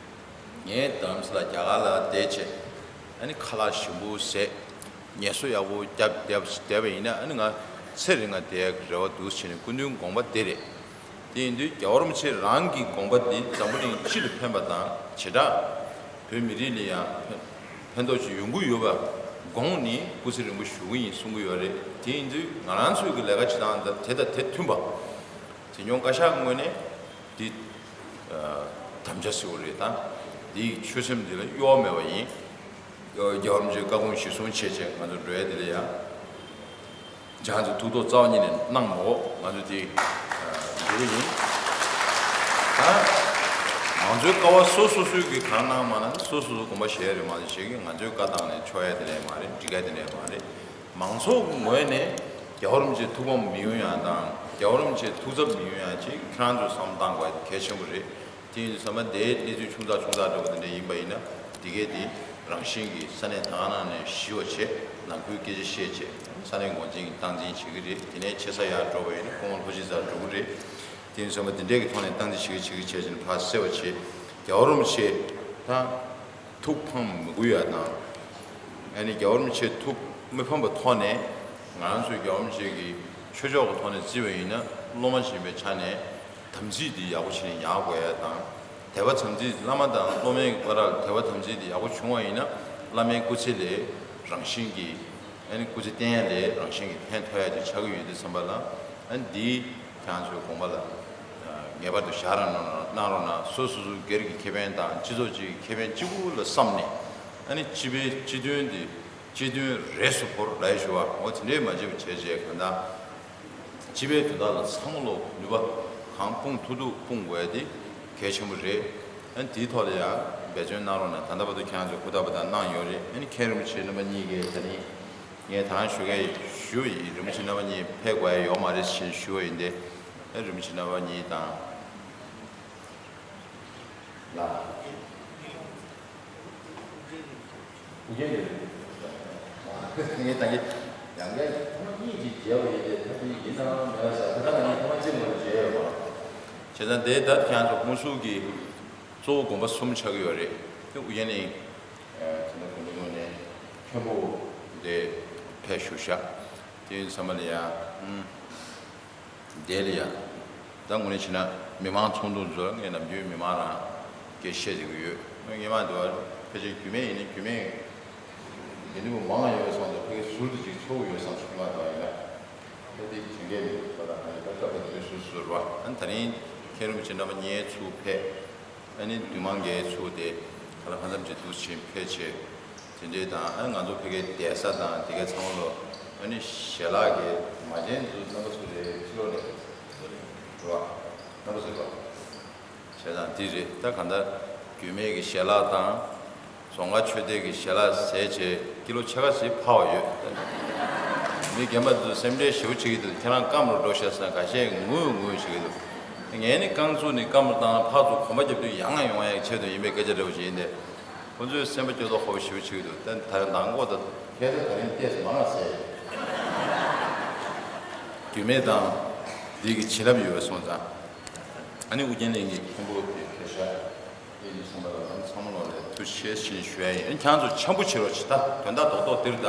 ངས་རྡ་རམ་ས་ལ་རྒྱ་གར་ལ་བསྡད་བྱས། ཨ་ནི་ཁ་ལག་ཞིམ་པོ་བཟས། ངལ་གསོ་ཡག་པོ་བརྒྱབ་བསྡད་བསྡད་པ་ཡིན་ན། ཨ་ནི་ང་ཚེ་རིང་ང་བསྡད་ཡག་གི་རེ་བ་འདུག་བྱས་ནས་སྐུ་མདུན་དགོངས་པ་དེ་རེད། དེ་ཡིན་དུས་རྒྱལ་བ་རིན་པོ་ཆེ་རང་གི་དགོངས་པ་འདི་འཛམ་བུ་གླིང་སྤྱི་ལ་ཕན་པ་དང་བྱེ་བྲག་བོད་མི་རིགས་ལ་ཡང་ཕན་ཕན་ཐོགས་ཅིག་ཡོང་གི་ཡོད་པ་དགོངས་ནས་སྐུ་ཚེ་རིང་པོ་བཞུགས་ཀྱི་ཡིན་གསུང་གི་ཡོད་རེད། དེ་ཡིན་དུས་ང་རང་ཚོའི་གི་ལས་ཀ་བྱེད་སྟངས་དེ་དང་དེ་མཐུན་པ། འཛིན་སྐྱོང་བཀའ་ཤག་ངོས་ནས་འདི་དམ་བཅའ་ཟེར་བ་རེད། ད་འདིའི་ཆོད་སེམས་འདི་ལ་གཡོ་བ་མེད་པ་ཡིན། རྒྱལ་བ་རིན་པོ་ཆེའི་བཀའ་དགོངས་གཞིར་བཟུང་བྱས་བྱས་ང་ཚོ་འགྲོ་ཡ་འདི་ལ་ཡང་། རྒྱ་ཚོ་ཐུགས་ཐོག་རྩ་བ་ཉིད་ནས་གནང་མ་འོག་ང་ཚོ་དེ་འགྲོ་གི་ཡིན། ད་ང་ཚོའི་བཀའ་བ་སོ་སོ་སོའི་གི་གང་གནང་མ་གནང་སོ་སོ་སོ་དགོངས་པ་བཞེས་རེད་མ་གཏོགས་གཞན་གྱིས་ང་ཚོའི་བཀའ་བཏང་ནས་ཆོག་ཡ་དེ་ལས་མ་རེད། འགྲིག་ཡ་དེ་ལས་མ་རེད། མང་ཚོགས་ངོས་ནས་རྒྱལ་བ་རིན་པོ་ཆེ་ཐུགས་ཕམ་མི་ཡོང་ཡ་དང་རྒྱལ་བ་རིན་པོ་ཆེ་ཐུགས་འཚབ་མི་ཡོང་ཡ་ཅིག་ཁྱེད་རང་ཚོས་བསམ་བློ་གཏང་དགོས་ཡ་དེ་གལ་ཆེན་པོ་རེད། དེ་ཡིན་དུས་ཚང་མ་དེའི་གནས་ཚུལ་ཆུང་ཙག་ཆུང་ཙག་འདྲ་པོ་དེ་འདྲ་ཡིན་པ་ཡིན་ན་འདི་གའི་དེ་རང་བཞིན་གྱིས་ས་གནས་ད་ག་ནང་ནས་ཞི་བ་བྱས། ནང་ཁུལ་སྐད་ཆ་བཤད་བྱས། ས་གནས་འགོ་འཛིན་གྱིས་སྟངས་འཛིན་བྱེད་ཀྱི་རེད། དེ་ནས་ཆེ་ས་ཡར་འགྲོ་བ་ཡིན་ན་སྐུ་ངོ་ལྷོ་སྤྱི་ཚར་འགྲོ་གི་རེད། དེ་ཡིན་དུས་ཚང་མ་དེ་འདྲའི་གི་ཐོག་ནས་སྟངས་འཛིན་བྱེད་ཀྱི་བྱེད་ཀྱི་བྱས་བྱས་ནས་ཕར་སེལ་བ་བྱེད། རྒྱལ་བ་རིན་པོ་ཆེ་ད། ཐུགས་ཕམ་མི་དགོས་ཡ་དང་། ཨ་ནི་རྒྱལ་བ་རིན་པོ་ཆེ་ཐུགས་མི་ཕམ་པའི་ཐོག་ནས་ང་རང་ཚོའི་རྒྱལ་བ་རིན་པོ་ཆེ་གི་ཆོས་ཕྱོགས་ཀྱི་ཐོག་ནས་བརྩིས་པ་ཡིན་ན་སློབ་མ་ཡིན་པའི་ཆ་ནས་དམ་ཚིག་འདི་ཡག་པོ་བྱས་ནས་ཡག་དགོས་ཡ་དང་། དད་པ་དམ་ཚིག་བླ་མ་དང་སློབ་མའི་བར་ལ་དད་པ་དམ་ཚིག་འདི་ཡག་པོ་བྱུང་བ་ཡིན་ན་བླ་མའི་སྐུ་ཚེ་ལས་རང་བཞིན་གྱིས། ཨ་ནི་སྐུ་ཚེ་བརྟན་ཡ་ལས་རང་བཞིན་གྱིས་ཕན་ཐོགས་ཡ་དེ་ཆགས་ཀྱི་ཡོད་དུས་ཙམ་པ་ལ། ཨ་ནི་འདི་ཁྱེད་རང་ཚོའི་དགོངས་པ་ལ་ངེས་པར་དུ་བཞག་རོགས་གནང་། གནང་རོགས་གནང་། སོ་སོ་སོ་སྒེར་གྱི་ཁེ་ཕན་དང་སྤྱི་ཚོགས་སྤྱིའི་ཁེ་ཕན་གཅིག་པུ་ལ་བསམ་ནས། ཨ་ནི་སྤྱི་པའི་སྤྱི་དོན་འདི་སྤྱི་དོན་རེས་སུ་བོར་ལབ་ཡ་ཞུ་བ་འོ་དེ་འདྲའི་མ་བྱེད་པ་བྱས་བྱས་གང་ལྟར། སྤྱི་པའི་དོན་དག་ལ་ཚང་མ་ལོག་ནུས་པ་གང་སྤུངས་ཐུབ་ཐུབ་སྤུངས་དགོས་ཡ་དེ་གལ་ཆེན་པོ་རེད། ཨ་ནི་དེའི་ཐོག་ལ་ཡང་འབད་བརྩོན་གནང་རོགས་གནང་། ད་ལྟ་བར་དུ་ཁྱེད་རང་ཚོས་ཧུར་ཐག་པ་དང་གནང་ཡོད་རེད། ཨ་ནི་མཁན་རིན་པོ་ཆེ་རྣམ་པ་གཉིས་ཀས་ད་ནི་ངས་ད་རང་ཞུ་གི་ཞུ་ཡིན། རིན་པོ་ཆེ་རྣམ་པ་གཉིས་ཕེབས་དགོས་ཡ་ཡོད་མ་རེད་ཞེས་ཞུ་བ་ཡིན་ཏེ། ཨ་རིན་པོ་ཆེ་རྣམ་པ་གཉིས་དང་། ལགས། ངས་ད་གིན་ཡང་བསྐྱར་ཐེངས་མ་གཉིས་ཅིག་མཇལ་བ་ཡིན་ཏེ། ད་དེ་ཡིན་ནའང་མེད་ས་ད་ལྟ་ང་གཉིས་ཐེངས་མ་གཅིག་མ་གཏོགས་མཇལ་ཡོད་མ་རེད། བྱས་ཙང་དེ་ད་ཁྱེད་རང་ཚོ་ཧོན་སུར་གྱི་གཙོ་བོ་དགོན་པ་གསུམ་ཆགས་ཀྱི་ཡོད་རེད། དེ་ཨུ་རྒྱན་གླིང་། ཨ་དེ་ནས་དགོན་པ་ངོས་ནས་མཁན་པོ་དེ་ཕེབས་བཞུགས་ཤག་དེ་ཡིན་ཙམ་པ་ལ་ཡང་། ཨུམ། དེ་ལ་ཡང་། ད་དངོས་གནས་བྱས་ན་མི་མང་ཚོགས་འདུ་ཚོ་ངས་ནམ་རྒྱུན་མི་མང་རང་སྐད་བཤད་བསྡད་ཀྱི་ཡོད། ངས་སྔོན་མ་དུ་བ་ཕལ་ཆེར་རྒྱུད་སྨད་ཡིན་ན་རྒྱུད་སྨད་དགེ་འདུན་པ་མང་ཡོད་པའི་ཚོགས་འདུ་ཕ་གིར་ཟུར་དུ་ཅིག་ཚོགས་ཀྱི་ཡོད་བསམ་སོང་། སྔོན་མ་དུ་བ་ཡིན་ན། ཕལ་ཆེར་དེ་འདྲའི་མི་འདུག་ད་ལྟ་ང་ཡི་སྐབས་སྐབས་དུ་ཟུར་ཟུར་བ། ཨ་ནི་ད་རིང་མཁན་རིན་པོ་ཆེ་འདྲ་མ་ཉེ་ཚུར་ཕེབས། ཨ་ནི་འདུས་མང་འགའི་ཚུལ་དེ་ག་ལ་གང་འཚམ་ཅིག་འདུ་ཕྱིན་ཕལ་ཆེར་དེ་འདྲའི་དང་། ཨ་ནི་ང་ཚོ་ཕ་གིའི་གདན་ས་དང་དེ་གའི་ཚང་མ་ལོ། ཨ་ནི་ཞལ་ལག་གི་མ་བྱན་ཚོ་རྣམ་པ་ཚོ་རེད། ཕྱི་ལོགས་ནས་རེད་བ། རྣམ་པ་ཚོ་རེད་བ། བྱས་ཙང་འདི་རེད། ད་གང་ལྟར་རྒྱུད་སྨད་ཀྱི་ཞལ་ལག་དང་། རྫོང་དཀར་ཆོས་སྡེ་གི་ཞལ་ལག་ཟས་བྱས་ཀི་ལོ་ཕྱེད་ཀ་ཞིག་འཕར་བ་ཡོད། མི་རྒན་པ་ཚོས་སེམས་ཁྲལ་ཞེ་པོ་བྱེད་ཀྱི་འདུག་ཁྱེད་རང་སྐམ་རུ་འགྲོ་ཤག་ཟེར་ན་ཁ་ཤས་ངུ་ངུ་བྱེད་ཀྱི་འདུག་ངས་ནི་རྐང་བཙུགས་ནས་སྐམ་རུ་བཏང་ན་ཕར་ཚུར་གོམ་པ་རྒྱབ་དུས་ཡང་ཡོང་ཡག་ཆེད་དུ་ཡིན་པའི་སྐད་ཆ་འདྲ་པོ་ཞིག་ཡིན་ཏེ། ཁོ་ཚོས་སེམས་པ་སྐྱོ་དོགས་ཁོ་བོ་ཞེ་པོ་བྱེད་ཀྱི་འདུག་ད་ད་ནང་ལྐོག་ད་ཁྱེད་ཚོ་ད་རིང་ལྟས་སུ་མང་ང་ཟེར། རྒྱུད་སྨད་དང་འདི་གི་བྱིན་རླབས་ཡོད་པ་སོང་ཙང་། ཨ་ནི་ཨུ་རྒྱན་གླིང་གི་མཁན་པོ་དེ་ཕེབས་ཤག་ཨེ་ནི་ཚང་མ་ལ་ཚང་མ་ལོ་ལ་ཐུགས་རྗེ་ཆེ་ཞེས་ཞུ་ཡ་ཡིན། ཨ་ནི་ཁྱེད་ཚོ་འཆམ་པོ་བྱེད་རོགས་བྱེད། ད་དོན་དག་རྡོག་རྡོག་འདིར་ད་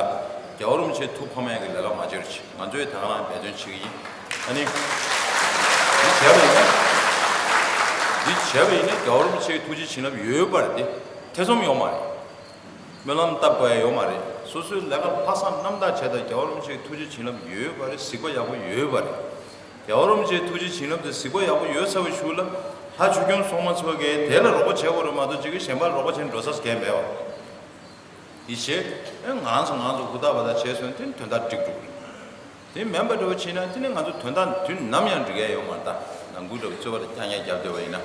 རྒྱལ་བ་རིན་པོ་ཆེ་ཐུགས་ཕམ་ཡ་གི་ལས་ཀ་མ་བྱེད་རོགས་བྱེད། ང་ཚོས་ད་ག་རང་འབད་བརྩོན་བྱེད་ཀྱི་ཡིན། ཨ་ནི་འདི་བྱས་པ་ཡིན་ན། འདི་བྱས་པ་ཡིན་ན་རྒྱལ་བ་རིན་པོ་ཆེའི་ཐུགས་རྗེ་བྱིན་རླབས་ཡོད་པ་རེད་དེ། ཐེ་ཚོམ་ཡོད་མ་རེད། སྨོན་ལམ་བཏབ་དགོས་ཡ་ཡོད་མ་རེད། སོ་སོའི་ལས་ཀ་ལྷག་བསམ་རྣམ་དག་བྱས་དང་རྒྱལ་བ་རིན་པོ་ཆེའི་ཐུགས་རྗེ་བྱིན་རླབས་ཡོད་པ་རེད། གཟིགས་པ་ཡག་པོ་ཡོད་པ་རེད། རྒྱལ་བ་རིན་པོ་ཆེའི་ཐུགས་རྗེ་བྱིན་རླབས་དེ་གཟིགས་པ་ཡག་པོ་ཡོད་ཚར་བའི་གཞུག་ལ་ལྷ་ཆོས་སྐྱོང་སྲུང་མ་ཚོ་གིས་དེ་ལ་རོགས་པ་བྱེད་དགོས་རེད་མ་གཏོགས་ཅིག་གིས་གཞན་པ་ལ་རོགས་པ་བྱེད་འགྲོ་ས་གང་མེད་པ། དེ་བྱས་ཨེ་ང་རང་ཚོ་ང་རང་ཚོ་ཧུར་ཐག་བ་ཐག་བྱས་སོང་དེ་དོན་དག་འགྲིག་འགྲོ་གི་རེད། དེ་མིན་པ་འདྲ་བོ་བྱས་ན་དེ་ནི་ང་ཚོ་དོན་དག་དུས་ནམ་ཡང་འགྲིག་ཡ་ཡོད་མ་རེད། ད་ནང་ཁུལ་འདྲ་བོ་རྩོད་པ་དང་རྐྱང་རྐྱང་རྒྱབ་བསྡད་པ་ཡིན་ན།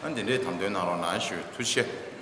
ཨ་འདི་འདྲའི་དམ་དོན་གནང་རོགས་གནང་ཞུ། ཐུགས་རྗེ་ཆེ།